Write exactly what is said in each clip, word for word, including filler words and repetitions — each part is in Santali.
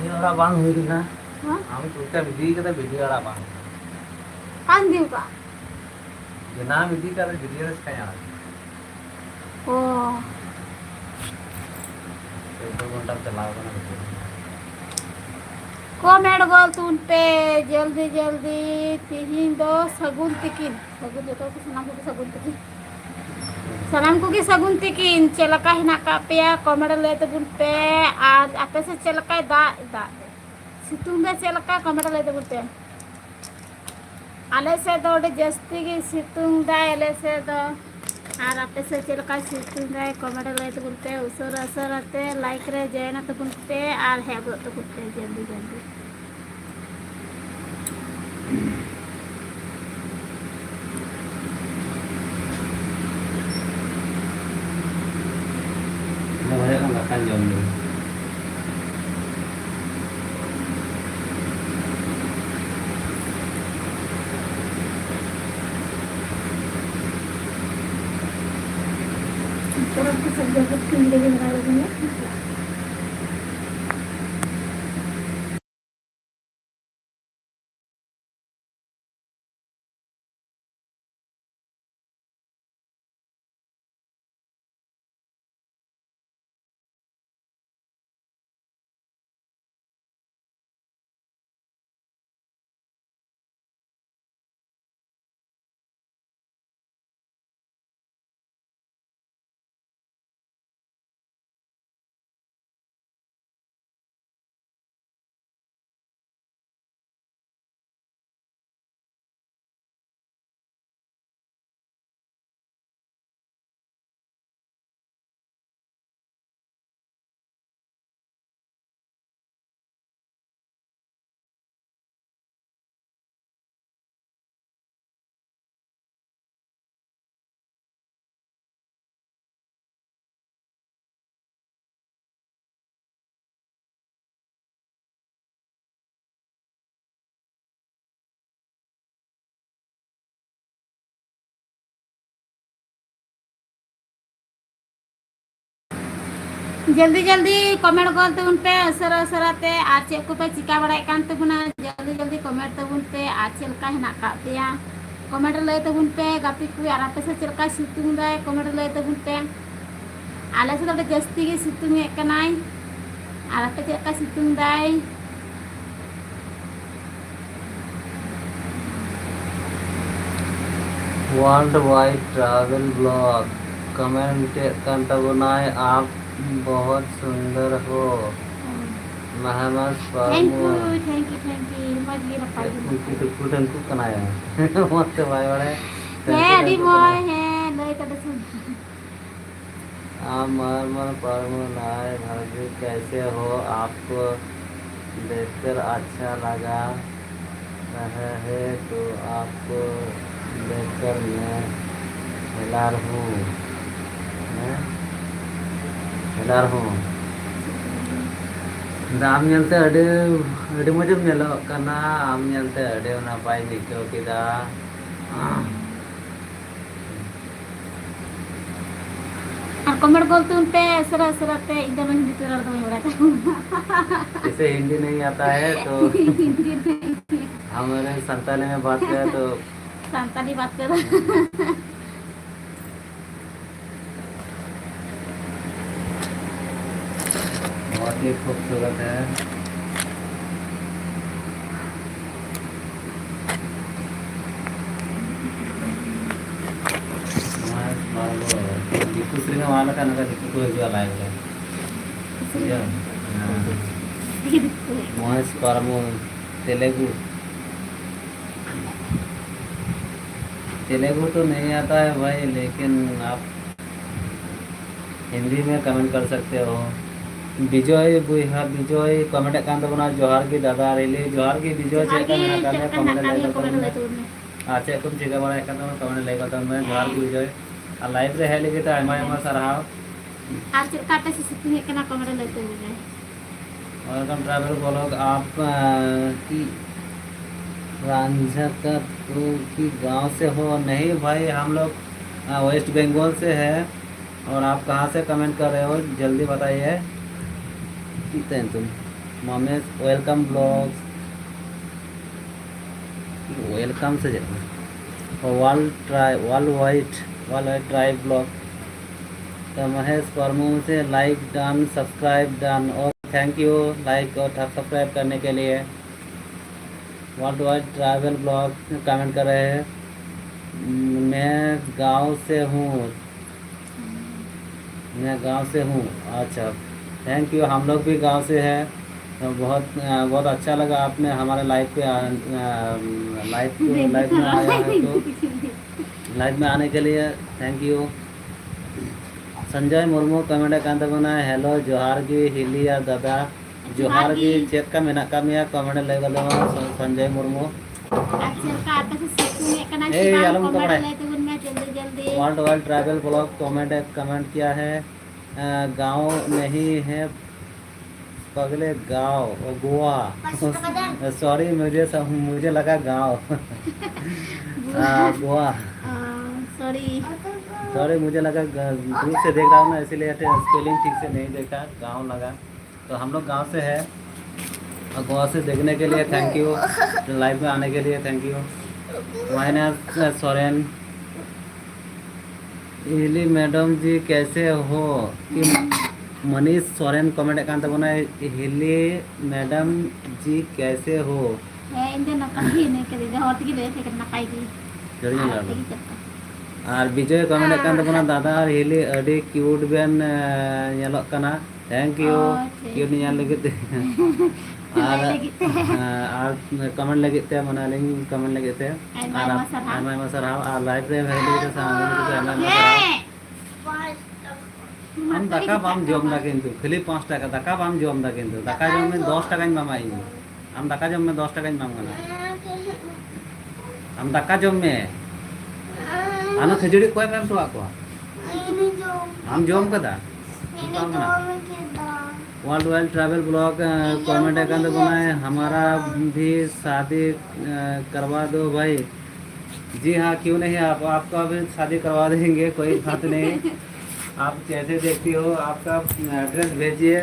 ᱵᱷᱤᱰᱤᱭᱳ ᱟᱲᱟᱜ ᱵᱟᱝ ᱦᱩᱭ ᱞᱮᱱᱟ᱾ ᱦᱮᱸ? ᱟᱢ ᱪᱮᱫ ᱞᱮᱠᱟᱢ ᱤᱫᱤ ᱠᱟᱫᱟ ᱵᱷᱤᱰᱤᱭᱳ ᱟᱲᱟᱜ ᱵᱟᱝ? ᱚᱠᱟᱧ ᱤᱫᱤ ᱠᱟᱜᱼᱟ? ᱡᱟᱱᱟᱢ ᱤᱫᱤ ᱠᱟᱫᱟ ᱵᱷᱤᱰᱤᱭᱳ ᱨᱮ ᱪᱮᱠᱟᱧ ᱟᱲᱟᱜ? ᱚ᱾ ᱪᱚᱫᱫᱚ ᱜᱷᱚᱱᱴᱟ ᱪᱟᱞᱟᱣ ᱠᱟᱱᱟ ᱵᱷᱤᱰᱤᱭᱳ᱾ ᱠᱚᱢᱮᱱᱴ ᱜᱚᱫ ᱛᱩᱱ ᱯᱮ, ᱡᱚᱞᱫᱤ ᱡᱚᱞᱫᱤ᱾ ᱛᱤᱦᱤᱧ ᱫᱚ ᱥᱟᱹᱜᱩᱱ ᱛᱤᱠᱤᱱ᱾ ᱥᱟᱹᱜᱩᱱ ᱡᱚᱛᱚ ᱠᱚ, ᱥᱟᱱᱟᱢ ᱠᱚᱜᱮ ᱥᱟᱹᱜᱩᱱ ᱛᱤᱠᱤᱱ᱾ ᱥᱟᱱᱟᱢ ᱠᱚᱜᱮ ᱥᱟᱹᱜᱩᱱ ᱛᱤᱠᱤᱱ᱾ ᱪᱮᱫ ᱞᱮᱠᱟ ᱦᱮᱱᱟᱜ ᱠᱟᱜ ᱯᱮᱭᱟ? ᱠᱚᱢᱮᱱᱴ ᱨᱮ ᱞᱟᱹᱭ ᱛᱟᱵᱚᱱ ᱯᱮ᱾ ᱟᱨ ᱟᱯᱮ ᱥᱮᱫ ᱪᱮᱫ ᱞᱮᱠᱟᱭ ᱫᱟᱜ ᱮᱫᱟ? ᱥᱤᱛᱩᱝ ᱫᱟᱭ ᱪᱮᱫ ᱞᱮᱠᱟ? ᱠᱚᱢᱮᱱᱴ ᱨᱮ ᱞᱟᱹᱭ ᱛᱟᱵᱚᱱ ᱯᱮ᱾ ᱟᱞᱮ ᱥᱮᱫ ᱫᱚ ᱟᱹᱰᱤ ᱡᱟᱹᱥᱛᱤ ᱜᱮ ᱥᱤᱛᱩᱝ ᱫᱟᱭ ᱟᱞᱮ ᱥᱮᱫ ᱫᱚ᱾ ᱟᱨ ᱟᱯᱮ ᱥᱮᱫ ᱪᱮᱫ ᱞᱮᱠᱟᱭ ᱥᱤᱛᱩᱝ ᱫᱟᱭ? ᱠᱚᱢᱮᱱᱴ ᱨᱮ ᱞᱟᱹᱭ ᱛᱟᱵᱚᱱ ᱯᱮ᱾ ᱩᱥᱟᱹᱨᱟ ᱩᱥᱟᱹᱨᱟ ᱛᱮ ᱞᱟᱭᱤᱠ ᱨᱮ ᱡᱚᱭᱮᱱ ᱛᱟᱵᱚᱱ ᱯᱮ ᱟᱨ ᱦᱮᱡ ᱜᱚᱫ ᱛᱟᱵᱚᱱ ᱯᱮ ᱡᱚᱞᱫᱤ ᱡᱚᱞᱫᱤ᱾ ᱫᱚᱦᱚᱭᱮᱫ ᱠᱟᱱ ᱫᱟᱠᱟᱧ ᱡᱚᱢ ᱞᱮᱫᱟ᱾ ᱡᱚᱞᱫᱤ ᱡᱚᱞᱫᱤ ᱠᱚᱢᱮᱱᱴ ᱜᱚᱫ ᱛᱟᱵᱚᱱ ᱯᱮ ᱩᱥᱟᱹᱨᱟ ᱩᱥᱟᱹᱨᱟ ᱛᱮ᱾ ᱟᱨ ᱪᱮᱫ ᱠᱚᱯᱮ ᱪᱤᱠᱟ ᱵᱟᱲᱟᱭᱮᱫ ᱠᱟᱱ ᱛᱟᱵᱚᱱᱟ, ᱡᱚᱞᱫᱤ ᱡᱚᱞᱫᱤ ᱠᱚᱢᱮᱱᱴ ᱛᱟᱵᱚᱱ ᱯᱮ᱾ ᱟᱨ ᱪᱮᱫ ᱞᱮᱠᱟ ᱦᱮᱱᱟᱜ ᱟᱠᱟᱫ ᱯᱮᱭᱟ, ᱠᱚᱢᱮᱱᱴ ᱨᱮ ᱞᱟᱹᱭ ᱛᱟᱵᱚᱱ ᱯᱮ ᱜᱟᱛᱮ ᱠᱚ᱾ ᱟᱨ ᱟᱯᱮ ᱥᱮᱫ ᱪᱮᱫ ᱞᱮᱠᱟᱭ ᱥᱤᱛᱩᱝ ᱫᱟᱭ, ᱠᱚᱢᱮᱱᱴ ᱨᱮ ᱞᱟᱹᱭ ᱛᱟᱵᱚᱱ ᱯᱮ᱾ ᱟᱞᱮ ᱥᱮᱫ ᱫᱚ ᱟᱹᱰᱤ ᱡᱟᱹᱥᱛᱤ ᱜᱮ ᱥᱤᱛᱩᱝ ᱮᱫ ᱠᱟᱱᱟᱭ᱾ ᱟᱨ ᱟᱯᱮ ᱪᱮᱫ ᱞᱮᱠᱟ ᱥᱤᱛᱩᱝ ᱫᱟᱭ? World Wide Travel Vlog comment ᱮᱫ ᱠᱟᱱ ᱛᱟᱵᱚᱱᱟᱭ, ᱟᱯ ᱵᱚᱦᱚᱛ ᱥᱩᱱᱫᱚᱨ ᱦᱳ᱾ ᱢᱟᱦᱟᱱᱟᱥ ᱯᱟᱨᱢᱚ᱾ Thank you, thank you, thank you. ᱢᱚᱡᱽ ᱜᱮ, ᱱᱟᱯᱟᱭ ᱜᱮ᱾ ᱩᱱᱠᱩ ᱫᱚᱠᱚ ᱰᱷᱟᱹᱝᱠᱩ ᱠᱟᱱᱟᱭᱟ᱾ ᱢᱚᱡᱽ ᱛᱮ ᱵᱟᱭ ᱵᱟᱲᱟᱭᱟ᱾ ᱦᱮᱸ, ᱟᱹᱰᱤ ᱢᱚᱡᱽ, ᱦᱮᱸ, ᱞᱟᱹᱭ ᱠᱟᱫᱟ ᱥᱮ᱾ आप मर मर परमो नाय भाभी, कैसे हो? आपको देखकर अच्छा लगा रहा है तो आपको देखकर मैं हेलार हूँ, हैं? हेलार हूँ। ᱟᱢ ᱧᱮᱞᱛᱮ ᱟᱹᱰᱤ, ᱟᱹᱰᱤ ᱢᱚᱡᱮᱢ ᱧᱮᱞᱚᱜ ᱠᱟᱱᱟ, ᱟᱢ ᱧᱮᱞᱛᱮ ᱟᱹᱰᱤ ᱱᱟᱯᱟᱭᱤᱧ ᱟᱹᱭᱠᱟᱹᱣ ᱠᱮᱫᱟ᱾ ᱟᱨ ᱠᱚᱢᱮᱱᱴ ᱜᱚᱞ ᱛᱟᱵᱚᱱ ᱯᱮ ᱩᱥᱟᱹᱨᱟ ᱩᱥᱟᱹᱨᱟ ᱛᱮ, ᱤᱧ ᱫᱚ ᱦᱤᱱᱫᱤ ᱛᱮ ᱨᱚᱲ ᱫᱚ ᱵᱟᱹᱧ ᱵᱟᱲᱟᱭ ᱛᱟᱵᱚᱱᱟ᱾ जैसे हिंदी नहीं आता है तो ᱦᱤᱱᱫᱤ ᱛᱮ᱾ हमारे संताली में बात करें तो ᱥᱟᱱᱛᱟᱲᱤ ᱵᱟᱛ ᱠᱚᱨᱚ᱾ बहुत ही खूबसूरत है। ᱢᱚᱦᱮᱥ ᱯᱟᱨᱢᱚ, ᱫᱤᱠᱩ ᱥᱮᱨᱮᱧ ᱮᱢ ᱟᱞᱟᱜᱟ, ᱱᱚᱝᱠᱟ ᱫᱤᱠᱩ ᱠᱚ ᱦᱤᱡᱩᱜᱼᱟ live ᱨᱮ᱾ ᱵᱩᱡᱷᱟᱹᱣ? ᱦᱮᱸ᱾ ᱢᱚᱦᱮᱥ ᱯᱟᱨᱢᱚ, तेलुगु। तेलुगु तो नहीं आता है भाई, लेकिन आप हिंदी में कमेंट कर सकते हो। ᱵᱤᱡᱚᱭ ᱵᱚᱭᱦᱟ, ᱵᱤᱡᱚᱭ ᱠᱚᱢᱮᱱᱴ ᱮᱫ ᱠᱟᱱ ᱛᱟᱵᱚᱱᱟ, ᱡᱚᱦᱟᱨ ᱜᱮ ᱫᱟᱫᱟ ᱨᱤᱞᱤ, ᱡᱚᱦᱟᱨ ᱜᱮ ᱵᱤᱡᱚᱭ, ᱪᱮᱫ ᱞᱮᱠᱟ ᱢᱮᱱᱟᱜ ᱟᱠᱟᱫ ᱢᱮᱭᱟ? ᱠᱚᱢᱮᱱᱴ ᱨᱮ ᱞᱟᱹᱭ ᱜᱚᱫ ᱛᱟᱵᱚᱱ ᱢᱮ᱾ ᱟᱨ ᱪᱮᱫ ᱠᱚᱢ ᱪᱤᱠᱟᱹ ᱵᱟᱲᱟᱭᱮᱫ ᱠᱟᱱ ᱛᱟᱵᱚᱱᱟ? ᱠᱚᱢᱮᱱᱴ ᱨᱮ ᱞᱟᱹᱭ ᱜᱚᱫ ᱛᱟᱵᱚᱱ ᱢᱮ᱾ ᱡᱚᱦᱟᱨ ᱜᱮ ᱵᱤᱡᱚᱭ, ᱟᱨ ᱞᱟᱭᱤᱵᱷ ᱨᱮ ᱦᱮᱡ ᱞᱟᱹᱜᱤᱫ ᱛᱮ ᱟᱭᱢᱟ ᱟᱭᱢᱟ ᱥᱟᱨᱦᱟᱣ᱾ ᱟᱨ ᱪᱮᱫ ᱞᱮᱠᱟ ᱟᱯᱮ ᱥᱮᱫ ᱥᱤᱛᱩᱝ ᱮᱫ ᱠᱟᱱᱟ? ᱠᱚᱢᱮᱱᱴ ᱨᱮ ᱞᱟᱹᱭ ᱛᱟᱵᱚᱱ ᱢᱮ᱾ Welcome travel blog. आप, अ, की रांझा का, तो की गांव से हो? नहीं भाई, हम लोग, अ, वेस्ट बंगाल से है। और आप कहाँ से कमेंट कर रहे हो, जल्दी बताइए। कितने हैं तुम? ममेश वेलकम ब्लॉग्स, वेलकम से जाओ। और world try, world wide, world wide tribe blog. तो महेश परमू से लाइक डन, सब्सक्राइब डन, और थैंक यू लाइक और सब्सक्राइब करने के लिए। World wide tribal blog comment कर रहे हैं, मैं गांव से हूँ, मैं गांव से हूँ। अच्छा, थैंक यू। हम लोग भी गांव से हैं। तो बहुत अ, बहुत अच्छा लगा आपने हमारे लाइव पे लाइव लाइव में आया है तो लाइव में आने के लिए thank you. Sanjay Murmu comment ᱠᱟᱱ ᱛᱟᱵᱚᱱᱟ, ᱦᱮᱞᱳ ᱡᱚᱦᱟᱨ ᱜᱮ ᱦᱤᱞᱤ ᱟᱨ ᱫᱟᱫᱟ᱾ ᱡᱚᱦᱟᱨ ᱜᱮ᱾ ᱪᱮᱫ ᱞᱮᱠᱟ ᱢᱮᱱᱟᱜ ᱟᱠᱟᱫ ᱢᱮᱭᱟ? ᱠᱚᱢᱮᱱᱴ ᱞᱟᱹᱭ ᱜᱚᱫ ᱢᱮ, ᱥᱚ- ᱥᱚᱧᱡᱚᱭ ᱢᱩᱨᱢᱩ᱾ ᱟᱨ ᱪᱮᱫ ᱞᱮᱠᱟ ᱟᱯᱮ ᱥᱮᱫ ᱥᱤᱛᱩᱝ ᱮᱫ ᱠᱟᱱᱟ ᱥᱮ ᱮᱭ, ᱵᱟᱝ? ᱟᱞᱚᱢ ᱠᱚᱢᱮᱱᱴ ᱠᱚᱢᱮᱱᱴ᱾ ᱞᱟᱹᱭ ᱛᱟᱵᱚᱱ ᱢᱮ ᱡᱚᱞᱫᱤ ᱡᱚᱞᱫᱤ᱾ World world tribal blog comment comment ᱠᱤᱭᱟ ᱦᱮ, ᱜᱟᱸᱣ ᱱᱟᱦᱤ ᱦᱮ ᱯᱟᱜᱞᱮ, ᱜᱟᱸᱣ, ᱜᱳᱣᱟ। सॉरी, मुझे सब, मुझे लगा गांव। गोवा। हाँ, गोवा। सॉरी। सॉरी, मुझे लगा ग- दूर से देख रहा हूँ ना, इसीलिए स्पेलिंग ठीक से नहीं देखा, गांव लगा। तो हम लोग गांव से है। और गोवा से देखने के लिए थैंक यू, लाइव में आने के लिए थैंक यू। माइनस सोरेन, हिली मैडम जी कैसे हो? कि मनीष सोरेन कमेंट ᱠᱟᱱ ᱛᱟᱵᱚᱱᱟᱭ, हिली मैडम जी कैसे हो? ᱦᱮᱸ, ᱤᱧ ᱫᱚ ᱱᱟᱯᱟᱭ ᱜᱮ ᱦᱮᱱᱟᱹᱧ ᱠᱟᱹᱫᱤᱧᱟ, ᱦᱚᱲ ᱛᱮᱜᱮ ᱞᱟᱹᱭ ᱟᱯᱮ ᱠᱟᱱᱟ, ᱱᱟᱯᱟᱭ ᱜᱮ᱾ ᱡᱚᱦᱟᱨ ᱜᱮ ᱟᱨ ᱞᱟᱹᱭ ᱛᱮᱜᱮ ᱪᱟᱞᱟᱜᱼᱟ᱾ ᱟᱨ ᱵᱤᱡᱚᱭ ᱠᱚᱢᱮᱱᱴ ᱠᱟᱱ ᱛᱟᱵᱚᱱᱟ, ᱫᱟᱫᱟ ᱟᱨ ᱦᱤᱞᱤ ᱟᱹᱰᱤ ᱠᱤᱭᱩᱴ ᱵᱮᱱ, ᱮ, ᱧᱮᱞᱚᱜ ᱠᱟᱱᱟ᱾ Thank you. ᱚ, ᱴᱷᱤᱠ᱾ ᱠᱤᱭᱩᱴ ᱧᱮᱞ ᱞᱟᱹᱜᱤᱫ ᱛᱮ᱾ ᱟᱨ, ᱞᱟᱹᱭ ᱞᱟᱹᱜᱤᱫ ᱛᱮ᱾ ᱦᱮᱸ, ᱟᱨ ᱠᱚᱢᱮᱱᱴ ᱞᱟᱹᱜᱤᱫ ᱛᱮ, ᱢᱟᱱᱮ ᱟᱹᱞᱤᱧ ᱠᱚᱢᱮᱱᱴ ᱞᱟᱹᱜᱤᱫ ᱛᱮ᱾ ᱟᱭᱢᱟ ᱟᱨ ᱟᱭᱢᱟ ᱥᱟᱨᱦᱟᱣ᱾ ᱟᱭᱢᱟ ᱟᱭᱢᱟ ᱥᱟᱨᱦᱟᱣ᱾ ᱟᱨ ᱞᱟᱭᱤᱵᱷ ᱨᱮ ᱦᱮᱡ ᱞᱟᱹᱜᱤᱫ ᱛᱮ ᱥᱟᱱᱟᱢ ᱠᱚᱜᱮ ᱟᱭᱢᱟ ᱟᱭᱢᱟ ᱥᱟᱨᱦᱟᱣ᱾ ᱦᱮᱸ᱾ ᱟᱢ ᱫᱟᱠᱟ ᱵᱟᱢ ᱡᱚᱢ ᱫᱟ ᱠᱤᱱᱛᱩ, ᱠᱷᱟᱹᱞᱤ ᱯᱟᱸᱪ ᱴᱟᱠᱟ, ᱫᱟᱠᱟ ᱵᱟᱢ ᱡᱚᱢ ᱫᱟ ᱠᱤᱱᱛᱩ, ᱫᱟᱠᱟ ᱡᱚᱢ ᱢᱮ, ᱫᱚᱥ ᱴᱟᱠᱟᱧ ᱮᱢᱟᱢᱟ ᱤᱧ᱾ ᱟᱢ ᱫᱟᱠᱟ ᱡᱚᱢ ᱢᱮ, ᱫᱚᱥ ᱴᱟᱠᱟᱧ ᱮᱢᱟᱢ ᱠᱟᱱᱟ᱾ ᱟᱢ ᱫᱟᱠᱟ ᱡᱚᱢ ᱢᱮ᱾ ᱟᱢ ᱠᱷᱟᱹᱡᱟᱹᱲᱤ ᱚᱠᱚᱭ ᱮᱢ ᱦᱚᱴᱚᱣᱟᱜ ᱠᱚᱣᱟ? ᱟᱢ ᱡᱚᱢ ᱠᱟᱫᱟ? ᱚᱣᱟᱨᱞᱰ ᱣᱟᱭᱤᱰ ᱴᱨᱟᱵᱷᱮᱞ ᱵᱞᱚᱜ ᱠᱚᱢᱮᱱᱴ ᱟᱠᱟᱱ ᱛᱟᱵᱚᱱᱟᱭ, हमारा भी शादी करवा दो भाई। जी हाँ, क्यों नहीं, आप, आपका भी शादी करवा देंगे, कोई बात नहीं। आप जैसे देखती हो, आपका एड्रेस भेजिए,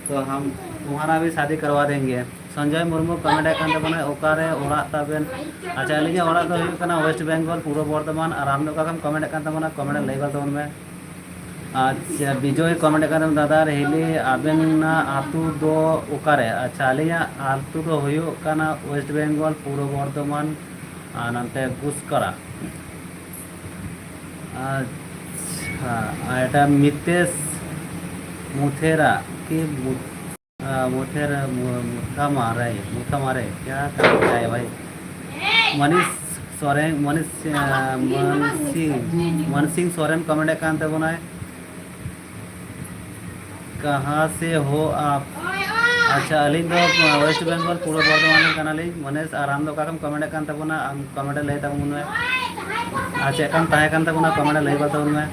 तो हम तुम्हारा भी शादी करवा देंगे। संजय मुर्मू कमेंट ᱠᱟᱱ ᱛᱟᱵᱚᱱᱟ, ᱚᱠᱟᱨᱮ ᱚᱲᱟᱜ ᱛᱟᱵᱮᱱ? ᱟᱪᱪᱷᱟ, ᱟᱹᱞᱤᱧᱟᱜ ᱚᱲᱟᱜ ᱫᱚ ᱦᱩᱭᱩᱜ ᱠᱟᱱᱟ ᱳᱭᱮᱥᱴ ᱵᱮᱝᱜᱚᱞ, ᱯᱩᱨᱵᱚ ᱵᱚᱨᱫᱷᱚᱢᱟᱱ᱾ ᱟᱨ ᱟᱢ ᱫᱚ ᱚᱠᱟ ᱠᱷᱚᱱ ᱠᱚᱢᱮᱱᱴ ᱠᱟᱱ ᱛᱟᱵᱚᱱᱟ, ᱠᱚᱢᱮᱱᱴ ᱞᱟᱹᱭ ᱜᱚᱫ ᱛᱟᱵᱚᱱ ᱢᱮ᱾ ᱟᱪᱪᱷᱟ, ᱵᱤᱡᱚᱭ ᱠᱚᱢᱮᱱᱴ ᱠᱟᱱ ᱛᱟᱵᱚᱱᱟ, ᱫᱟᱫᱟ ᱟᱨ ᱦᱤᱞᱤ, ᱟᱵᱮᱱᱟᱜ ᱟᱹᱛᱩ ᱫᱚ ᱚᱠᱟᱨᱮ? ᱟᱪᱪᱷᱟ, ᱟᱹᱞᱤᱧᱟᱜ ᱟᱹᱛᱩ ᱫᱚ ᱦᱩᱭᱩᱜ ᱠᱟᱱᱟ ᱳᱭᱮᱥᱴ ᱵᱮᱝᱜᱚᱞ, ᱯᱩᱨᱵᱚ ᱵᱚᱨᱫᱷᱚᱢᱟᱱ, ᱟᱨ ᱱᱚᱱᱛᱮ ᱜᱩᱥᱠᱚᱨᱟ᱾ ᱟᱪᱪᱷᱟ, ᱟᱨ ᱮᱴᱟ ᱢᱤᱛᱮᱥ ᱢᱩᱛᱷᱮᱨᱟ ᱠᱤ ᱢᱩ-, ᱟᱸ, ᱢᱩᱛᱷᱮᱨᱟ, ᱢᱩ-, ᱢᱩᱛᱷᱟᱢᱟᱨᱮ, ᱢᱩᱛᱷᱟᱢᱟᱨᱮ, ᱠᱭᱟ ᱠᱟᱨ ᱨᱟᱦᱟ ᱦᱟᱭ ᱵᱷᱟᱭ? ᱢᱟᱱᱤᱥ ᱥᱚᱨᱮᱱ, ᱢᱟᱱᱤᱥ, ᱟᱸ, ᱢᱟᱱᱥᱤᱝ, ᱢᱟᱱᱥᱤᱝ ᱥᱚᱨᱮᱱ ᱠᱚᱢᱮᱱᱴ ᱠᱟᱱ ᱛᱟᱵᱚᱱᱟᱭ᱾ ᱠᱟᱦᱟᱸ ᱥᱮ ᱦᱳ ᱟᱯ? ᱟᱪᱪᱷᱟ, ᱟᱹᱞᱤᱧ ᱫᱚ ᱳᱭᱮᱥᱴ ᱵᱮᱝᱜᱚᱞ, ᱯᱩᱨᱵᱚ ᱵᱚᱨᱫᱷᱚᱢᱟᱱ ᱨᱮᱱ ᱠᱟᱱᱟᱞᱤᱧ᱾ ᱢᱚᱱᱮᱥ, ᱟᱨ ᱟᱢ ᱫᱚ ᱚᱠᱟ ᱠᱷᱚᱱ ᱠᱚᱢᱮᱱᱴ ᱠᱟᱱ ᱛᱟᱵᱚᱱᱟ? ᱟᱢ ᱠᱚᱢᱮᱱᱴ ᱞᱟᱹᱭ ᱛᱟᱵᱚᱱ ᱢᱮ᱾ ᱟᱨ ᱪᱮᱫ ᱞᱮᱠᱟᱢ ᱛᱟᱦᱮᱸ ᱠᱟᱱ ᱛᱟᱵᱚᱱᱟ, ᱠᱚᱢᱮᱱᱴ ᱞᱟᱹᱭ ᱜᱚᱫ ᱛᱟᱵᱚᱱ ᱢᱮ᱾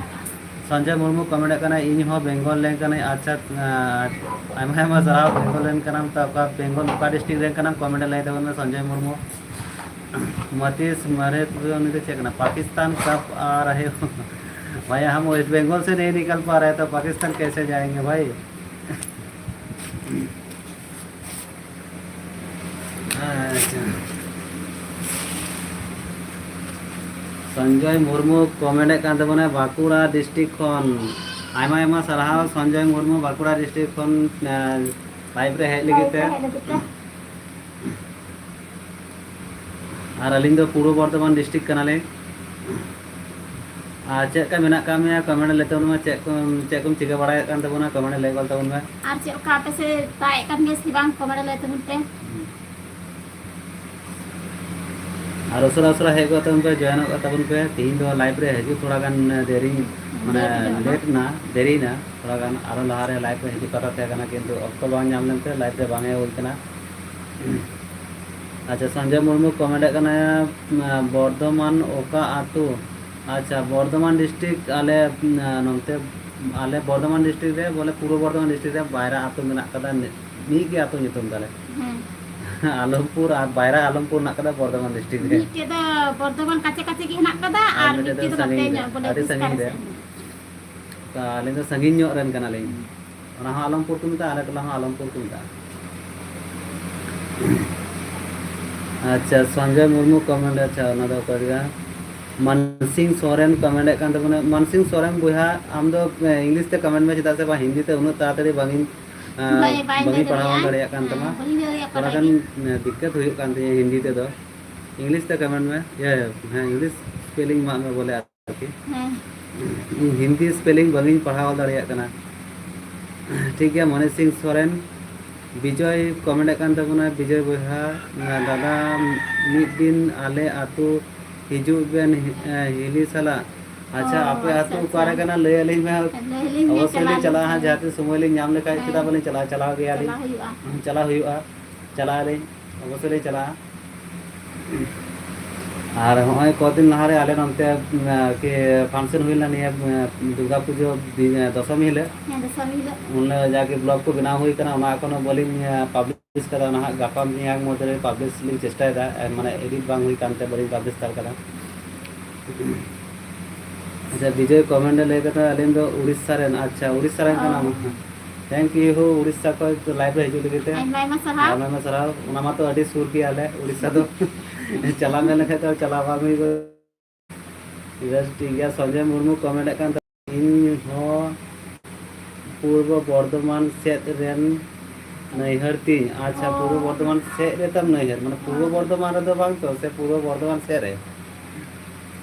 ᱥᱚᱧᱡᱚᱭ ᱢᱩᱨᱢᱩ ᱠᱚᱢᱮᱱᱴ ᱠᱟᱱᱟᱭ, "ᱤᱧ ᱦᱚᱸ ᱵᱮᱝᱜᱚᱞ ᱨᱮᱱ ᱠᱟᱹᱱᱟᱹᱧ᱾" ᱟᱪᱪᱷᱟ, ᱟᱸ, ᱟᱭᱢᱟ ᱟᱭᱢᱟ ᱥᱟᱨᱦᱟᱣ᱾ ᱵᱮᱝᱜᱚᱞ ᱨᱮᱱ ᱠᱟᱱᱟᱢ ᱛᱚ, ᱚᱠᱟ ᱵᱮᱝᱜᱚᱞ, ᱚᱠᱟ ᱰᱤᱥᱴᱨᱤᱠᱴ ᱨᱮᱱ ᱠᱟᱱᱟᱢ, ᱠᱚᱢᱮᱱᱴ ᱨᱮ ᱞᱟᱹᱭ ᱛᱟᱵᱚᱱ ᱢᱮ ᱥᱚᱧᱡᱚᱭ ᱢᱩᱨᱢᱩ᱾ ᱢᱟᱛᱤᱥ ᱢᱟᱨᱮ ᱛᱚᱵᱮ ᱩᱱᱤ ᱫᱚ ᱪᱮᱫ ᱠᱟᱱᱟ? ᱯᱟᱠᱤᱥᱛᱟᱱ ᱠᱟᱯ ᱟᱨ ᱨᱟᱦᱮ ᱦᱳ᱾ ᱵᱷᱟᱭ, ᱦᱟᱢ ᱳᱭᱮᱥᱴ ᱵᱮᱝᱜᱚᱞ ᱥᱮ ᱱᱟᱦᱤᱸ ᱱᱤᱠᱟᱞ ᱯᱟ ᱨᱟᱦᱮ, ᱛᱚ ᱯᱟᱠᱤᱥᱛᱟᱱ ᱠᱮᱥᱮ ᱡᱟᱭᱮᱸᱜᱮ ᱵᱷᱟᱭ? ᱟᱪᱪᱷᱟ᱾ ᱥᱚᱧᱡᱚᱭ ᱢᱩᱨᱢᱩ ᱠᱚᱢᱮᱱᱴ ᱮᱫ ᱠᱟᱱ ᱛᱟᱵᱚᱱᱟᱭ ᱵᱟᱸᱠᱩᱲᱟ ᱰᱤᱥᱴᱨᱤᱠᱴ ᱠᱷᱚᱱ᱾ ᱟᱭᱢᱟ ᱟᱭᱢᱟ ᱥᱟᱨᱦᱟᱣ ᱥᱚᱧᱡᱚᱭ ᱢᱩᱨᱢᱩ ᱵᱟᱸᱠᱩᱲᱟ ᱰᱤᱥᱴᱨᱤᱠᱴ ᱠᱷᱚᱱ, ᱮᱸ, ᱞᱟᱭᱤᱵᱷ ᱨᱮ ᱦᱮᱡ ᱞᱟᱹᱜᱤᱫ ᱛᱮ᱾ ᱟᱨ ᱟᱹᱞᱤᱧ ᱫᱚ ᱯᱩᱨᱵᱚ ᱵᱚᱨᱫᱷᱚᱢᱟᱱ ᱰᱤᱥᱴᱨᱤᱠᱴ ᱠᱟᱱᱟᱞᱤᱧ᱾ ᱟᱨ ᱪᱮᱫ ᱞᱮᱠᱟ ᱢᱮᱱᱟᱜ ᱟᱠᱟᱫ ᱢᱮᱭᱟ? ᱠᱚᱢᱮᱱᱴ ᱨᱮ ᱞᱟᱹᱭ ᱛᱟᱵᱚᱱ ᱢᱮ᱾ ᱪᱮᱫ ᱠᱚᱢ, ᱪᱮᱫ ᱠᱚᱢ ᱪᱤᱠᱟᱹ ᱵᱟᱲᱟᱭᱮᱫ ᱠᱟᱱ ᱛᱟᱵᱚᱱᱟ? ᱠᱚᱢᱮᱱᱴ ᱨᱮ ᱞᱟᱹᱭ ᱜᱚᱫ ᱛᱟᱵᱚᱱ ᱢᱮ᱾ ᱟᱨ ᱪᱮᱫ ᱞᱮᱠᱟ ᱟᱯᱮ ᱥᱮᱫ ᱫᱟᱜ ᱮᱫ ᱠᱟᱱ ᱜᱮᱭᱟ ᱥᱮ ᱵᱟᱝ? ᱠᱚᱢᱮᱱᱴ ᱨᱮ ᱞᱟᱹᱭ ᱛᱟᱵᱚᱱ ᱯᱮ᱾ ᱟᱨ ᱩᱥᱟᱹᱨᱟ ᱩᱥᱟᱹᱨᱟ ᱦᱮᱡ ᱜᱚᱫ ᱛᱟᱵᱚᱱ ᱯᱮ, ᱡᱚᱭᱮᱱᱚᱜ ᱛᱟᱵᱚᱱ ᱯᱮ᱾ ᱛᱮᱦᱮᱧ ᱫᱚ ᱞᱟᱭᱤᱵᱷ ᱨᱮ ᱦᱤᱡᱩᱜ ᱛᱷᱚᱲᱟ ᱜᱟᱱ ᱫᱮᱨᱤ, ᱢᱟᱱᱮ ᱞᱮᱴ ᱧᱚᱜ ᱮᱱᱟ᱾ ᱞᱮᱴ ᱮᱱᱟ, ᱫᱮᱨᱤᱭᱮᱱᱟ ᱛᱷᱚᱲᱟ ᱜᱟᱱ᱾ ᱟᱨᱚ ᱞᱟᱦᱟᱨᱮ ᱞᱟᱭᱤᱵᱷ ᱨᱮ ᱦᱤᱡᱩᱜ ᱠᱟᱛᱷᱟ ᱛᱟᱦᱮᱸ ᱠᱟᱱᱟ, ᱠᱤᱱᱛᱩ ᱚᱠᱛᱚ ᱵᱟᱝ ᱧᱟᱢ ᱞᱮᱱᱛᱮ ᱞᱟᱭᱤᱵᱷ ᱨᱮ ᱵᱟᱝ ᱦᱮᱡ ᱦᱩᱭ ᱠᱟᱱᱟ᱾ ᱟᱪᱪᱷᱟ, ᱥᱚᱧᱡᱚᱭ ᱢᱩᱨᱢᱩ ᱠᱚᱢᱮᱱᱴ ᱮᱫ ᱠᱟᱱᱟ, "ᱵᱚᱨᱫᱷᱚᱢᱟᱱ ᱚᱠᱟ ᱟᱹᱛᱩ?" ᱟᱪᱪᱷᱟ, ᱵᱚᱨᱫᱷᱚᱢᱟᱱ ᱰᱤᱥᱴᱨᱤᱠᱴ, ᱟᱞᱮ, ᱱᱚᱱᱛᱮ, ᱟᱞᱮ ᱵᱚᱨᱫᱷᱚᱢᱟᱱ ᱰᱤᱥᱴᱨᱤᱠᱴ ᱨᱮ, ᱵᱚᱞᱮ, ᱯᱩᱨᱵᱚ ᱵᱚᱨᱫᱷᱚᱢᱟᱱ ᱰᱤᱥᱴᱨᱤᱠᱴ ᱨᱮ ᱵᱟᱭᱨᱟ ᱟᱹᱛᱩ ᱢᱮᱱᱟᱜ ᱠᱟᱫᱟ, ᱢᱤᱫ ᱜᱮ ᱟᱹᱛᱩ ᱧᱩᱛᱩᱢ ᱛᱟᱞᱮ᱾ ᱦᱮᱸ᱾ ᱟᱞᱚᱢᱯᱩᱨ ᱟᱨ ᱵᱟᱭᱨᱟ ᱟᱞᱚᱢᱯᱩᱨ ᱢᱮᱱᱟᱜ ᱠᱟᱫᱟ ᱵᱚᱨᱫᱷᱚᱢᱟᱱ ᱰᱤᱥᱴᱨᱤᱠᱴ ᱨᱮ᱾ ᱢᱤᱫᱴᱮᱡ ᱫᱚ ᱵᱚᱨᱫᱷᱚᱢᱟᱱ ᱠᱟᱪᱷᱮ ᱠᱟᱪᱷᱮ ᱜᱮ ᱦᱮᱱᱟᱜ ᱠᱟᱫᱟ, ᱟᱨ ᱟᱨ ᱢᱤᱫᱴᱮᱡ ᱢᱤᱫᱴᱮᱡ ᱫᱚ ᱫᱚ ᱱᱚᱛᱮ ᱥᱟᱺᱜᱤᱧ ᱨᱮ, ᱧᱚᱜ, ᱵᱚᱞᱮ, ᱟᱹᱰᱤ ᱥᱟᱺᱜᱤᱧ ᱨᱮ᱾ ᱰᱤᱥᱴᱮᱱᱥ᱾ ᱟᱹᱞᱤᱧ ᱫᱚ ᱥᱟᱺᱜᱤᱧ ᱧᱚᱜ ᱨᱮᱱ ᱠᱟᱱᱟᱞᱤᱧ᱾ ᱚᱱᱟ ᱦᱚᱸ ᱟᱞᱚᱢᱯᱩᱨ ᱠᱚ ᱢᱮᱛᱟᱜᱼᱟ, ᱟᱞᱮ ᱴᱚᱞᱟ ᱦᱚᱸ ᱟᱞᱚᱢᱯᱩᱨ ᱠᱚ ᱢᱮᱛᱟᱜᱼᱟ᱾ ᱟᱪᱪᱷᱟ, ᱥᱚᱧᱡᱚᱭ ᱢᱩᱨᱢᱩ comment, ᱟᱪᱪᱷᱟ, ᱚᱱᱟ ᱫᱚ ᱚᱠᱚᱭ ᱜᱮ? ᱢᱟᱱᱥᱤᱝ ᱥᱚᱨᱮᱱ comment ᱮᱫ ᱠᱟᱱ ᱛᱟᱵᱚᱱᱟ᱾ ᱢᱟᱱᱥᱤᱝ ᱥᱚᱨᱮᱱ ᱵᱚᱭᱦᱟ, ᱟᱢ ᱫᱚ, ᱮ, English ᱛᱮ comment ᱢᱮ, ᱪᱮᱫᱟᱜ ᱥᱮ ᱵᱟᱝ ᱦᱤᱱᱫᱤ ᱛᱮ ᱩᱱᱟᱹᱜ ᱛᱟᱲᱟᱛᱟᱲᱤ ᱵᱟᱝ ᱤᱧ, ᱮ, ᱵᱟᱭ, ᱵᱟᱭ ᱵᱟᱝ ᱤᱧ ᱞᱟᱹᱭ ᱯᱟᱲᱦᱟᱣ ᱫᱟᱲᱮᱭᱟᱜᱼᱟ᱾ ᱫᱟᱲᱮᱭᱟᱜ ᱠᱟᱱ ᱦᱮᱸ, ᱛᱟᱢᱟ᱾ ᱵᱟᱹᱧ ᱞᱟᱹᱭ ᱫᱟᱲᱮᱭᱟᱜ ᱛᱷᱚᱲᱟ ᱯᱟᱲᱦᱟᱜ ᱜᱟᱱ, ᱜᱮ᱾ ᱮ, ᱫᱤᱠᱠᱟᱛ ᱦᱩᱭᱩᱜ ᱠᱟᱱ ᱛᱤᱧᱟᱹ ᱦᱤᱱᱫᱤ ᱛᱮᱫᱚ᱾ English ᱛᱮ comment ᱢᱮ, ᱤᱭᱟᱹ, ᱦᱮᱸ, English spelling ᱢᱟᱜ ᱢᱮ ᱵᱚᱞᱮ᱾ ᱟᱨᱠᱤ᱾ ᱦᱮᱸ᱾ ᱤᱧ ᱦᱤᱱᱫᱤ spelling ᱵᱟᱝ ᱤᱧ ᱯᱟᱲᱦᱟᱣ ᱫᱟᱲᱮᱭᱟᱜ ᱠᱟᱱᱟ᱾ ᱴᱷᱤᱠ ᱜᱮᱭᱟ, ᱢᱚᱱᱤ ᱥᱤᱝ ᱥᱚᱨᱮᱱ, ᱵᱤᱡᱚᱭ comment ᱮᱫ ᱠᱟᱱ ᱛᱟᱵᱚᱱᱟ, ᱵᱤᱡᱚᱭ ᱵᱚᱭᱦᱟ, ᱫᱟᱫᱟ ᱢᱤᱫ ᱫᱤᱱ ᱟᱞᱮ ᱟᱹᱛᱩ ᱦᱤᱡᱩᱜ ᱵᱮᱱ, ᱮ, ᱦᱤᱞᱤ ᱥᱟᱞᱟᱜ᱾ ᱟᱪᱪᱷᱟ, ᱚ, ᱟᱯᱮ ᱟᱪᱪᱷᱟ, ᱟᱹᱛᱩ ᱟᱪᱪᱷᱟ᱾ ᱚᱠᱟᱨᱮ ᱠᱟᱱᱟ ᱞᱟᱹᱭ ᱟᱹᱞᱤᱧ ᱢᱮ᱾ ᱞᱟᱹᱭ ᱟᱹᱞᱤᱧ ᱢᱮ, ᱚᱵᱚᱥᱥᱳᱭ ᱪᱟᱞᱟᱣ ᱞᱤᱧ ᱪᱟᱞᱟᱜᱼᱟ ᱦᱟᱸᱜ, ᱦᱩᱭᱩᱜᱼᱟ᱾ ᱡᱟᱦᱟᱸ ᱛᱤᱥ ᱥᱚᱢᱚᱭ ᱞᱤᱧ ᱧᱟᱢ ᱞᱮᱠᱷᱟᱡ᱾ ᱦᱮᱸ᱾ ᱪᱮᱫᱟᱜ ᱵᱟᱹᱞᱤᱧ ᱪᱟᱞᱟᱜᱼᱟ? ᱪᱟᱞᱟᱣ ᱜᱮᱭᱟᱞᱤᱧ᱾ ᱪᱟᱞᱟᱣ ᱦᱩᱭᱩᱜᱼᱟ᱾ ᱪᱟᱞᱟᱣ ᱦᱩᱭᱩᱜᱼᱟ, ᱪᱟᱞᱟᱜ ᱟᱹᱞᱤᱧ, ᱚᱵᱚᱥᱥᱳᱭ ᱞᱤᱧ ᱪᱟᱞᱟᱜᱼᱟ᱾ ᱟᱨ ᱦᱚᱸᱜᱼᱚᱭ ᱠᱚᱫᱤᱱ ᱞᱟᱦᱟᱨᱮ ᱟᱞᱮ ᱱᱚᱱᱛᱮ, ᱩᱸ, ᱟᱨᱠᱤ function ᱦᱩᱭ ᱞᱮᱱᱟ ᱱᱤᱭᱟᱹ, ᱩᱸ, ᱫᱩᱨᱜᱟ ᱯᱩᱡᱟᱹ ᱫᱤᱱ, ᱫᱚᱥᱚᱢᱤ ᱦᱤᱞᱳᱜ᱾ ᱦᱮᱸ, ᱫᱚᱥᱚᱢᱤ ᱦᱤᱞᱳᱜ᱾ ᱩᱱ ᱦᱤᱞᱳᱜ ᱡᱟᱜᱮ vlog ᱠᱚ ᱵᱮᱱᱟᱣ ᱦᱩᱭ ᱠᱟᱱᱟ, ᱚᱱᱟ ᱮᱠᱷᱚᱱᱳ ᱵᱟᱹᱞᱤᱧ, ᱟᱸ, publish ᱠᱟᱫᱟ᱾ ᱚᱱᱟ ᱦᱟᱸᱜ ᱜᱟᱯᱟ ᱢᱮᱭᱟᱝ ᱢᱚᱫᱽᱫᱷᱮ ᱨᱮ publish ᱞᱤᱧ ᱪᱮᱥᱴᱟᱭᱮᱫᱟ᱾ ᱟᱨ ᱢᱟᱱᱮ edit ᱵᱟᱝ ᱦᱩᱭ ᱠᱟᱱᱛᱮ ᱵᱟᱹᱞᱤᱧ publish ᱦᱟᱛᱟᱲ ᱠᱟᱫᱟ᱾ ᱟᱪᱪᱷᱟ, ᱵᱤᱡᱚᱭ comment ᱮ ᱞᱟᱹᱭ ᱠᱟᱫᱟ, "ᱟᱹᱞᱤᱧ ᱫᱚ ᱩᱲᱤᱥᱥᱟ ᱨᱮᱱ᱾" ᱟᱪᱪᱷᱟ, ᱩᱲᱤᱥᱥᱟ ᱨᱮᱱ ᱠᱟᱱᱟᱢ? ᱚ᱾ Thank you, ᱩᱲᱤᱥᱥᱟ ᱠᱷᱚᱱ live ᱨᱮ ᱦᱤᱡᱩᱜ ᱞᱟᱹᱜᱤᱫ ᱛᱮ᱾ ᱟᱭᱢᱟ ᱟᱭᱢᱟ ᱥᱟᱨᱦᱟᱣ᱾ ᱟᱭᱢᱟ ᱟᱭᱢᱟ ᱥᱟᱨᱦᱟᱣ᱾ ᱚᱱᱟ ᱢᱟᱛᱚ ᱟᱹᱰᱤ ᱥᱩᱨ ᱜᱮᱭᱟ ᱟᱞᱮ ᱩᱲᱤᱥᱥᱟ ᱫᱚ᱾ ᱪᱟᱞᱟᱣ ᱢᱮᱱ ᱞᱮᱠᱷᱟᱡ ᱫᱚ ᱪᱟᱞᱟᱣ ᱵᱟᱝ ᱦᱩᱭᱩᱜᱼᱟ᱾ ᱵᱮᱥ, ᱴᱷᱤᱠ ᱜᱮᱭᱟ᱾ ᱥᱚᱧᱡᱚᱭ ᱢᱩᱨᱢᱩ comment ᱮᱫ ᱠᱟᱱ ᱛᱟᱦᱮᱸᱫ, "ᱤᱧ ᱦᱚᱸ ᱯᱩᱨᱵᱚ ᱵᱚᱨᱫᱷᱚᱢᱟᱱ ᱥᱮᱫ ᱨᱮᱱ ᱱᱟᱹᱭᱦᱟᱹᱨ ᱛᱤᱧ᱾" ᱟᱪᱪᱷᱟ, ᱚ᱾ ᱯᱩᱨᱵᱚ ᱵᱚᱨᱫᱷᱚᱢᱟᱱ ᱥᱮᱫ ᱨᱮ ᱛᱟᱢ ᱱᱟᱹᱭᱦᱟᱹᱨ, ᱢᱟᱱᱮ ᱯᱩᱨᱵᱚ ᱦᱮᱸ᱾ ᱵᱚᱨᱫᱷᱚᱢᱟᱱ ᱨᱮᱫᱚ ᱵᱟᱝ ᱛᱚ, ᱥᱮ ᱯᱩᱨᱵᱚ ᱵᱚᱨᱫᱷᱚᱢᱟᱱ ᱥᱮᱫ ᱨᱮ?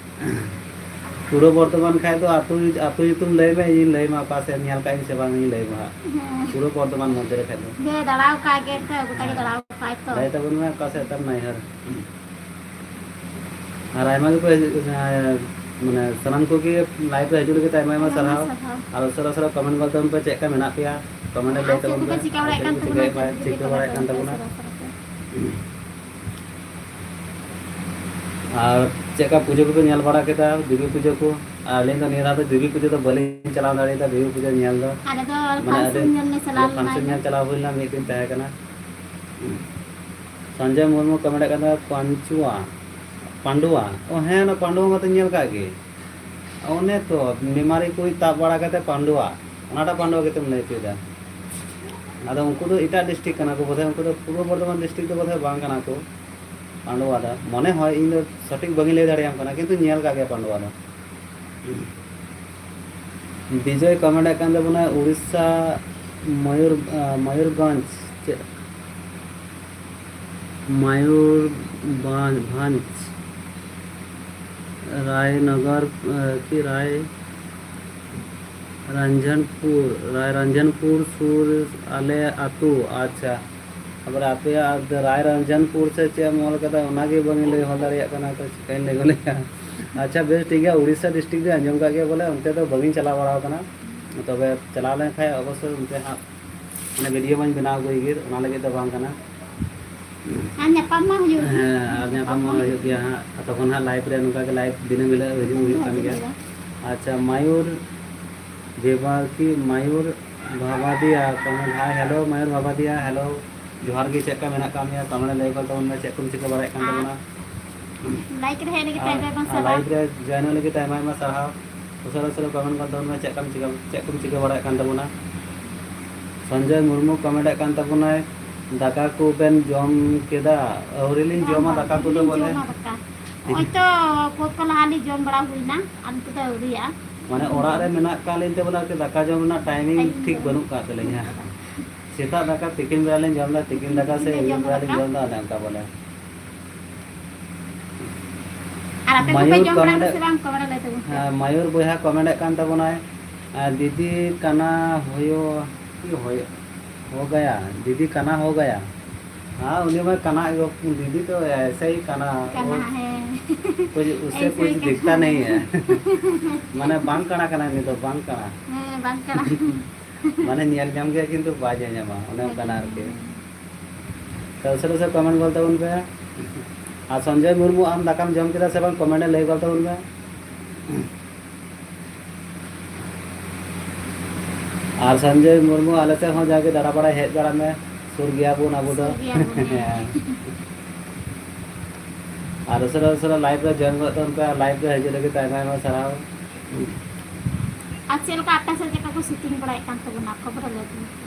ᱯᱩᱨᱵᱚ ᱵᱚᱨᱫᱷᱚᱢᱟᱱ ᱠᱷᱟᱡ ᱫᱚ ᱟᱹᱛᱩ, ᱟᱹᱛᱩ ᱧᱩᱛᱩᱢ ᱞᱟᱹᱭ ᱢᱮ, ᱤᱧᱤᱧ ᱞᱟᱹᱭ ᱟᱢᱟ ᱚᱠᱟ ᱥᱮᱫ ᱧᱮᱞ ᱠᱟᱜ ᱤᱧ ᱥᱮ ᱵᱟᱝ, ᱤᱧ ᱞᱟᱹᱭ ᱟᱢᱟ ᱦᱟᱸᱜ᱾ ᱦᱮᱸ᱾ ᱯᱩᱨᱵᱚ ᱵᱚᱨᱫᱷᱚᱢᱟᱱ ᱢᱚᱫᱽᱫᱷᱮ ᱨᱮ ᱠᱷᱟᱡ ᱫᱚ᱾ ᱦᱮᱸ, ᱫᱟᱬᱟᱣ ᱠᱟᱜ ᱜᱮ ᱛᱚ, ᱜᱚᱴᱟ ᱜᱮ ᱦᱮᱸ᱾ ᱫᱟᱬᱟᱣ ᱠᱟᱜ ᱛᱚ᱾ ᱞᱟᱹᱭ ᱛᱟᱵᱚᱱ ᱢᱮ ᱚᱠᱟ ᱥᱮᱫ ᱛᱟᱢ ᱱᱟᱹᱭᱦᱟᱹᱨ᱾ ᱟᱨ ᱟᱭᱢᱟ ᱜᱮᱯᱮ ᱦᱤᱡᱩᱜ, ᱮᱸ, ᱢᱟᱱᱮ ᱥᱟᱱᱟᱢ ᱠᱚᱜᱮ live ᱨᱮ ᱦᱤᱡᱩᱜ ᱞᱟᱹᱜᱤᱫ ᱛᱮ ᱟᱭᱢᱟ ᱟᱭᱢᱟ ᱟᱭᱢᱟ ᱥᱟᱨᱦᱟᱣ᱾ ᱥᱟᱨᱦᱟᱣ᱾ ᱟᱨ ᱩᱥᱟᱹᱨᱟ ᱩᱥᱟᱹᱨᱟ comment ᱜᱚᱫ ᱛᱟᱵᱚᱱ ᱯᱮ, ᱪᱮᱫ ᱞᱮᱠᱟ ᱢᱮᱱᱟᱜ ᱯᱮᱭᱟ? Comment ᱨᱮ ᱟᱨ ᱞᱟᱹᱭ ᱪᱮᱫ ᱛᱟᱵᱚᱱ ᱠᱚᱯᱮ ᱯᱮ᱾ ᱪᱤᱠᱟᱹ ᱟᱨ ᱵᱟᱲᱟᱭᱮᱫ ᱪᱮᱫ ᱠᱟᱱ ᱠᱚᱯᱮ ᱛᱟᱵᱚᱱᱟ? ᱪᱤᱠᱟᱹ ᱵᱟᱲᱟᱭᱮᱫ ᱠᱟᱱ ᱛᱟᱵᱚᱱᱟ? ᱩᱥᱟᱹᱨᱟ ᱩᱥᱟᱹᱨᱟ ᱛᱮ᱾ ᱟᱨ ᱪᱮᱫ ᱞᱮᱠᱟ ᱯᱩᱡᱟᱹ ᱠᱚᱯᱮ ᱧᱮᱞ ᱵᱟᱲᱟ ᱠᱮᱫᱟ, ᱫᱮᱵᱤ ᱯᱩᱡᱟᱹ ᱠᱚ? ᱟᱨ ᱟᱹᱞᱤᱧ ᱫᱚ ᱱᱤᱭᱟᱹ ᱫᱷᱟᱣ ᱫᱚ ᱫᱮᱵᱤ ᱯᱩᱡᱟᱹ ᱫᱚ ᱵᱟᱹᱞᱤᱧ ᱪᱟᱞᱟᱣ ᱫᱟᱲᱮᱭᱟᱫᱟ, ᱫᱮᱵᱤ ᱯᱩᱡᱟᱹ ᱧᱮᱞ ᱫᱚ᱾ ᱟᱞᱮ ᱫᱚ ᱢᱟᱱᱮ function ᱟᱹᱰᱤ ᱧᱮᱞ ᱞᱮ ᱪᱟᱞᱟᱣ ᱟᱞᱮ ᱞᱮᱱᱟ function ᱤᱱᱟᱹ᱾ ᱧᱮᱞ ᱪᱟᱞᱟᱣ ᱦᱩᱭ ᱞᱮᱱᱟ, ᱢᱤᱫ ᱫᱤᱱ ᱛᱟᱦᱮᱸ ᱠᱟᱱᱟ᱾ ᱥᱚᱧᱡᱚᱭ ᱢᱩᱨᱢᱩ comment ᱮᱫ ᱠᱟᱱ ᱛᱟᱦᱮᱸᱫ, ᱯᱟᱱᱪᱩᱣᱟ, ᱯᱟᱱᱰᱩᱣᱟ᱾ ᱚ ᱦᱮᱸ, ᱚᱱᱟ ᱯᱟᱱᱰᱩᱣᱟ ᱢᱟᱛᱚᱧ ᱧᱮᱞ ᱠᱟᱜ ᱜᱮ᱾ ᱚᱱᱮ ᱛᱚ, ᱢᱮᱢᱟᱨᱤ ᱠᱚ ᱛᱟᱵ ᱵᱟᱲᱟ ᱠᱟᱛᱮ ᱯᱟᱱᱰᱩᱣᱟ, ᱚᱱᱟᱴᱟᱜ ᱯᱟᱱᱰᱩᱣᱟ ᱜᱮᱛᱚᱢ ᱞᱟᱹᱭ ᱦᱚᱪᱚᱭᱮᱫᱟ᱾ ᱟᱫᱚ ᱩᱱᱠᱩ ᱫᱚ ᱮᱴᱟᱜ ᱰᱤᱥᱴᱨᱤᱠᱴ ᱠᱟᱱᱟ ᱠᱚ ᱵᱳᱫᱷᱚᱭ, ᱩᱱᱠᱩ ᱫᱚ ᱯᱩᱨᱵᱚ ᱵᱚᱨᱫᱷᱚᱢᱟᱱ ᱰᱤᱥᱴᱨᱤᱠᱴ ᱫᱚ ᱵᱳᱫᱷᱚᱭ ᱵᱟᱝ ᱠᱟᱱᱟ ᱠᱚ, ᱯᱟᱱᱰᱩᱣᱟ ᱫᱚ᱾ ᱢᱚᱱᱮ ᱦᱚᱭ, ᱤᱧ ᱫᱚ ᱥᱚᱴᱷᱤᱠ ᱵᱟᱹᱧ ᱞᱟᱹᱭ ᱫᱟᱲᱮᱭᱟᱢ ᱠᱟᱱᱟ, ᱠᱤᱱᱛᱩ ᱧᱮᱞ ᱠᱟᱜ ᱜᱮᱭᱟ ᱯᱟᱱᱰᱩᱣᱟ ᱫᱚ᱾ ᱵᱤᱡᱚᱭ ᱠᱚᱢᱮᱱᱴ ᱮᱫ ᱠᱟᱱ ᱛᱟᱵᱚᱱᱟ, ᱩᱲᱤᱥᱥᱟ ᱢᱚᱭᱩᱨ, ᱟᱸ, ᱢᱚᱭᱩᱨᱵᱷᱚᱸᱡᱽ, ᱪᱮᱫ? ᱢᱚᱭᱩᱨᱵᱷᱚᱸᱡᱽ, ᱨᱟᱭᱱᱚᱜᱚᱨ, ᱟᱸ, ᱠᱤ ᱨᱟᱭ, ᱨᱟᱧᱡᱟᱱᱯᱩᱨ, ᱨᱟᱭ ᱨᱟᱧᱡᱟᱱᱯᱩᱨ ᱥᱩᱨ ᱟᱞᱮ ᱟᱹᱛᱩ᱾ ᱟᱪᱪᱷᱟ, ᱛᱟᱯᱚᱨᱮ ᱟᱯᱮᱭᱟᱜ ᱨᱟᱭ ᱨᱟᱧᱡᱟᱱᱯᱩᱨ ᱥᱮ ᱪᱮᱫ ᱮᱢ ᱚᱞ ᱠᱟᱫᱟ, ᱚᱱᱟᱜᱮ ᱵᱟᱹᱧ ᱞᱟᱹᱭ ᱦᱚᱫ ᱫᱟᱲᱮᱭᱟᱜ ᱠᱟᱱᱟ, ᱛᱚ ᱪᱤᱠᱟᱹᱧ ᱞᱟᱹᱭ ᱜᱚᱫᱮᱜᱼᱟ᱾ ᱟᱪᱪᱷᱟ, ᱵᱮᱥ ᱴᱷᱤᱠ ᱜᱮᱭᱟ, ᱩᱲᱤᱥᱥᱟ ᱰᱤᱥᱴᱨᱤᱠᱴ ᱫᱚ ᱟᱸᱡᱚᱢ ᱠᱟᱜ ᱜᱮᱭᱟ ᱵᱚᱞᱮ, ᱚᱱᱛᱮ ᱫᱚ ᱵᱟᱹᱧ ᱪᱟᱞᱟᱣ ᱵᱟᱲᱟ ᱟᱠᱟᱱᱟ, ᱛᱚᱵᱮ ᱪᱟᱞᱟᱣ ᱞᱮᱱᱠᱷᱟᱡ ᱚᱵᱚᱥᱥᱳᱭ ᱚᱱᱛᱮ ᱦᱟᱸᱜ ᱢᱟᱱᱮ ᱵᱷᱤᱰᱤᱭᱳ ᱢᱟᱧ ᱵᱮᱱᱟᱣ ᱟᱹᱜᱩᱭ ᱜᱮ, ᱚᱱᱟ ᱞᱟᱹᱜᱤᱫ ᱫᱚ ᱵᱟᱝ ᱠᱟᱱᱟ᱾ ᱟᱨ ᱧᱟᱯᱟᱢ ᱢᱟ ᱦᱩᱭᱩᱜ ᱜᱮ᱾ ᱦᱮᱸ, ᱟᱨ ᱧᱟᱯᱟᱢ ᱢᱟ ᱦᱩᱭᱩᱜ ᱜᱮᱭᱟ ᱦᱟᱸᱜ᱾ ᱟᱨ ᱛᱚᱠᱷᱚᱱ ᱦᱟᱸᱜ ᱞᱟᱭᱤᱵᱷ ᱨᱮ ᱱᱚᱝᱠᱟ ᱜᱮ ᱞᱟᱭᱤᱵᱷ ᱫᱤᱱᱟᱹᱢ ᱦᱤᱞᱳᱜ ᱦᱤᱡᱩᱜ ᱦᱩᱭᱩᱜ ᱠᱟᱱ ᱦᱤᱡᱩᱜ ᱜᱮᱭᱟ᱾ ᱦᱩᱭᱩᱜᱼᱟ᱾ ᱟᱪᱪᱷᱟ, ᱢᱟᱭᱩᱨ ᱵᱮᱵᱟᱨᱠᱤ ᱢᱟᱭᱩᱨ ᱵᱷᱟᱵᱟᱫᱤᱭᱟ ᱠᱟᱱᱟ᱾ ᱦᱟᱭ, ᱦᱮᱞᱳ ᱢᱟᱭᱩᱨ ᱵᱷᱟᱵᱟᱫᱤᱭᱟ, ᱦᱮᱞᱳ᱾ ᱡᱚᱦᱟᱨ ᱜᱮ, ᱪᱮᱫ ᱞᱮᱠᱟ ᱢᱮᱱᱟᱜ ᱟᱠᱟᱫ ᱢᱮᱭᱟ? ᱠᱚᱢᱮᱱᱴ ᱨᱮ ᱞᱟᱹᱭ ᱜᱚᱫ ᱛᱟᱵᱚᱱ ᱢᱮ, ᱪᱮᱫ ᱠᱚᱢ ᱪᱤᱠᱟᱹ ᱵᱟᱲᱟᱭᱮᱫ ᱠᱟᱱ ᱟᱨ ᱛᱟᱵᱚᱱᱟ? ᱞᱟᱭᱤᱠ ᱨᱮ ᱦᱮᱡ ᱞᱟᱹᱜᱤᱫ ᱟᱨ, ᱟᱭᱢᱟ ᱟᱭᱢᱟ ᱟᱨ ᱥᱟᱨᱦᱟᱣ᱾ ᱞᱟᱭᱤᱵᱷ ᱨᱮ ᱡᱚᱭᱮᱱᱚᱜ ᱞᱟᱹᱜᱤᱫ ᱟᱭᱢᱟ ᱟᱭᱢᱟ ᱥᱟᱨᱦᱟᱣ᱾ ᱩᱥᱟᱹᱨᱟ ᱩᱥᱟᱹᱨᱟ ᱠᱚᱢᱮᱱᱴ ᱜᱚᱫ ᱛᱟᱵᱚᱱ ᱢᱮ, ᱪᱮᱫ ᱠᱚᱢ ᱪᱤᱠᱟᱹ, ᱪᱮᱫ ᱠᱚᱢ ᱪᱤᱠᱟᱹ ᱵᱟᱲᱟᱭᱮᱫ ᱠᱟᱱ ᱛᱟᱵᱚᱱᱟ? ᱥᱚᱧᱡᱚᱭ ᱢᱩᱨᱢᱩ ᱠᱚᱢᱮᱱᱴ ᱮᱫ ᱠᱟᱱ ᱛᱟᱵᱚᱱᱟᱭ, "ᱫᱟᱠᱟ ᱠᱚᱵᱮᱱ ᱡᱚᱢ ᱠᱮᱫᱟ?" ᱟᱹᱣᱨᱤ ᱞᱤᱧ ᱵᱟᱝ, ᱡᱚᱢᱟ ᱵᱟᱝ, ᱫᱟᱠᱟ ᱟᱹᱣᱨᱤ ᱠᱚᱫᱚ ᱞᱤᱧ ᱵᱚᱞᱮ᱾ ᱡᱚᱢᱟ ᱫᱟᱠᱟ᱾ ᱱᱚᱜᱼᱚᱭ ᱛᱚ ᱯᱚᱨ ᱠᱚ ᱞᱟᱦᱟ ᱞᱤᱧ ᱡᱚᱢ ᱵᱟᱲᱟ ᱦᱩᱭᱱᱟ, ᱟᱨ ᱱᱤᱛᱚᱜ ᱫᱚ ᱟᱹᱣᱨᱤᱭᱟᱜᱼᱟ᱾ ᱢᱟᱱᱮ ᱚᱲᱟᱜ ᱨᱮ ᱢᱮᱱᱟᱜ ᱟᱠᱟᱫ ᱞᱤᱧ ᱛᱮ ᱵᱚᱞᱮ ᱟᱨᱠᱤ ᱫᱟᱠᱟ ᱡᱚᱢ ᱨᱮᱱᱟᱜ ᱴᱟᱭᱢᱤᱝ ᱴᱟᱭᱢᱤᱝ ᱴᱷᱤᱠ ᱵᱟᱹᱱᱩᱜ ᱵᱟᱹᱱᱩᱜ ᱟᱠᱟᱫ ᱛᱟᱹᱞᱤᱧᱟ᱾ ᱥᱮᱛᱟᱜ ᱫᱟᱠᱟ ᱛᱤᱠᱤᱱ ᱵᱮᱲᱟ ᱞᱤᱧ ᱡᱚᱢ ᱮᱫᱟ, ᱛᱤᱠᱤᱱ ᱛᱤᱠᱤᱱ ᱫᱟᱠᱟ ᱥᱮ ᱵᱮᱲᱟ ᱟᱹᱭᱩᱵ ᱡᱚᱢ ᱵᱮᱲᱟ ᱞᱤᱧ ᱫᱟᱠᱟ᱾ ᱡᱚᱢ ᱮᱫᱟ, ᱚᱱᱮ ᱚᱱᱠᱟ ᱵᱚᱞᱮ᱾ ᱟᱨ ᱟᱯᱮ ᱠᱚᱯᱮ ᱢᱟᱭᱩᱨ ᱡᱚᱢ ᱵᱟᱲᱟ ᱠᱮᱫᱟ ᱠᱚᱢᱮᱱᱴ ᱥᱮ ᱵᱟᱝ? ᱠᱚᱢᱮᱱᱴ ᱨᱮ ᱞᱟᱹᱭ ᱛᱟᱵᱚᱱ ᱯᱮ᱾ ᱦᱮᱸ, ᱢᱟᱭᱩᱨ ᱵᱚᱭᱦᱟ ᱠᱚᱢᱮᱱᱴ ᱮᱫ ᱠᱟᱱ ᱛᱟᱵᱚᱱᱟᱭ, ᱟᱨ ᱫᱤᱫᱤ ᱠᱟᱱᱟ ᱦᱳᱭᱳ, ᱠᱤ ᱦᱳᱭᱳ, ᱦᱳ ᱜᱟᱭᱟ, ᱫᱤᱫᱤ ᱠᱟᱱᱟ ᱦᱳ ᱜᱟᱭᱟ᱾ ᱦᱮᱸ, ᱩᱱᱤ ᱢᱟ ᱠᱟᱱᱟ ᱜᱮ, ᱫᱤᱫᱤ ᱛᱚ ᱮᱭᱥᱮ ᱦᱤ ᱠᱟᱱᱟ, ᱠᱟᱱᱟ, ᱦᱮᱸ᱾ ᱠᱩᱪ ᱩᱥᱥᱮ ᱮᱭᱥᱮ ᱠᱩᱪ ᱦᱤ ᱫᱤᱠᱷᱛᱟ ᱠᱟᱱᱟ᱾ ᱱᱟᱦᱤ ᱦᱮ᱾ ᱢᱟᱱᱮ ᱵᱟᱝ ᱠᱟᱬᱟ ᱠᱟᱱᱟ ᱩᱱᱤ ᱫᱚ, ᱵᱟᱝ ᱠᱟᱬᱟ᱾ ᱦᱮᱸ, ᱵᱟᱝ ᱠᱟᱬᱟ᱾ ᱢᱟᱱᱮ ᱧᱮᱞ ᱧᱟᱢ ᱜᱮᱭᱟ, ᱠᱤᱱᱛᱩ ᱵᱟᱭ ᱧᱮᱞ ᱧᱟᱢᱟ, ᱚᱱᱮ ᱚᱱᱠᱟᱱᱟ ᱟᱨᱠᱤ᱾ ᱛᱚ ᱩᱥᱟᱹᱨᱟ ᱩᱥᱟᱹᱨᱟ ᱠᱚᱢᱮᱱᱴ ᱜᱚᱫ ᱛᱟᱵᱚᱱ ᱯᱮ᱾ ᱟᱨ ᱥᱚᱧᱡᱚᱭ ᱢᱩᱨᱢᱩ, ᱟᱢ ᱫᱟᱠᱟᱢ ᱡᱚᱢ ᱠᱮᱫᱟ ᱥᱮ ᱵᱟᱝ? ᱠᱚᱢᱮᱱᱴ ᱨᱮ ᱞᱟᱹᱭ ᱜᱚᱫ ᱛᱟᱵᱚᱱ ᱯᱮ᱾ ᱟᱨ ᱥᱚᱧᱡᱚᱭ ᱢᱩᱨᱢᱩ, ᱟᱞᱮ ᱥᱮᱫ ᱦᱚᱸ ᱡᱟᱜᱮ ᱫᱟᱬᱟ ᱵᱟᱲᱟᱭ ᱦᱮᱡ ᱵᱟᱲᱟᱜ ᱢᱮ, ᱥᱩᱨ ᱜᱮᱭᱟ ᱵᱚᱱ ᱟᱵᱚ ᱫᱚ᱾ ᱥᱩᱨ ᱜᱮᱭᱟ ᱵᱚᱱ, ᱦᱮᱸ᱾ ᱦᱮᱸ᱾ ᱟᱨ ᱩᱥᱟᱹᱨᱟ ᱩᱥᱟᱹᱨᱟ ᱞᱟᱭᱤᱵᱷ ᱨᱮ ᱡᱚᱭᱮᱱ ᱜᱚᱫ ᱛᱟᱵᱚᱱ ᱯᱮ, ᱟᱨ ᱞᱟᱭᱤᱵᱷ ᱨᱮ ᱦᱤᱡᱩᱜ ᱞᱟᱹᱜᱤᱫ ᱛᱮ ᱟᱭᱢᱟ ᱟᱭᱢᱟ ᱥᱟᱨᱦᱟᱣ᱾ ᱟᱨ ᱪᱮᱫ ᱞᱮᱠᱟ ᱟᱯᱮ ᱥᱮᱫ ᱪᱮᱫ ᱞᱮᱠᱟ ᱠᱚ ᱥᱤᱛᱩᱝ ᱵᱟᱲᱟᱭᱮᱫ ᱠᱟᱱ ᱛᱟᱵᱚᱱᱟ, ᱠᱷᱚᱵᱚᱨ ᱞᱟᱹᱭ ᱛᱟᱵᱚᱱ ᱯᱮ᱾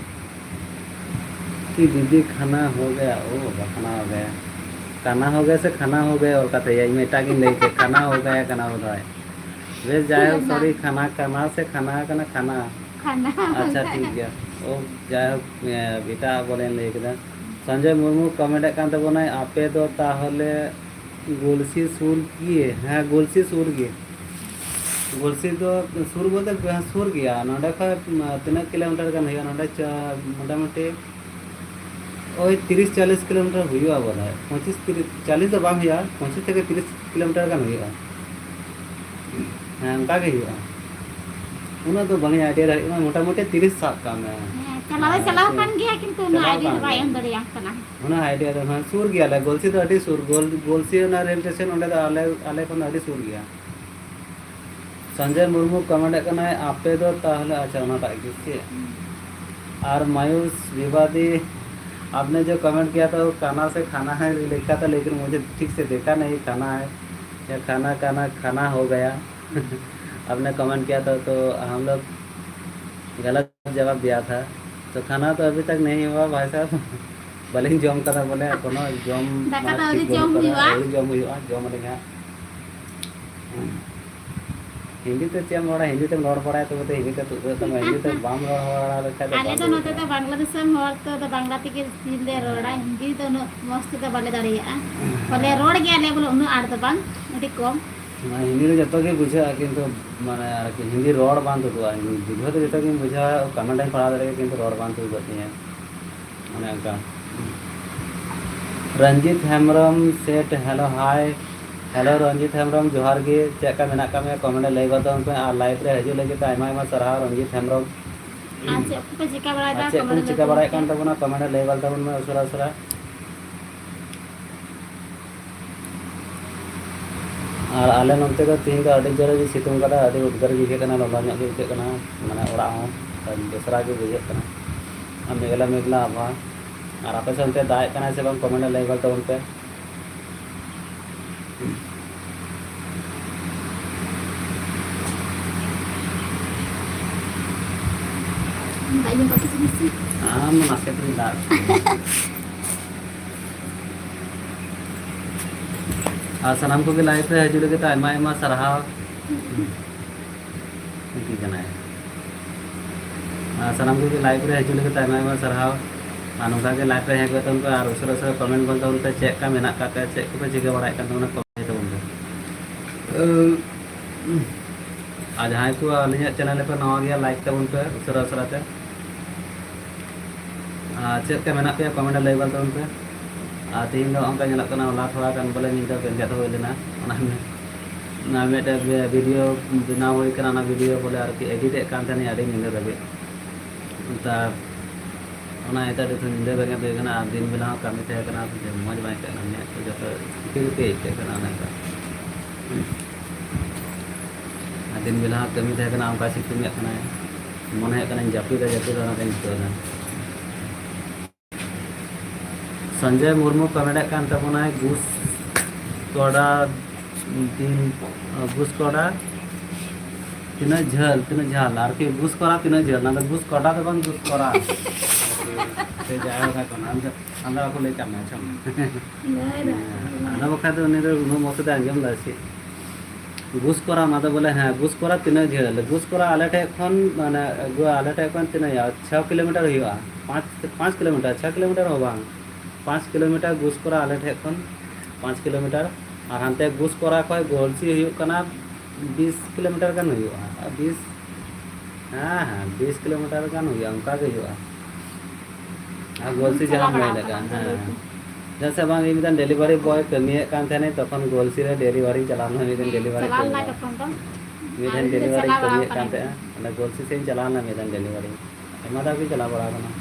ᱠᱤ ᱫᱤᱫᱤ ᱠᱷᱟᱱᱟ ᱦᱳ ᱜᱟᱭᱟ, ᱳ ᱵᱟᱵᱟ, ᱠᱷᱟᱱᱟ ᱦᱳ ᱜᱟᱭᱟ, ᱠᱟᱱᱟ ᱦᱳ ᱜᱟᱭᱟ ᱥᱮ ᱠᱷᱟᱱᱟ ᱦᱳ ᱜᱟᱭᱟ ᱚᱞ ᱠᱟᱛᱮ ᱤᱧ ᱢᱟ ᱮᱴᱟᱜ ᱜᱤᱧ ᱞᱟᱹᱭ ᱠᱮᱫ, ᱠᱷᱟᱱᱟ ᱦᱳ ᱜᱟᱭᱟ ᱠᱟᱱᱟ ᱵᱳᱫᱷᱚᱭ᱾ ᱵᱮᱥ, ᱡᱟᱭᱦᱳᱠ, ᱠᱷᱟᱱᱟ᱾ Sorry, ᱠᱷᱟᱱᱟ, ᱠᱟᱱᱟ ᱥᱮ ᱠᱷᱟᱱᱟ ᱠᱟᱱᱟ, ᱠᱷᱟᱱᱟ᱾ ᱠᱷᱟᱱᱟ᱾ ᱟᱪᱪᱷᱟ, ᱴᱷᱤᱠ ᱜᱮᱭᱟ᱾ ᱳ, ᱡᱟᱭᱦᱳᱠ, ᱮ, ᱮᱴᱟᱜ ᱵᱚᱞᱮᱧ ᱞᱟᱹᱭ ᱠᱮᱫᱟ᱾ ᱥᱚᱧᱡᱚᱭ ᱢᱩᱨᱢᱩ comment ᱮᱫ ᱠᱟᱱ ᱛᱟᱵᱚᱱᱟᱭ, ᱟᱯᱮ ᱫᱚ ᱛᱟᱦᱚᱞᱮ ᱜᱚᱞᱥᱤ ᱥᱩᱨ ᱜᱮ? ᱦᱮᱸ, ᱜᱚᱞᱥᱤ ᱥᱩᱨ ᱜᱮ᱾ ᱜᱚᱞᱥᱤ ᱫᱚ ᱥᱩᱨ ᱵᱚᱞᱛᱮ, ᱦᱮᱸ, ᱥᱩᱨ ᱜᱮᱭᱟ᱾ ᱱᱚᱸᱰᱮ ᱠᱷᱚᱡ, ᱩᱢ, ᱛᱤᱱᱟᱹᱜ kilometre ᱜᱟᱱ ᱦᱩᱭᱩᱜᱼᱟ? ᱱᱚᱸᱰᱮ ᱪᱟ-, ᱢᱚᱴᱟᱢᱩᱴᱤ ᱳᱭ ᱛᱤᱨᱤᱥ ᱪᱟᱞᱤᱥ kilometre ᱦᱩᱭᱩᱜᱼᱟ ᱵᱚᱞᱮ, ᱯᱚᱸᱪᱤᱥ ᱛᱤᱨᱤᱥ, ᱪᱟᱞᱤᱥ ᱫᱚ ᱵᱟᱝ ᱦᱩᱭᱩᱜᱼᱟ, ᱯᱚᱸᱪᱤᱥ ᱛᱷᱮᱠᱮ ᱛᱤᱨᱤᱥ kilometre ᱜᱟᱱ ᱦᱩᱭᱩᱜᱼᱟ᱾ ᱦᱮᱸ, ᱚᱱᱠᱟ ᱜᱮ ᱦᱩᱭᱩᱜᱼᱟ᱾ ᱩᱱᱟᱹᱜ ᱫᱚ ᱵᱟᱝ ᱤᱧ idea ᱫᱟᱲᱮᱭᱟᱜ ᱠᱟᱱᱟ, ᱢᱚᱴᱟᱢᱩᱴᱤ ᱛᱤᱨᱤᱥ ᱥᱟᱵ ᱠᱟᱜ ᱢᱮ᱾ ᱦᱮᱸ, ᱪᱟᱞᱟᱣ ᱫᱚ ᱦᱮᱸ, ᱪᱟᱞᱟᱣ ᱥᱩᱨ, ᱠᱟᱱ ᱜᱮᱭᱟ, ᱠᱤᱱᱛᱩ ᱩᱱᱟᱹᱜ ᱪᱟᱞᱟᱣ idea ᱫᱚ ᱠᱟᱱ ᱵᱟᱭ ᱜᱮᱭᱟ᱾ ᱮᱢ ᱫᱟᱲᱮᱭᱟᱢ ᱠᱟᱱᱟ᱾ ᱩᱱᱟᱹᱜ idea ᱫᱚ, ᱦᱮᱸ, ᱥᱩᱨ ᱜᱮᱭᱟᱞᱮ᱾ ᱜᱚᱞᱥᱤ ᱫᱚ ᱟᱹᱰᱤ ᱥᱩᱨ, ᱜᱚᱞ-, ᱜᱚᱞᱥᱤ ᱚᱱᱟ ᱨᱮᱞ ᱥᱴᱮᱥᱚᱱ ᱚᱸᱰᱮ ᱫᱚ ᱟᱞᱮ, ᱟᱞᱮ ᱠᱷᱚᱱ ᱫᱚ ᱟᱹᱰᱤ ᱥᱩᱨ ᱜᱮᱭᱟ᱾ ᱥᱚᱧᱡᱚᱭ ᱢᱩᱨᱢᱩ comment ᱮᱫ ᱠᱟᱱᱟᱭ, "ᱟᱯᱮ ᱫᱚ ᱛᱟᱦᱚᱞᱮ", ᱟᱪᱪᱷᱟ, ᱚᱱᱟᱴᱟᱜ ᱜᱮ ᱪᱮᱫ? ᱦᱩᱸ᱾ ᱟᱨ ᱢᱟᱭᱩᱥ ᱵᱤᱵᱟᱫᱤ, आपने जो comment किया था वो काना से खाना है लिखा था, लेकिन मुझे ठीक से देखा नहीं, खाना है या खाना, खाना, खाना हो गया। आपने comment किया था तो हम लोग गलत जवाब दिया था। तो खाना तो अभी तक नहीं हुआ भाई साहब। ᱵᱟᱹᱞᱤᱧ ᱡᱚᱢ ᱠᱟᱫᱟ ᱵᱚᱞᱮ, ᱮᱠᱷᱚᱱᱳ ᱡᱚᱢ ᱫᱟᱠᱟ ᱢᱟᱱᱮ ᱫᱚ ᱟᱹᱣᱨᱤ ᱴᱷᱤᱠ ᱡᱚᱢ ᱵᱟᱹᱱᱩᱜ ᱠᱟᱫᱟ, ᱦᱩᱭᱩᱜᱼᱟ᱾ ᱟᱹᱣᱨᱤ ᱡᱚᱢ ᱦᱩᱭᱩᱜᱼᱟ, ᱡᱚᱢ ᱟᱹᱞᱤᱧ ᱦᱟᱸᱜ᱾ ᱦᱤᱱᱫᱤ ᱛᱮ ᱪᱮᱫ ᱮᱢ ᱨᱚᱲᱟ? ᱦᱤᱱᱫᱤ ᱛᱮᱢ ᱨᱚᱲ ᱵᱟᱲᱟᱭᱟ ᱛᱚᱵᱮ ᱛᱚ ᱦᱤᱱᱫᱤ ᱛᱮ ᱛᱩᱫ ᱦᱩᱭᱩᱜ ᱛᱟᱢᱟ᱾ ᱦᱤᱱᱫᱤ ᱛᱮ ᱵᱟᱢ ᱨᱚᱲ ᱵᱟᱲᱟ ᱞᱮᱠᱷᱟᱡ ᱫᱚ ᱟᱞᱮ ᱵᱟᱝ ᱫᱚ ᱦᱩᱭᱩᱜ ᱱᱚᱛᱮ ᱫᱚ ᱛᱟᱢᱟ᱾ ᱵᱟᱝᱞᱟ ᱫᱤᱥᱚᱢ ᱦᱚᱲ ᱛᱚ, ᱫᱚ ᱵᱟᱝᱞᱟ ᱛᱮᱜᱮ ᱦᱤᱱᱫᱤ ᱫᱚ ᱱᱩᱱᱟᱹᱜ ᱢᱚᱸᱡᱽ ᱛᱮᱫᱚ ᱵᱟᱞᱮ ᱫᱟᱲᱮᱭᱟᱜᱼᱟ᱾ ᱵᱚᱞᱮ ᱨᱚᱲ ᱜᱮᱭᱟᱞᱮ, ᱵᱚᱞᱮ ᱩᱱᱟᱹᱜ ᱟᱸᱴ ᱫᱚ ᱵᱟᱝ, ᱟᱹᱰᱤ ᱠᱚᱢ᱾ ᱢᱟᱱᱮ ᱦᱤᱱᱫᱤ ᱫᱚ ᱡᱚᱛᱚ ᱜᱮ ᱵᱩᱡᱷᱟᱹᱜᱼᱟ, ᱠᱤᱱᱛᱩ ᱢᱟᱱᱮ ᱟᱨᱠᱤ ᱦᱤᱱᱫᱤ ᱨᱚᱲ ᱵᱟᱝ ᱛᱩᱫᱩᱜᱼᱟ᱾ ᱵᱩᱡᱷᱟᱹᱣ ᱫᱚ ᱡᱚᱛᱚ ᱜᱤᱧ ᱵᱩᱡᱷᱟᱹᱣᱟ, comment ᱤᱧ ᱯᱟᱲᱦᱟᱣ ᱫᱟᱲᱮᱭᱟᱜᱼᱟ, ᱠᱤᱱᱛᱩ ᱨᱚᱲ ᱵᱟᱝ ᱛᱩᱫᱩᱜ ᱛᱤᱧᱟᱹ᱾ ᱚᱱᱮ ᱚᱱᱠᱟ᱾ Ranjit Hembrom set, hello, hi᱾ Hello, Ranjit Hembrom, ᱡᱚᱦᱟᱨ ᱜᱮ᱾ ᱪᱮᱫ ᱞᱮᱠᱟ ᱢᱮᱱᱟᱜ ᱟᱠᱟᱫ ᱢᱮᱭᱟ? Comment ᱨᱮ ᱞᱟᱹᱭ ᱜᱚᱫ ᱛᱟᱵᱚᱱ ᱯᱮ᱾ ᱟᱨ live ᱨᱮ ᱦᱤᱡᱩᱜ ᱞᱟᱹᱜᱤᱫ ᱛᱮ ᱟᱭᱢᱟ ᱟᱭᱢᱟ ᱥᱟᱨᱦᱟᱣ, ᱨᱚᱧᱡᱤᱛ ᱦᱮᱢᱵᱨᱚᱢ᱾ ᱟᱨ ᱪᱮᱫ ᱠᱚᱯᱮ ᱪᱤᱠᱟ ᱵᱟᱲᱟᱭᱮᱫᱟ? ᱟᱨ ᱪᱮᱫ ᱠᱚᱢ ᱪᱤᱠᱟ ᱵᱟᱲᱟᱭᱮᱫ ᱠᱟᱱ ᱛᱟᱵᱚᱱᱟ? Comment ᱨᱮ ᱞᱟᱹᱭ ᱜᱚᱫ ᱛᱟᱵᱚᱱ ᱢᱮ ᱩᱥᱟᱹᱨᱟ ᱩᱥᱟᱹᱨᱟ᱾ ᱟᱨ ᱟᱞᱮ ᱱᱚᱱᱛᱮ ᱫᱚ ᱛᱤᱦᱤᱧ ᱫᱚ ᱟᱹᱰᱤ ᱡᱳᱨᱮ ᱜᱮ ᱥᱤᱛᱩᱝ ᱠᱟᱫᱟ, ᱟᱹᱰᱤ ᱩᱫᱽᱜᱟᱹᱨ ᱜᱮ ᱟᱹᱭᱠᱟᱹᱜ ᱠᱟᱱᱟ, ᱞᱚᱞᱚ ᱧᱚᱜ ᱜᱮ ᱟᱹᱭᱠᱟᱹᱜ ᱠᱟᱱᱟ, ᱢᱟᱱᱮ ᱚᱲᱟᱜ ᱦᱚᱸ ᱫᱚᱥᱨᱟ ᱜᱮ ᱵᱩᱡᱷᱟᱹᱜ ᱠᱟᱱᱟ᱾ ᱟᱨ ᱢᱮᱜᱷᱞᱟ ᱢᱮᱜᱷᱞᱟ ᱟᱵᱚᱦᱟᱣᱟ᱾ ᱟᱨ ᱟᱯᱮ ᱥᱮᱫ ᱚᱱᱛᱮ ᱫᱟᱜ ᱮᱫ ᱠᱟᱱᱟᱭ ᱥᱮ ᱵᱟᱝ, comment ᱨᱮ ᱞᱟᱹᱭ ᱜᱚᱫ ᱛᱟᱵᱚᱱ ᱯᱮ᱾ ᱫᱟᱜ ᱧᱩ ᱠᱟᱹᱴᱤᱡ ᱪᱩᱞᱩᱝ ᱥᱮ᱾ ᱟᱢ ᱱᱟᱥᱮ ᱠᱟᱹᱴᱤᱡ ᱫᱟᱜ᱾ ᱟᱨ ᱥᱟᱱᱟᱢ ᱠᱚᱜᱮ ᱞᱟᱭᱤᱵᱷ ᱨᱮ ᱦᱤᱡᱩᱜ ᱞᱟᱹᱜᱤᱫ ᱛᱮ ᱟᱭᱢᱟ ᱟᱭᱢᱟ ᱥᱟᱨᱦᱟᱣ᱾ ᱩᱱᱠᱤᱱ ᱠᱟᱱᱟᱭ᱾ ᱟᱨ ᱥᱟᱱᱟᱢ ᱠᱚᱜᱮ ᱞᱟᱭᱤᱵᱷ ᱨᱮ ᱦᱤᱡᱩᱜ ᱞᱟᱹᱜᱤᱫ ᱛᱮ ᱟᱭᱢᱟ ᱟᱭᱢᱟ ᱥᱟᱨᱦᱟᱣ᱾ ᱟᱨ ᱱᱚᱝᱠᱟ ᱜᱮ ᱞᱟᱭᱤᱵᱷ ᱨᱮ ᱦᱮᱡ ᱠᱟᱛᱮ ᱩᱱᱠᱩ ᱟᱨ ᱩᱥᱟᱹᱨᱟ ᱩᱥᱟᱹᱨᱟ ᱠᱚᱢᱮᱱᱴ ᱜᱚᱫ ᱛᱟᱵᱚᱱ ᱯᱮ, ᱪᱮᱫ ᱞᱮᱠᱟ ᱢᱮᱱᱟᱜ ᱟᱠᱟᱫ ᱯᱮᱭᱟ, ᱪᱮᱫ ᱠᱚᱯᱮ ᱪᱤᱠᱟᱹ ᱵᱟᱲᱟᱭᱮᱫ ᱠᱟᱱ ᱛᱟᱵᱚᱱᱟ, ᱠᱚᱢᱮᱱᱴ ᱛᱟᱵᱚᱱ ᱯᱮ᱾ ᱟᱨ ᱡᱟᱦᱟᱸᱭ ᱠᱚ ᱟᱹᱞᱤᱧᱟᱜ ᱪᱮᱱᱮᱞ ᱨᱮᱯᱮ ᱱᱟᱣᱟ ᱜᱮᱭᱟ, ᱞᱟᱭᱤᱠ ᱛᱟᱵᱚᱱ ᱯᱮ ᱩᱥᱟᱹᱨᱟ ᱩᱥᱟᱹᱨᱟ ᱛᱮ᱾ ᱟᱨ ᱪᱮᱫ ᱞᱮᱠᱟ ᱢᱮᱱᱟᱜ ᱯᱮᱭᱟ, ᱠᱚᱢᱮᱱᱴ ᱨᱮ ᱞᱟᱹᱭ ᱜᱚᱫ ᱛᱟᱵᱚᱱ ᱯᱮ᱾ ᱟᱨ ᱛᱮᱦᱮᱧ ᱫᱚ ᱚᱱᱠᱟ ᱧᱮᱞᱚᱜ ᱠᱟᱱᱟ, ᱦᱚᱞᱟ ᱛᱷᱚᱲᱟ ᱜᱟᱱ ᱵᱚᱞᱮ ᱧᱤᱫᱟᱹ ᱵᱮᱸᱜᱮᱫ ᱦᱩᱭ ᱞᱮᱱᱟ, ᱚᱱᱟ ᱚᱱᱟ ᱢᱤᱫᱴᱮᱡ ᱵᱷᱤᱰᱤᱭᱳ ᱵᱮᱱᱟᱣ ᱦᱩᱭ ᱠᱟᱱᱟ, ᱚᱱᱟ ᱵᱷᱤᱰᱤᱭᱳ ᱵᱚᱞᱮ ᱟᱨᱠᱤ ᱮᱰᱤᱴ ᱮᱫ ᱠᱟᱱ ᱛᱟᱦᱮᱱᱟᱹᱧ ᱟᱹᱰᱤ ᱧᱤᱫᱟᱹ ᱫᱷᱟᱹᱵᱤᱡ᱾ ᱛᱟ ᱚᱱᱟ ᱤᱭᱟᱹᱛᱮ ᱟᱹᱰᱤ ᱧᱤᱫᱟᱹ ᱵᱮᱸᱜᱮᱫ ᱦᱩᱭ ᱠᱟᱱᱟ, ᱟᱨ ᱫᱤᱱ ᱵᱮᱞᱟ ᱦᱚᱸ ᱠᱟᱹᱢᱤ ᱛᱟᱦᱮᱸ ᱠᱟᱱᱟ, ᱢᱚᱡᱽ ᱵᱟᱝ ᱟᱹᱭᱠᱟᱹᱜ ᱠᱟᱱᱟ, ᱢᱮᱫ ᱠᱚ ᱡᱚᱛᱚ ᱛᱤᱠᱤ ᱛᱤᱠᱤ ᱟᱹᱭᱠᱟᱹᱜ ᱠᱟᱱᱟ ᱚᱱᱮ ᱚᱱᱠᱟ᱾ ᱟᱨ ᱫᱤᱱ ᱵᱮᱞᱟ ᱦᱚᱸ ᱠᱟᱹᱢᱤ ᱛᱟᱦᱮᱸ ᱠᱟᱱᱟ, ᱚᱱᱠᱟ ᱥᱤᱛᱩᱝ ᱮᱫ ᱠᱟᱱᱟᱭ, ᱢᱚᱱᱮ ᱦᱩᱭᱩᱜ ᱠᱟᱱᱟ ᱡᱟᱹᱯᱤᱫᱟ ᱡᱟᱹᱯᱤᱫᱟ, ᱚᱱᱟᱛᱮᱧ ᱟᱹᱭᱠᱟᱹᱣ ᱮᱫᱟ᱾ ᱥᱚᱧᱡᱚᱭ ᱢᱩᱨᱢᱩ ᱠᱚᱢᱮᱱᱴ ᱮᱫ ᱠᱟᱱ ᱛᱟᱵᱚᱱᱟᱭ, ᱜᱩᱥ ᱠᱚᱲᱟ ᱫᱤᱱ, ᱜᱩᱥ ᱠᱚᱲᱟ ᱛᱤᱱᱟᱹᱜ ᱡᱷᱟᱹᱞ, ᱛᱤᱱᱟᱹᱜ ᱡᱷᱟᱹᱞ, ᱟᱨᱠᱤ ᱜᱩᱥ ᱠᱚᱲᱟ ᱛᱤᱱᱟᱹᱜ ᱡᱷᱟᱹᱞ, ᱚᱱᱟ ᱫᱚ ᱜᱩᱥ ᱠᱚᱲᱟ ᱫᱚ ᱵᱟᱝ, ᱜᱩᱥ ᱠᱚᱲᱟ᱾ ᱥᱮ ᱡᱟᱦᱟᱸ ᱞᱮᱠᱟ ᱠᱟᱱᱟ, ᱟᱢ ᱫᱚ, ᱟᱢ ᱫᱚ ᱵᱟᱠᱚ ᱞᱟᱹᱭ ᱠᱟᱜ ᱢᱮ, ᱟᱪᱪᱷᱟ᱾ ᱵᱟᱭ ᱫᱚ᱾ ᱦᱮᱸ, ᱟᱫᱚ ᱵᱟᱠᱷᱟᱡ ᱫᱚ ᱩᱱᱤ ᱫᱚ ᱩᱱᱟᱹᱜ ᱢᱚᱡᱽ ᱛᱮ ᱟᱸᱡᱚᱢ ᱫᱟ ᱥᱮ? ᱜᱩᱥᱠᱚᱨᱟ, ᱚᱱᱟ ᱫᱚ ᱵᱚᱞᱮ, ᱦᱮᱸ, ᱜᱩᱥᱠᱚᱨᱟ ᱛᱤᱱᱟᱹᱜ ᱡᱷᱟᱹᱞ? ᱜᱩᱥᱠᱚᱨᱟ ᱟᱞᱮ ᱴᱷᱮᱡ ᱠᱷᱚᱱ, ᱢᱟᱱᱮ, ᱟᱹᱜᱩ ᱟᱞᱮ ᱴᱷᱮᱡ ᱠᱷᱚᱱ ᱛᱤᱱᱟᱹᱜ ᱦᱩᱭᱩᱜᱼᱟ? ᱪᱷᱚ ᱠᱤᱞᱳᱢᱤᱴᱟᱨ ᱦᱩᱭᱩᱜᱼᱟ᱾ ᱯᱟᱸᱪ, ᱯᱟᱸᱪ ᱠᱤᱞᱳᱢᱤᱴᱟᱨ, ᱪᱷᱚ ᱠᱤᱞᱳᱢᱤᱴᱟᱨ ᱦᱚᱸ ᱵᱟᱝ, ᱯᱟᱸᱪ ᱠᱤᱞᱳᱢᱤᱴᱟᱨ ᱜᱩᱥᱠᱚᱨᱟ ᱟᱞᱮ ᱴᱷᱮᱡ ᱠᱷᱚᱱ, ᱯᱟᱸᱪ ᱠᱤᱞᱳᱢᱤᱴᱟᱨ᱾ ᱟᱨ ᱦᱟᱱᱛᱮ ᱜᱩᱥᱠᱚᱨᱟ ᱠᱷᱚᱡ ᱜᱚᱞᱥᱤ ᱦᱩᱭᱩᱜ ᱠᱟᱱᱟ ᱵᱤᱥ ᱠᱤᱞᱳᱢᱤᱴᱟᱨ ᱜᱟᱱ ᱦᱩᱭᱩᱜᱼᱟ᱾ ᱟᱨ ᱵᱤᱥ, ᱦᱮᱸ, ᱦᱮᱸ, ᱵᱤᱥ ᱠᱤᱞᱳᱢᱤᱴᱟᱨ ᱜᱟᱱ ᱦᱩᱭᱩᱜᱼᱟ, ᱚᱱᱠᱟ ᱜᱮ ᱦᱩᱭᱩᱜᱼᱟ᱾ ᱟᱨ ᱜᱚᱞᱥᱤ ᱪᱟᱞᱟᱣ ᱡᱟᱦᱟᱸᱢ ᱞᱟᱹᱭ ᱵᱟᱲᱟ ᱞᱮᱠᱟ, ᱟᱠᱟᱱᱟ ᱦᱮᱸ᱾ ᱜᱚᱞᱥᱤ᱾ ᱪᱮᱫᱟᱜ ᱥᱮ ᱵᱟᱝ, ᱤᱧ ᱢᱤᱫᱴᱮᱱ ᱰᱮᱞᱤᱵᱷᱟᱨᱤ ᱵᱚᱭ ᱠᱟᱹᱢᱤᱭᱮᱫ ᱠᱟᱱ ᱛᱟᱦᱮᱱᱟᱹᱧ, ᱛᱚᱠᱷᱚᱱ ᱜᱚᱞᱥᱤ ᱨᱮ ᱰᱮᱞᱤᱵᱷᱟᱨᱤᱧ ᱪᱟᱞᱟᱣ ᱞᱮᱱᱟ, ᱢᱤᱫ ᱫᱤᱱ ᱦᱮᱸ, ᱰᱮᱞᱤᱵᱷᱟᱨᱤ ᱪᱟᱞᱟᱣ ᱠᱟᱹᱢᱤ ᱞᱮᱱᱟ ᱨᱮ᱾ ᱡᱚᱠᱷᱚᱱ ᱫᱚ᱾ ᱢᱤᱫ ᱟᱨ ᱫᱤᱱ ᱤᱧ ᱫᱚ ᱰᱮᱞᱤᱵᱷᱟᱨᱤᱧ ᱪᱟᱞᱟᱣ ᱠᱟᱹᱢᱤᱭᱮᱫ ᱵᱟᱲᱟ ᱠᱟᱱ ᱟᱠᱟᱱᱟᱹᱧ᱾ ᱛᱟᱦᱮᱸᱫ, ᱚᱸᱰᱮ ᱜᱚᱞᱥᱤ ᱥᱮᱫ ᱤᱧ ᱪᱟᱞᱟᱣ ᱞᱮᱱᱟ ᱢᱤᱫ ᱫᱤᱱ ᱰᱮᱞᱤᱵᱷᱟᱨᱤ᱾ ᱟᱭᱢᱟ ᱫᱷᱟᱣ ᱜᱤᱧ ᱪᱟᱞᱟᱣ ᱵᱟᱲᱟ ᱟᱠᱟᱱᱟ᱾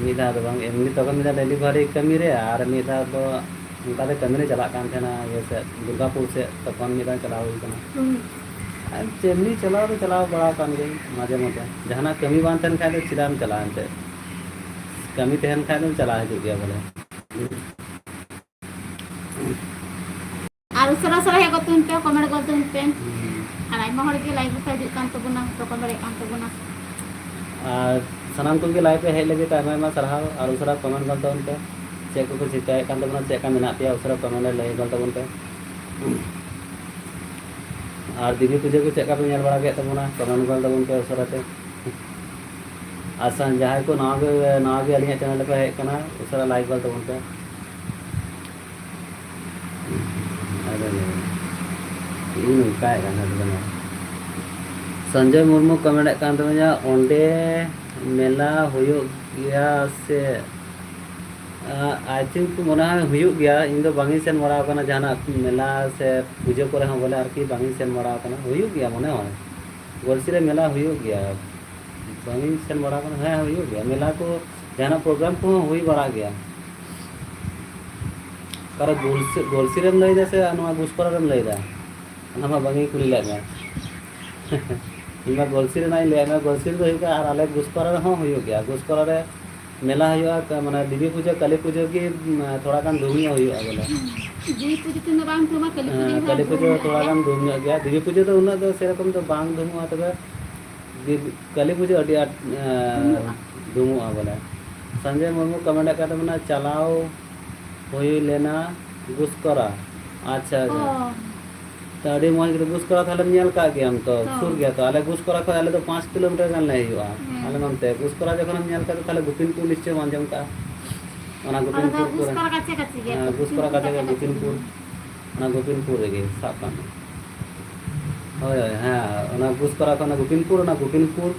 ᱢᱤᱫ ᱫᱷᱟᱣ ᱫᱚ ᱵᱟᱝ, ᱮᱢᱱᱤ ᱛᱚᱠᱷᱚᱱ ᱢᱤᱫ ᱫᱷᱟᱣ ᱰᱮᱞᱤᱵᱷᱟᱨᱤ ᱠᱟᱹᱢᱤ ᱨᱮ, ᱟᱨ ᱢᱤᱫ ᱫᱷᱟᱣ ᱫᱚ ᱚᱱᱠᱟ ᱛᱮ ᱠᱟᱹᱢᱤ ᱞᱮ ᱪᱟᱞᱟᱜ ᱠᱟᱱ ᱛᱟᱦᱮᱱᱟ, ᱤᱭᱟᱹ ᱥᱮᱫ, ᱫᱩᱨᱜᱟᱯᱩᱨ ᱥᱮᱫ, ᱛᱚᱠᱷᱚᱱ ᱢᱤᱫ ᱫᱷᱟᱣ ᱪᱟᱞᱟᱣ ᱦᱩᱭ ᱠᱟᱱᱟ᱾ ᱦᱩᱸ᱾ ᱟᱨ ᱮᱢᱱᱤ ᱪᱟᱞᱟᱣ ᱫᱚ ᱪᱟᱞᱟᱣ ᱵᱟᱲᱟ ᱟᱠᱟᱱ ᱜᱤᱭᱟᱹᱧ ᱢᱟᱡᱷᱮ ᱢᱚᱫᱽᱫᱷᱮ᱾ ᱡᱟᱦᱟᱱᱟᱜ ᱠᱟᱹᱢᱤ ᱵᱟᱝ ᱛᱟᱦᱮᱱ ᱠᱷᱟᱡ ᱫᱚ ᱪᱮᱫᱟᱜ ᱮᱢ ᱪᱟᱞᱟᱜᱼᱟ ᱮᱱᱛᱮᱫ? ᱠᱟᱹᱢᱤ ᱛᱟᱦᱮᱱ ᱠᱷᱟᱡ ᱫᱚᱢ ᱪᱟᱞᱟᱣ ᱦᱤᱡᱩᱜ ᱜᱮᱭᱟ ᱵᱚᱞᱮ᱾ ᱟᱨ ᱩᱥᱟᱹᱨᱟ ᱩᱥᱟᱹᱨᱟ ᱦᱮᱡ ᱜᱚᱫ ᱛᱟᱵᱚᱱ ᱯᱮ, ᱠᱚᱢᱮᱱᱴ ᱜᱚᱫ ᱛᱟᱵᱚᱱ ᱯᱮ᱾ ᱦᱩᱸ᱾ ᱟᱨ ᱟᱭᱢᱟ ᱦᱚᱲ ᱜᱮ ᱞᱟᱭᱤᱵᱷ ᱨᱮᱠᱚ ᱦᱤᱡᱩᱜ ᱠᱟᱱ ᱛᱟᱵᱚᱱᱟ, ᱵᱟᱠᱚ ᱫᱟᱲᱮᱭᱟᱜ ᱠᱟᱱ ᱛᱟᱵᱚᱱᱟ᱾ ᱟᱨ ᱥᱟᱱᱟᱢ ᱠᱚᱜᱮ ᱞᱟᱭᱤᱵᱷ ᱨᱮ ᱦᱮᱡ ᱞᱟᱹᱜᱤᱫ ᱟᱭᱢᱟ ᱟᱭᱢᱟ ᱥᱟᱨᱦᱟᱣ᱾ ᱟᱨ ᱩᱥᱟᱹᱨᱟ ᱠᱚᱢᱮᱱᱴ ᱜᱚᱫ ᱛᱟᱵᱚᱱ ᱯᱮ, ᱪᱮᱫ ᱠᱚᱠᱚ ᱪᱤᱠᱟᱹᱭᱮᱫ ᱠᱟᱱ ᱛᱟᱵᱚᱱᱟ, ᱪᱮᱫ ᱞᱮᱠᱟ ᱢᱮᱱᱟᱜ ᱯᱮᱭᱟ, ᱩᱥᱟᱹᱨᱟ ᱠᱚᱢᱮᱱᱴ ᱨᱮ ᱞᱟᱹᱭ ᱜᱚᱫ ᱛᱟᱵᱚᱱ ᱯᱮ᱾ ᱟᱨ ᱫᱮᱵᱤ ᱯᱩᱡᱟᱹ ᱠᱚ ᱪᱮᱫ ᱞᱮᱠᱟ ᱯᱮ ᱧᱮᱞ ᱵᱟᱲᱟ ᱠᱮᱫ ᱛᱟᱵᱚᱱᱟ, ᱠᱚᱢᱮᱱᱴ ᱜᱚᱫ ᱛᱟᱵᱚᱱ ᱯᱮ ᱩᱥᱟᱹᱨᱟ ᱛᱮ᱾ ᱟᱨ ᱥᱟ-, ᱡᱟᱦᱟᱸᱭ ᱠᱚ ᱱᱟᱣᱟ ᱜᱮ, ᱱᱟᱣᱟ ᱜᱮ ᱟᱹᱞᱤᱧᱟᱜ ᱪᱮᱱᱮᱞ ᱨᱮᱯᱮ ᱦᱮᱡ ᱟᱠᱟᱱᱟ, ᱩᱥᱟᱹᱨᱟ ᱞᱟᱭᱤᱠ ᱜᱚᱫ ᱛᱟᱵᱚᱱ ᱯᱮ᱾ ᱟᱫᱚ ᱞᱟᱹᱭ ᱢᱮ᱾ ᱪᱮᱫ ᱤᱧ ᱢᱮᱛᱟᱭ ᱠᱟᱱ ᱛᱟᱦᱮᱸ ᱫᱚ? ᱥᱚᱧᱡᱚᱭ ᱢᱩᱨᱢᱩ ᱠᱚᱢᱮᱱᱴ ᱮᱫ ᱠᱟᱱ ᱛᱟᱵᱚᱱᱟ, ᱚᱸᱰᱮ ᱢᱮᱞᱟ ᱦᱩᱭᱩᱜ ᱜᱮᱭᱟ ᱥᱮ? ᱟᱭ ᱛᱷᱤᱝᱠ ᱢᱚᱱᱮ ᱦᱚᱭ ᱦᱩᱭᱩᱜ ᱜᱮᱭᱟ, ᱤᱧ ᱫᱚ ᱵᱟᱝ ᱤᱧ ᱥᱮᱱ ᱵᱟᱲᱟ ᱟᱠᱟᱱᱟ ᱡᱟᱦᱟᱱᱟᱜ ᱢᱮᱞᱟ ᱥᱮ ᱯᱩᱡᱟᱹ ᱠᱚᱨᱮ ᱦᱚᱸ, ᱵᱚᱞᱮ ᱟᱨᱠᱤ ᱵᱟᱝ ᱤᱧ ᱥᱮᱱ ᱵᱟᱲᱟ ᱟᱠᱟᱱᱟ᱾ ᱦᱩᱭᱩᱜ ᱜᱮᱭᱟ ᱢᱚᱱᱮ ᱦᱚᱭ, ᱜᱚᱞᱥᱤ ᱨᱮ ᱢᱮᱞᱟ ᱦᱩᱭᱩᱜ ᱜᱮᱭᱟ, ᱵᱟᱝ ᱤᱧ ᱥᱮᱱ ᱵᱟᱲᱟ ᱟᱠᱟᱱᱟ᱾ ᱦᱮᱸ, ᱦᱩᱭᱩᱜ ᱜᱮᱭᱟ, ᱢᱮᱞᱟ ᱠᱚ, ᱡᱟᱦᱟᱱᱟᱜ ᱯᱨᱳᱜᱨᱟᱢ ᱠᱚᱦᱚᱸ ᱦᱩᱭ ᱵᱟᱲᱟᱜ ᱜᱮᱭᱟ᱾ ᱚᱠᱟᱨᱮ ᱜᱚᱞᱥᱤ, ᱜᱚᱞᱥᱤ ᱨᱮᱢ ᱞᱟᱹᱭ ᱮᱫᱟ ᱥᱮ ᱱᱚᱣᱟ ᱜᱩᱥᱠᱚᱨᱟ ᱨᱮᱢ ᱞᱟᱹᱭ ᱮᱫᱟ? ᱚᱱᱟ ᱢᱟ ᱵᱟᱝ ᱤᱧ ᱠᱩᱞᱤ ᱞᱮᱫ ᱢᱮᱭᱟ᱾ ᱤᱧ ᱢᱟ ᱜᱚᱞᱥᱤ ᱨᱮᱱᱟᱜ ᱤᱧ ᱞᱟᱹᱭᱟᱫ ᱢᱮᱭᱟ, ᱜᱚᱞᱥᱤ ᱨᱮᱫᱚ ᱦᱩᱭᱩᱜ ᱠᱟᱱᱟ, ᱟᱨ ᱟᱞᱮ ᱜᱩᱥᱠᱚᱨᱟ ᱨᱮᱦᱚᱸ ᱦᱩᱭᱩᱜ ᱜᱮᱭᱟ᱾ ᱜᱩᱥᱠᱚᱨᱟ ᱨᱮ ᱢᱮᱞᱟ ᱦᱩᱭᱩᱜᱼᱟ, ᱠᱟ-, ᱢᱟᱱᱮ ᱫᱮᱵᱤ ᱯᱩᱡᱟᱹ, ᱠᱟᱹᱞᱤ ᱯᱩᱡᱟᱹ ᱜᱮ, ᱩᱢ, ᱛᱷᱚᱲᱟ ᱜᱟᱱ ᱫᱷᱩᱢ ᱧᱚᱜ ᱦᱩᱭᱩᱜᱼᱟ ᱵᱚᱞᱮ᱾ ᱦᱩᱸ᱾ ᱫᱮᱵᱤ ᱯᱩᱡᱟᱹ ᱛᱤᱱᱟᱹᱜ ᱵᱟᱝ ᱫᱷᱩᱢᱟ, ᱠᱟᱹᱞᱤ ᱯᱩᱡᱟᱹ ᱦᱮᱸ, ᱜᱮ ᱠᱟᱹᱞᱤ ᱦᱟᱸᱜ ᱯᱩᱡᱟᱹ ᱫᱷᱩᱢ ᱫᱚ ᱧᱚᱜ ᱛᱷᱚᱲᱟ ᱜᱮᱭᱟ᱾ ᱜᱟᱱ ᱫᱷᱩᱢ ᱧᱚᱜ ᱜᱮᱭᱟ᱾ ᱫᱮᱵᱤ ᱯᱩᱡᱟᱹ ᱫᱚ ᱩᱱᱟᱹᱜ ᱫᱚ ᱥᱮᱨᱚᱠᱚᱢ ᱫᱚ ᱵᱟᱝ ᱫᱷᱩᱢᱩᱜᱼᱟ, ᱛᱚᱵᱮ ᱫᱮᱵᱤ, ᱠᱟᱹᱞᱤ ᱯᱩᱡᱟᱹ ᱟᱹᱰᱤ ᱟᱸᱴ, ᱮᱸ, ᱫᱷᱩᱢᱩᱜᱼᱟ᱾ ᱫᱷᱩᱢᱩᱜᱼᱟ ᱵᱚᱞᱮ᱾ ᱥᱚᱧᱡᱚᱭ ᱢᱩᱨᱢᱩ ᱠᱚᱢᱮᱱᱴ ᱟᱠᱟᱫ ᱛᱟᱵᱚᱱᱟ, ᱪᱟᱞᱟᱣ ᱦᱩᱭ ᱞᱮᱱᱟ ᱜᱩᱥᱠᱚᱨᱟ᱾ ᱟᱪᱪᱷᱟ, ᱟᱪᱪᱷᱟ᱾ ᱚ᱾ ᱛᱚ, ᱟᱹᱰᱤ ᱢᱚᱡᱽ ᱜᱮ᱾ ᱜᱩᱥᱠᱚᱨᱟ ᱛᱟᱦᱞᱮᱢ ᱧᱮᱞ ᱠᱟᱜ ᱜᱮᱭᱟᱢ ᱛᱚ, ᱦᱚᱸ᱾ ᱥᱩᱨ ᱜᱮᱭᱟ ᱛᱚ᱾ ᱟᱞᱮ ᱜᱩᱥᱠᱚᱨᱟ ᱠᱷᱚᱱ ᱟᱞᱮ ᱫᱚ ᱯᱟᱸᱪ ᱠᱤᱞᱳᱢᱤᱴᱟᱨ ᱜᱟᱱ ᱞᱮ ᱦᱩᱭᱩᱜᱼᱟ᱾ ᱦᱮᱸ᱾ ᱟᱞᱮ ᱱᱚᱱᱛᱮ ᱜᱩᱥᱠᱚᱨᱟ ᱡᱚᱠᱷᱚᱱᱮᱢ ᱧᱮᱞ ᱠᱟᱫᱟ, ᱛᱟᱦᱞᱮ ᱜᱳᱯᱤᱱᱯᱩᱨ ᱱᱤᱥᱪᱚᱭᱮᱢ ᱟᱸᱡᱚᱢ ᱠᱟᱜᱼᱟ᱾ ᱚᱱᱟ ᱚᱸᱰᱮ ᱫᱚ ᱜᱳᱯᱤᱱᱯᱩᱨ ᱠᱚᱨᱮ᱾ ᱜᱩᱥᱠᱚᱨᱟ ᱠᱟᱪᱷᱮ ᱠᱟᱪᱷᱮ ᱜᱮᱭᱟ ᱦᱮᱸ, ᱛᱚ, ᱜᱩᱥᱠᱚᱨᱟ ᱜᱳᱯᱤᱱᱯᱩᱨ ᱠᱟᱪᱷᱮ ᱠᱟᱪᱷᱮ ᱠᱟᱪᱷᱮ ᱜᱳᱯᱤᱱᱯᱩᱨ᱾ ᱜᱮᱭᱟ᱾ ᱚᱱᱟ ᱜᱳᱯᱤᱱᱯᱩᱨ ᱨᱮᱜᱮ ᱥᱟᱵ ᱠᱟᱜ ᱢᱮ᱾ ᱦᱳᱭ, ᱦᱳᱭ, ᱦᱮᱸ, ᱚᱱᱟ ᱜᱩᱥᱠᱚᱨᱟ ᱠᱷᱚᱱ ᱚᱱᱟ ᱜᱳᱯᱤᱱᱯᱩᱨ, ᱚᱱᱟ ᱜᱳᱯᱤᱱᱯᱩᱨ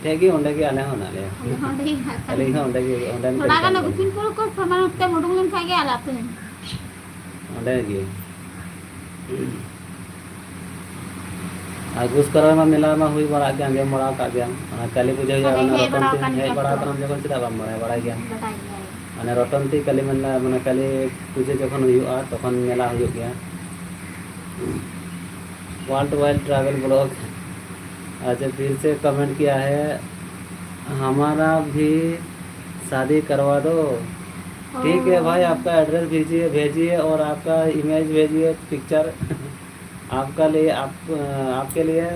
ᱴᱷᱮᱡ ᱜᱮ, ᱚᱸᱰᱮ ᱜᱮ ᱟᱞᱮ ᱦᱚᱸ ᱦᱮᱱᱟᱜ ᱞᱮᱭᱟ᱾ ᱟᱞᱮ ᱦᱚᱸ ᱚᱸᱰᱮ ᱜᱮ ᱦᱮᱱᱟᱜ ᱟᱹᱞᱤᱧ ᱞᱮᱭᱟ᱾ ᱦᱚᱸ ᱚᱸᱰᱮ ᱜᱮ, ᱚᱸᱰᱮᱱ ᱛᱷᱚᱲᱟ ᱠᱟᱱ ᱜᱟᱱ ᱜᱮᱭᱟᱞᱤᱧ᱾ ᱜᱳᱯᱤᱱᱯᱩᱨ ᱠᱚ ᱥᱟᱢᱟᱝ ᱛᱮᱢ ᱩᱰᱩᱝ ᱞᱮᱱ ᱠᱷᱟᱡ ᱜᱮ ᱟᱞᱮ ᱟᱹᱛᱩ ᱢᱮᱱᱟᱜᱼᱟ᱾ ᱚᱸᱰᱮ ᱜᱮ᱾ ᱟᱨ ᱜᱩᱥᱠᱚᱨᱟ ᱨᱮᱢᱟ ᱢᱮᱞᱟ ᱢᱟ ᱦᱩᱭ ᱵᱟᱲᱟᱜ ᱜᱮ, ᱟᱸᱡᱚᱢ ᱵᱟᱲᱟ ᱟᱠᱟᱫ ᱜᱮᱭᱟᱢ᱾ ᱚᱱᱟ ᱠᱟᱹᱞᱤ ᱯᱩᱡᱟᱹ ᱦᱩᱭᱩᱜᱼᱟ, ᱦᱟᱱᱮ ᱚᱱᱟ ᱦᱮᱡ ᱨᱚᱛᱚᱱ ᱵᱟᱲᱟ ᱴᱤᱢ ᱟᱠᱟᱱ ᱦᱮᱡ ᱜᱮᱭᱟᱢ ᱵᱟᱲᱟ ᱛᱚ? ᱟᱠᱟᱱᱟᱢ ᱡᱚᱠᱷᱚᱱ, ᱪᱮᱫᱟᱜ ᱵᱟᱢ ᱵᱟᱲᱟᱭᱟ? ᱵᱟᱲᱟᱭ ᱜᱮᱭᱟᱢ᱾ ᱵᱟᱰᱟᱭ ᱜᱮᱭᱟᱹᱧ᱾ ᱢᱟᱱᱮ ᱨᱚᱛᱚᱱ ᱴᱤ ᱠᱟᱹᱞᱤ ᱢᱮᱞᱟ, ᱢᱟᱱᱮ ᱠᱟᱹᱞᱤ ᱯᱩᱡᱟᱹ ᱡᱚᱠᱷᱚᱱ ᱦᱩᱭᱩᱜᱼᱟ, ᱛᱚᱠᱷᱚᱱ ᱢᱮᱞᱟ ᱦᱩᱭᱩᱜ ᱜᱮᱭᱟ᱾ World Wide Travel Vlog। अच्छा, फिर से कमेंट किया है, हमारा भी शादी करवा दो। ठीक है भाई, ओ। आपका एड्रेस भेजिए, भेजिए और आपका इमेज भेजिए, पिक्चर। आपका लिए, आप, आपके लिए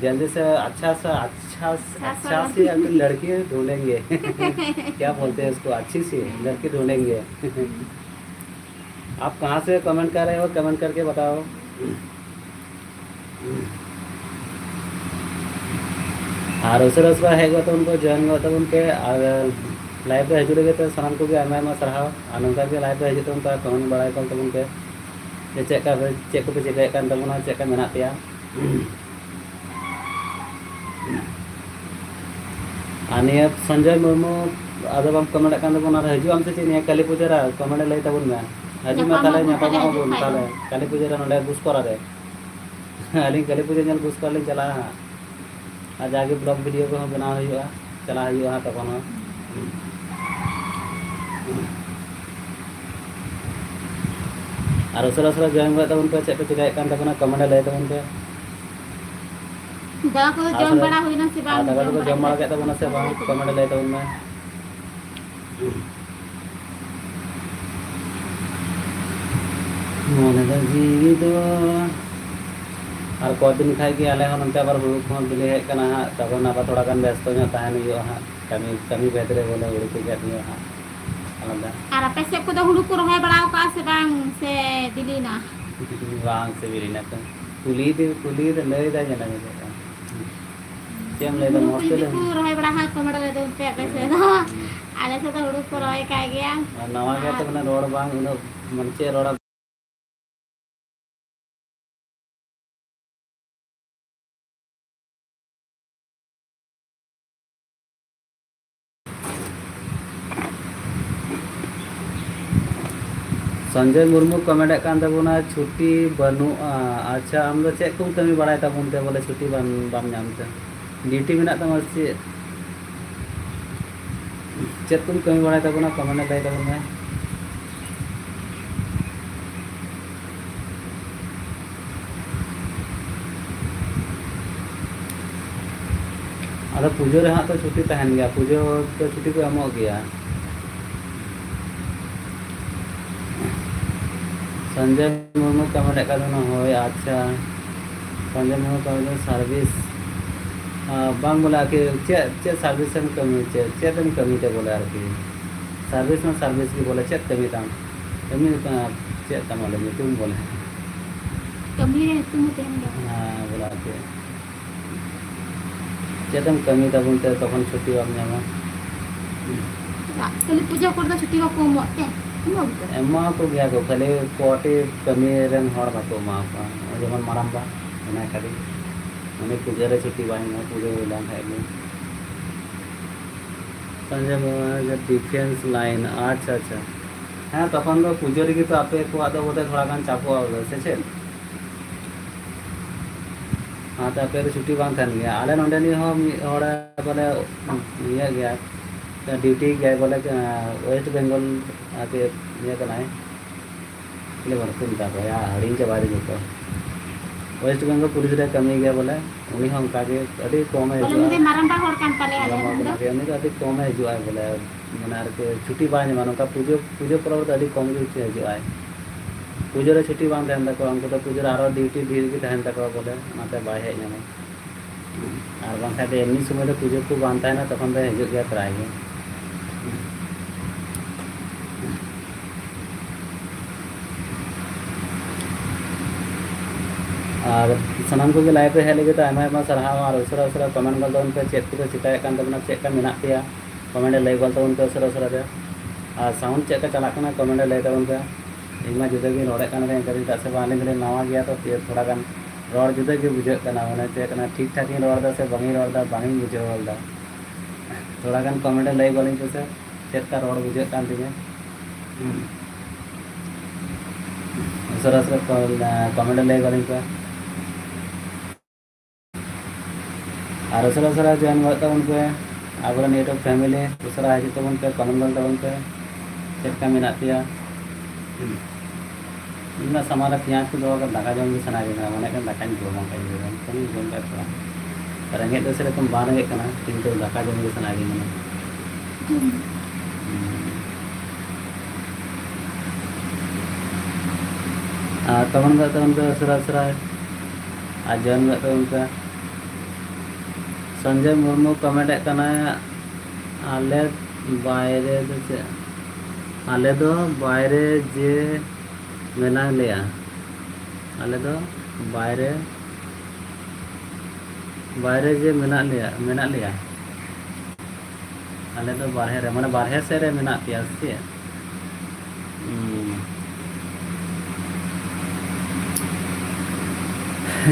जल्दी से अच्छा सा, अच्छा, अच्छा से अभी लड़की ढूंढेंगे। क्या बोलते हैं उसको, अच्छी सी लड़की ढूंढेंगे। आप कहाँ से कमेंट कर रहे हो, कमेंट करके बताओ। ᱟᱨ ᱩᱥᱟᱹᱨᱟ ᱩᱥᱟᱹᱨᱟ ᱦᱮᱡ ᱜᱚᱫ ᱛᱟᱵᱚᱱ ᱯᱮ, ᱡᱚᱭᱮᱱ ᱜᱚᱫ ᱛᱟᱵᱚᱱ ᱯᱮ᱾ ᱟᱨ ᱞᱟᱭᱤᱵᱷ ᱨᱮ ᱦᱤᱡᱩᱜ ᱞᱟᱹᱜᱤᱫ ᱛᱮ ᱥᱟᱱᱟᱢ ᱠᱚᱜᱮ ᱟᱭᱢᱟ ᱟᱭᱢᱟ ᱥᱟᱨᱦᱟᱣ᱾ ᱟᱨ ᱱᱚᱝᱠᱟ ᱜᱮ ᱞᱟᱭᱤᱵᱷ ᱨᱮ ᱦᱤᱡᱩᱜ ᱛᱟᱵᱚᱱ ᱯᱮ, ᱠᱚᱢᱮᱱᱴ ᱵᱟᱲᱟᱭ ᱛᱟᱵᱚᱱ ᱯᱮ ᱡᱮ ᱪᱮᱫ ᱞᱮᱠᱟ ᱯᱮ, ᱪᱮᱫ ᱠᱚᱯᱮ ᱪᱤᱠᱟᱹᱭᱮᱫ ᱠᱟᱱ ᱛᱟᱵᱚᱱᱟ, ᱪᱮᱫ ᱞᱮᱠᱟ ᱢᱮᱱᱟᱜ ᱯᱮᱭᱟ᱾ ᱟᱨ ᱱᱤᱭᱟᱹ ᱥᱚᱧᱡᱚᱭ ᱢᱩᱨᱢᱩ, ᱟᱫᱚ ᱵᱟᱢ ᱠᱚᱢᱮᱱᱴ ᱠᱟᱱ ᱛᱟᱵᱚᱱᱟ, ᱟᱨ ᱦᱤᱡᱩᱜ ᱟᱢ ᱥᱮ ᱪᱮᱫ ᱱᱤᱭᱟᱹ ᱠᱟᱹᱞᱤ ᱯᱩᱡᱟᱹ ᱨᱮ? ᱠᱚᱢᱮᱱᱴ ᱞᱟᱹᱭ ᱛᱟᱵᱚᱱ ᱢᱮ᱾ ᱦᱤᱡᱩᱜ ᱢᱮ, ᱧᱟᱯᱟᱢ ᱛᱟᱦᱞᱮ ᱟᱵᱚᱱ, ᱧᱟᱯᱟᱢ ᱦᱤᱡᱩᱜ ᱟᱵᱚᱱ ᱠᱷᱟᱡ ᱛᱟᱦᱞᱮ ᱫᱚ᱾ ᱠᱟᱹᱞᱤ ᱯᱩᱡᱟᱹ ᱨᱮ ᱱᱚᱸᱰᱮ ᱜᱩᱥᱠᱚᱨᱟ ᱨᱮ᱾ ᱟᱹᱞᱤᱧ ᱠᱟᱹᱞᱤ ᱯᱩᱡᱟᱹ ᱧᱮᱞ ᱜᱩᱥᱠᱚᱨᱟ ᱞᱤᱧ ᱪᱟᱞᱟᱜᱼᱟ ᱦᱟᱸᱜ᱾ ᱟᱨ ᱡᱟᱜᱮ ᱵᱞᱚᱜ ᱵᱷᱤᱰᱤᱭᱳ ᱠᱚᱦᱚᱸ ᱵᱮᱱᱟᱣ ᱦᱩᱭᱩᱜᱼᱟ, ᱪᱟᱞᱟᱜ ᱦᱩᱭᱩᱜᱼᱟ ᱦᱟᱸᱜ ᱛᱚᱠᱷᱚᱱ ᱦᱚᱸ᱾ ᱟᱨ ᱩᱥᱟᱹᱨᱟ ᱩᱥᱟᱹᱨᱟ ᱡᱚᱭᱮᱱ ᱜᱚᱫ ᱛᱟᱵᱚᱱ ᱯᱮ, ᱪᱮᱫ ᱯᱮ ᱪᱮᱠᱟᱭᱮᱫ ᱠᱟᱱ ᱛᱟᱵᱚᱱᱟ, ᱠᱚᱢᱮᱱᱴ ᱨᱮ ᱞᱟᱹᱭ ᱛᱟᱵᱚᱱ ᱯᱮ᱾ ᱫᱟᱠᱟ ᱠᱚᱫᱚ ᱟᱨ ᱡᱚᱢ ᱥᱟᱨᱟ-, ᱵᱟᱲᱟ ᱦᱩᱭᱱᱟ ᱥᱮ ᱵᱟᱝ? ᱟᱨ ᱫᱟᱠᱟ ᱡᱚᱢ ᱠᱚᱫᱚ ᱵᱟᱲᱟ ᱡᱚᱢ ᱵᱟᱲᱟ ᱠᱮᱫᱟ ᱠᱮᱫ ᱛᱟᱵᱚᱱᱟ ᱥᱮ ᱵᱟᱝ? ᱠᱚᱢᱮᱱᱴ ᱨᱮ ᱞᱟᱹᱭ ᱛᱟᱵᱚᱱ ᱢᱮ᱾ ᱢᱚᱱᱮ ᱫᱚ ᱡᱤᱣᱤ ᱫᱚ ᱟᱨ ᱠᱚᱫᱤᱱ ᱠᱷᱟᱡ ᱜᱮ ᱟᱞᱮ ᱦᱚᱸ ᱱᱚᱱᱛᱮ ᱟᱵᱟᱨ ᱦᱩᱲᱩ ᱠᱚᱦᱚᱸ ᱵᱤᱞᱤ ᱦᱮᱡ ᱠᱟᱱᱟ ᱦᱟᱸᱜ, ᱛᱚᱠᱷᱚᱱ ᱟᱵᱟᱨ ᱛᱷᱚᱲᱟ ᱜᱟᱱ ᱵᱮᱥᱛᱚ ᱧᱚᱜ ᱛᱟᱦᱮᱱ ᱦᱩᱭᱩᱜᱼᱟ ᱦᱟᱸᱜ, ᱠᱟᱹᱢᱤ, ᱠᱟᱹᱢᱤ ᱵᱷᱮᱫ ᱨᱮ ᱵᱚᱞᱮ ᱦᱩᱲᱩ ᱠᱚ ᱜᱮᱫ ᱦᱩᱭᱩᱜᱼᱟ ᱦᱟᱸᱜ ᱟᱞᱟᱫᱟ᱾ ᱟᱨ ᱟᱯᱮ ᱥᱮᱫ ᱠᱚᱫᱚ ᱦᱩᱲᱩ ᱠᱚ ᱨᱚᱦᱚᱭ ᱵᱟᱲᱟ ᱟᱠᱟᱜᱼᱟ ᱥᱮ ᱵᱟᱝ, ᱥᱮ ᱵᱤᱞᱤᱭᱮᱱᱟ? ᱵᱟᱝ ᱥᱮ ᱵᱤᱞᱤᱭᱮᱱᱟ ᱛᱚ᱾ ᱠᱩᱞᱤ ᱫᱚ, ᱠᱩᱞᱤ ᱫᱚ ᱞᱟᱹᱭ ᱫᱟᱭ ᱧᱮᱞ ᱢᱮ᱾ ᱪᱮᱫ ᱮᱢ ᱞᱟᱹᱭᱫᱟ, ᱦᱩᱲᱩ ᱠᱚ ᱢᱚᱡᱽ ᱛᱮ ᱡᱩᱫᱤ ᱞᱟᱹᱭ ᱠᱚ ᱢᱮ᱾ ᱨᱚᱦᱚᱭ ᱵᱟᱲᱟ ᱠᱷᱟᱡ ᱠᱚᱢᱮᱱᱴ ᱨᱮ ᱞᱟᱹᱭ ᱛᱟᱵᱚᱱ ᱯᱮ ᱟᱯᱮ ᱥᱮᱫ ᱫᱚ᱾ ᱦᱩᱸ᱾ ᱟᱞᱮ ᱥᱮᱫ ᱫᱚ ᱦᱩᱲᱩ ᱠᱚ ᱨᱚᱦᱚᱭ ᱠᱟᱜ ᱜᱮᱭᱟ᱾ ᱟᱨ ᱱᱟᱣᱟ ᱜᱮᱭᱟ ᱛᱚ, ᱟᱨ ᱢᱟᱱᱮ ᱨᱚᱲ ᱵᱟᱝ ᱩᱱᱟᱹᱜ, ᱢᱟᱱᱮ ᱪᱮᱫ ᱨᱚᱲ ᱥᱚᱧᱡᱚᱭ ᱢᱩᱨᱢᱩ ᱠᱚᱢᱮᱱᱴ ᱮᱫ ᱠᱟᱱ ᱛᱟᱵᱚᱱᱟ, "ᱪᱷᱩᱴᱤ ᱵᱟᱹᱱᱩᱜᱼᱟ᱾" ᱟᱪᱪᱷᱟ, ᱟᱢ ᱫᱚ ᱪᱮᱫ ᱠᱚᱢ ᱠᱟᱹᱢᱤ ᱵᱟᱲᱟᱭ ᱛᱟᱵᱚᱱ ᱛᱮ ᱵᱚᱞᱮ ᱪᱷᱩᱴᱤ ᱵᱟᱢ, ᱵᱟᱢ ᱧᱟᱢ ᱛᱮ? ᱰᱤᱭᱩᱴᱤ ᱢᱮᱱᱟᱜ ᱛᱟᱢᱟ ᱥᱮ ᱪᱮᱫ? ᱪᱮᱫ ᱠᱚᱢ ᱠᱟᱹᱢᱤ ᱵᱟᱲᱟᱭ ᱛᱟᱵᱚᱱᱟ, ᱠᱚᱢᱮᱱᱴ ᱨᱮ ᱞᱟᱹᱭ ᱛᱟᱵᱚᱱ ᱢᱮ᱾ ᱟᱫᱚ ᱯᱩᱡᱟᱹ ᱨᱮ ᱦᱟᱸᱜ ᱛᱚ ᱪᱷᱩᱴᱤ ᱛᱟᱦᱮᱱ ᱜᱮᱭᱟ, ᱯᱩᱡᱟᱹ ᱫᱚ ᱪᱷᱩᱴᱤ ᱠᱚ ᱮᱢᱚᱜ ᱜᱮᱭᱟ᱾ ᱥᱚᱧᱡᱚᱭ ᱢᱩᱨᱢᱩ ᱠᱚᱢᱮᱱᱴ ᱮᱫ ᱠᱟᱱ ᱛᱟᱦᱮᱱᱟ, ᱦᱳᱭ, ᱟᱪᱪᱷᱟ᱾ ᱯᱟᱸᱡᱟ ᱢᱮ, ᱯᱟᱸᱡᱟ service, ᱟᱨ ᱵᱟᱝ ᱵᱚᱞᱮ ᱟᱨᱠᱤ ᱪᱮᱫ, ᱪᱮᱫ service ᱮᱢ ᱠᱟᱹᱢᱤ, ᱪᱮᱫ, ᱪᱮᱫ ᱮᱢ ᱠᱟᱹᱢᱤ ᱛᱮ ᱵᱚᱞᱮ ᱟᱨᱠᱤ? Service ᱢᱟ service ᱜᱮ ᱵᱚᱞᱮ, ᱪᱮᱫ ᱠᱟᱹᱢᱤ ᱛᱟᱢ? ᱠᱟᱹᱢᱤ, ᱟᱨ ᱪᱮᱫ ᱛᱟᱢ ᱚᱸᱰᱮ ᱧᱩᱛᱩᱢ ᱵᱚᱞᱮ? ᱠᱟᱹᱢᱤ ᱨᱮ ᱧᱩᱛᱩᱢ ᱦᱚᱸ ᱛᱟᱦᱮᱱ ᱜᱮᱭᱟ᱾ ᱦᱮᱸ, ᱵᱚᱞᱮ ᱟᱨᱠᱤ ᱪᱮᱫ ᱮᱢ ᱠᱟᱹᱢᱤ ᱛᱟᱵᱚᱱ ᱛᱮ ᱛᱚᱠᱷᱚᱱ ᱪᱷᱩᱴᱤ ᱵᱟᱢ ᱧᱟᱢᱟ? ᱪᱮᱫᱟᱜ? ᱠᱷᱟᱹᱞᱤ ᱯᱩᱡᱟᱹ ᱠᱚᱨᱮ ᱫᱚ ᱪᱷᱩᱴᱤ ᱵᱟᱠᱚ ᱮᱢᱚᱜ ᱛᱮ? ᱮᱢᱚᱜ ᱜᱮᱛᱚ᱾ ᱮᱢᱟ ᱠᱚ ᱜᱮᱭᱟ ᱠᱚ, ᱠᱷᱟᱹᱞᱤ ᱠᱚᱴᱤ ᱠᱟᱹᱢᱤ ᱨᱮᱱ ᱦᱚᱲ ᱵᱟᱠᱚ ᱮᱢᱟ ᱠᱚᱣᱟ᱾ ᱱᱚᱜᱼᱚᱭ ᱡᱮᱢᱚᱱ ᱢᱟᱨᱟᱝᱵᱟ, ᱢᱮᱱᱟᱭ ᱠᱟᱫᱮ, ᱩᱱᱤ ᱯᱩᱡᱟᱹ ᱨᱮ ᱪᱷᱩᱴᱤ ᱵᱟᱭ ᱧᱟᱢᱟ, ᱯᱩᱡᱟᱹ ᱦᱩᱭ ᱞᱮᱱ ᱠᱷᱟᱡ ᱜᱮ᱾ ᱯᱟᱸᱡᱟ ᱵᱟᱵᱟ ᱡᱮ defence line, ᱟᱪᱪᱷᱟ, ᱟᱪᱪᱷᱟ᱾ ᱦᱮᱸ, ᱛᱚᱠᱷᱚᱱ ᱫᱚ ᱯᱩᱡᱟᱹ ᱨᱮᱜᱮ ᱛᱚ ᱟᱯᱮ ᱠᱚᱣᱟᱜ ᱫᱚ ᱵᱳᱫᱷᱚᱭ ᱛᱷᱚᱲᱟ ᱜᱟᱱ ᱪᱟᱯᱚᱜᱼᱟ, ᱥᱮ ᱪᱮᱫ? ᱚᱱᱟᱛᱮ ᱟᱯᱮ ᱫᱚ ᱪᱷᱩᱴᱤ ᱵᱟᱝ ᱛᱟᱦᱮᱱ ᱜᱮᱭᱟ᱾ ᱟᱞᱮ ᱱᱚᱸᱰᱮᱱᱤᱡ ᱦᱚᱸ ᱢᱤᱫ ᱦᱚᱲ ᱵᱚᱞᱮ ᱤᱭᱟᱹ ᱜᱮᱭᱟ, duty ᱜᱮᱭᱟᱭ ᱵᱚᱞᱮ, West Bengal ᱟᱨᱠᱤ ᱤᱭᱟᱹ ᱠᱟᱱᱟᱭ, ᱪᱤᱞᱤ ᱵᱚᱞᱮ ᱠᱚ ᱢᱮᱛᱟ ᱠᱚᱣᱟ, ᱭᱟ, ᱦᱤᱲᱤᱧ ᱪᱟᱵᱟᱭ ᱫᱟᱹᱧ ᱡᱚᱛᱚ᱾ West Bengal ᱯᱩᱞᱤᱥ ᱨᱮ ᱠᱟᱹᱢᱤ ᱜᱮᱭᱟ ᱵᱚᱞᱮ, ᱩᱱᱤ ᱦᱚᱸ ᱚᱱᱠᱟ ᱜᱮ ᱟᱹᱰᱤ ᱠᱚᱢᱮ ᱵᱚᱞᱮ ᱦᱤᱡᱩᱜᱼᱟ᱾ ᱩᱱᱤ ᱫᱚ ᱢᱟᱨᱟᱝᱵᱟ ᱦᱚᱲ ᱠᱟᱱ ᱛᱟᱞᱮᱭᱟ ᱟᱞᱮ ᱢᱟᱨᱟᱝᱵᱟ ᱨᱮᱱ ᱫᱚ᱾ ᱠᱟᱱᱟ ᱜᱮ, ᱩᱱᱤ ᱫᱚ ᱟᱹᱰᱤ ᱠᱚᱢᱮ ᱦᱤᱡᱩᱜᱼᱟᱭ ᱵᱚᱞᱮ, ᱢᱟᱱᱮ ᱟᱨᱠᱤ ᱪᱷᱩᱴᱤ ᱵᱟᱭ ᱧᱟᱢᱟ᱾ ᱱᱚᱝᱠᱟ ᱯᱩᱡᱟᱹ, ᱯᱩᱡᱟᱹ ᱯᱚᱨᱚᱵᱽ ᱨᱮᱫᱚ ᱟᱹᱰᱤ ᱠᱚᱢ ᱜᱮ ᱦᱤᱡᱩᱜᱼᱟᱭ᱾ ᱯᱩᱡᱟᱹ ᱨᱮ ᱪᱷᱩᱴᱤ ᱵᱟᱝ ᱛᱟᱦᱮᱱ ᱛᱟᱠᱚᱣᱟ, ᱩᱱᱠᱩ ᱫᱚ ᱯᱩᱡᱟᱹ ᱨᱮ ᱟᱨᱚ duty ᱰᱷᱮᱨ ᱜᱮ ᱛᱟᱦᱮᱱ ᱛᱟᱠᱚᱣᱟ ᱵᱚᱞᱮ, ᱚᱱᱟᱛᱮ ᱵᱟᱭ ᱦᱮᱡ ᱧᱟᱢᱟ᱾ ᱟᱨ ᱵᱟᱝᱠᱷᱟᱱ ᱫᱚ ᱮᱢᱱᱤ ᱥᱚᱢᱚᱭ ᱫᱚ ᱯᱩᱡᱟᱹ ᱠᱚ ᱵᱟᱝ ᱛᱟᱦᱮᱱᱟ, ᱛᱚᱠᱷᱚᱱ ᱫᱚ ᱦᱤᱡᱩᱜ ᱜᱮᱭᱟ ᱯᱨᱟᱭ ᱜᱮ᱾ ᱟᱨ ᱥᱟᱱᱟᱢ ᱠᱚᱜᱮ live ᱨᱮ ᱦᱮᱡ ᱞᱟᱹᱜᱤᱫ ᱛᱮ ᱟᱭᱢᱟ ᱟᱭᱢᱟ ᱥᱟᱨᱦᱟᱣ᱾ ᱟᱨ ᱩᱥᱟᱹᱨᱟ ᱩᱥᱟᱹᱨᱟ comment ᱜᱚᱫ ᱛᱟᱵᱚᱱ ᱯᱮ, ᱪᱮᱫ ᱠᱚᱯᱮ ᱪᱮᱠᱟᱭᱮᱫ ᱠᱟᱱ ᱛᱟᱵᱚᱱᱟ, ᱪᱮᱫ ᱞᱮᱠᱟ ᱢᱮᱱᱟᱜ ᱯᱮᱭᱟ, comment ᱨᱮ ᱞᱟᱹᱭ ᱜᱚᱫ ᱛᱟᱵᱚᱱ ᱯᱮ ᱩᱥᱟᱹᱨᱟ ᱩᱥᱟᱹᱨᱟ ᱛᱮ᱾ ᱟᱨ sound ᱪᱮᱫ ᱞᱮᱠᱟ ᱪᱟᱞᱟᱜ ᱠᱟᱱᱟ, comment ᱨᱮ ᱞᱟᱹᱭ ᱛᱟᱵᱚᱱ ᱯᱮ᱾ ᱤᱧ ᱢᱟ ᱡᱩᱫᱟᱹ ᱜᱤᱧ ᱨᱚᱲᱮᱫ ᱠᱟᱱ ᱜᱮ, ᱪᱮᱫᱟᱜ ᱥᱮ ᱵᱟᱝ, ᱟᱹᱞᱤᱧ ᱫᱚᱞᱤᱧ ᱱᱟᱣᱟ ᱜᱮᱭᱟ ᱛᱚ, ᱛᱷᱚᱲᱟ ᱜᱟᱱ ᱨᱚᱲ ᱡᱩᱫᱟᱹ ᱜᱮ ᱵᱩᱡᱷᱟᱹᱜ ᱠᱟᱱᱟ, ᱢᱟᱱᱮ ᱪᱮᱫ ᱠᱟᱱᱟ, ᱴᱷᱤᱠ ᱴᱷᱟᱠ ᱤᱧ ᱨᱚᱲ ᱮᱫᱟ ᱥᱮ ᱵᱟᱝ ᱤᱧ ᱨᱚᱲ ᱮᱫᱟ, ᱵᱟᱝ ᱤᱧ ᱵᱩᱡᱷᱟᱹᱣ ᱦᱚᱫ ᱮᱫᱟ᱾ ᱛᱷᱚᱲᱟ ᱜᱟᱱ comment ᱨᱮ ᱞᱟᱹᱭ ᱜᱚᱫ ᱟᱹᱧ ᱯᱮᱥᱮ, ᱪᱮᱫ ᱞᱮᱠᱟ ᱨᱚᱲ ᱵᱩᱡᱷᱟᱹᱜ ᱠᱟᱱ ᱛᱤᱧᱟᱹ᱾ ᱩᱥᱟᱹᱨᱟ ᱩᱥᱟᱹᱨᱟ comment ᱨᱮ ᱞᱟᱹᱭ ᱜᱚᱫ ᱟᱹᱧ ᱯᱮ᱾ ᱟᱨ ᱩᱥᱟᱹᱨᱟ ᱩᱥᱟᱹᱨᱟ join ᱜᱚᱫ ᱛᱟᱵᱚᱱ ᱯᱮ, ᱟᱵᱚᱨᱮᱱ YouTube family, ᱩᱥᱟᱹᱨᱟ ᱦᱤᱡᱩᱜ ᱛᱟᱵᱚᱱ ᱯᱮ, comment ᱜᱚᱫ ᱛᱟᱵᱚᱱ ᱯᱮ, ᱪᱮᱫ ᱞᱮᱠᱟ ᱢᱮᱱᱟᱜ ᱯᱮᱭᱟ᱾ ᱤᱧ ᱢᱟ ᱥᱟᱢᱟᱝ ᱨᱮ ᱯᱮᱸᱭᱟᱡᱽ ᱠᱚ ᱫᱚᱦᱚ ᱠᱟᱛᱮ ᱫᱟᱠᱟ ᱡᱚᱢ ᱜᱮ ᱥᱟᱱᱟ ᱠᱟᱱᱟ, ᱢᱚᱱᱮ ᱠᱟᱱ ᱫᱟᱠᱟᱧ ᱡᱚᱢᱟ, ᱚᱱᱠᱟᱧ ᱵᱩᱡᱷᱟᱹᱣᱟ᱾ ᱱᱤᱛᱚᱝ ᱤᱧ ᱡᱚᱢ ᱠᱟᱜ ᱠᱚᱣᱟ᱾ ᱨᱮᱸᱜᱮᱡ ᱫᱚ ᱥᱮᱨᱚᱠᱚᱢ ᱵᱟᱝ ᱨᱮᱸᱜᱮᱡ ᱠᱟᱱᱟ, ᱠᱤᱱᱛᱩ ᱫᱟᱠᱟ ᱡᱚᱢ ᱜᱮ ᱥᱟᱱᱟ ᱠᱟᱱᱟ᱾ ᱟᱨ comment ᱠᱟᱜ ᱛᱟᱵᱚᱱ ᱯᱮ ᱩᱥᱟᱹᱨᱟ ᱩᱥᱟᱹᱨᱟ᱾ ᱟᱨ ᱡᱚᱭᱮᱱ ᱜᱚᱫ ᱛᱟᱵᱚᱱ ᱯᱮ᱾ ᱥᱚᱧᱡᱚᱭ ᱢᱩᱨᱢᱩ ᱠᱚᱢᱮᱱᱴ ᱮᱫ ᱠᱟᱱᱟᱭ, "ᱟᱞᱮ ᱵᱟᱭᱨᱮ ᱫᱚ ᱪᱮᱫ? ᱟᱞᱮ ᱫᱚ ᱵᱟᱭᱨᱮ ᱡᱮ ᱢᱮᱱᱟᱜ ᱞᱮᱭᱟ, ᱟᱞᱮ ᱫᱚ ᱵᱟᱭᱨᱮ, ᱵᱟᱭᱨᱮ ᱡᱮ ᱢᱮᱱᱟᱜ ᱞᱮᱭᱟ, ᱢᱮᱱᱟᱜ ᱞᱮᱭᱟ, ᱟᱞᱮ ᱫᱚ ᱵᱟᱨᱦᱮ ᱨᱮ, ᱢᱟᱱᱮ ᱵᱟᱨᱦᱮ ᱥᱮᱫ ᱨᱮ ᱢᱮᱱᱟᱜ ᱯᱮᱭᱟ ᱥᱮ ᱪᱮᱫ?" ᱦᱩᱸ᱾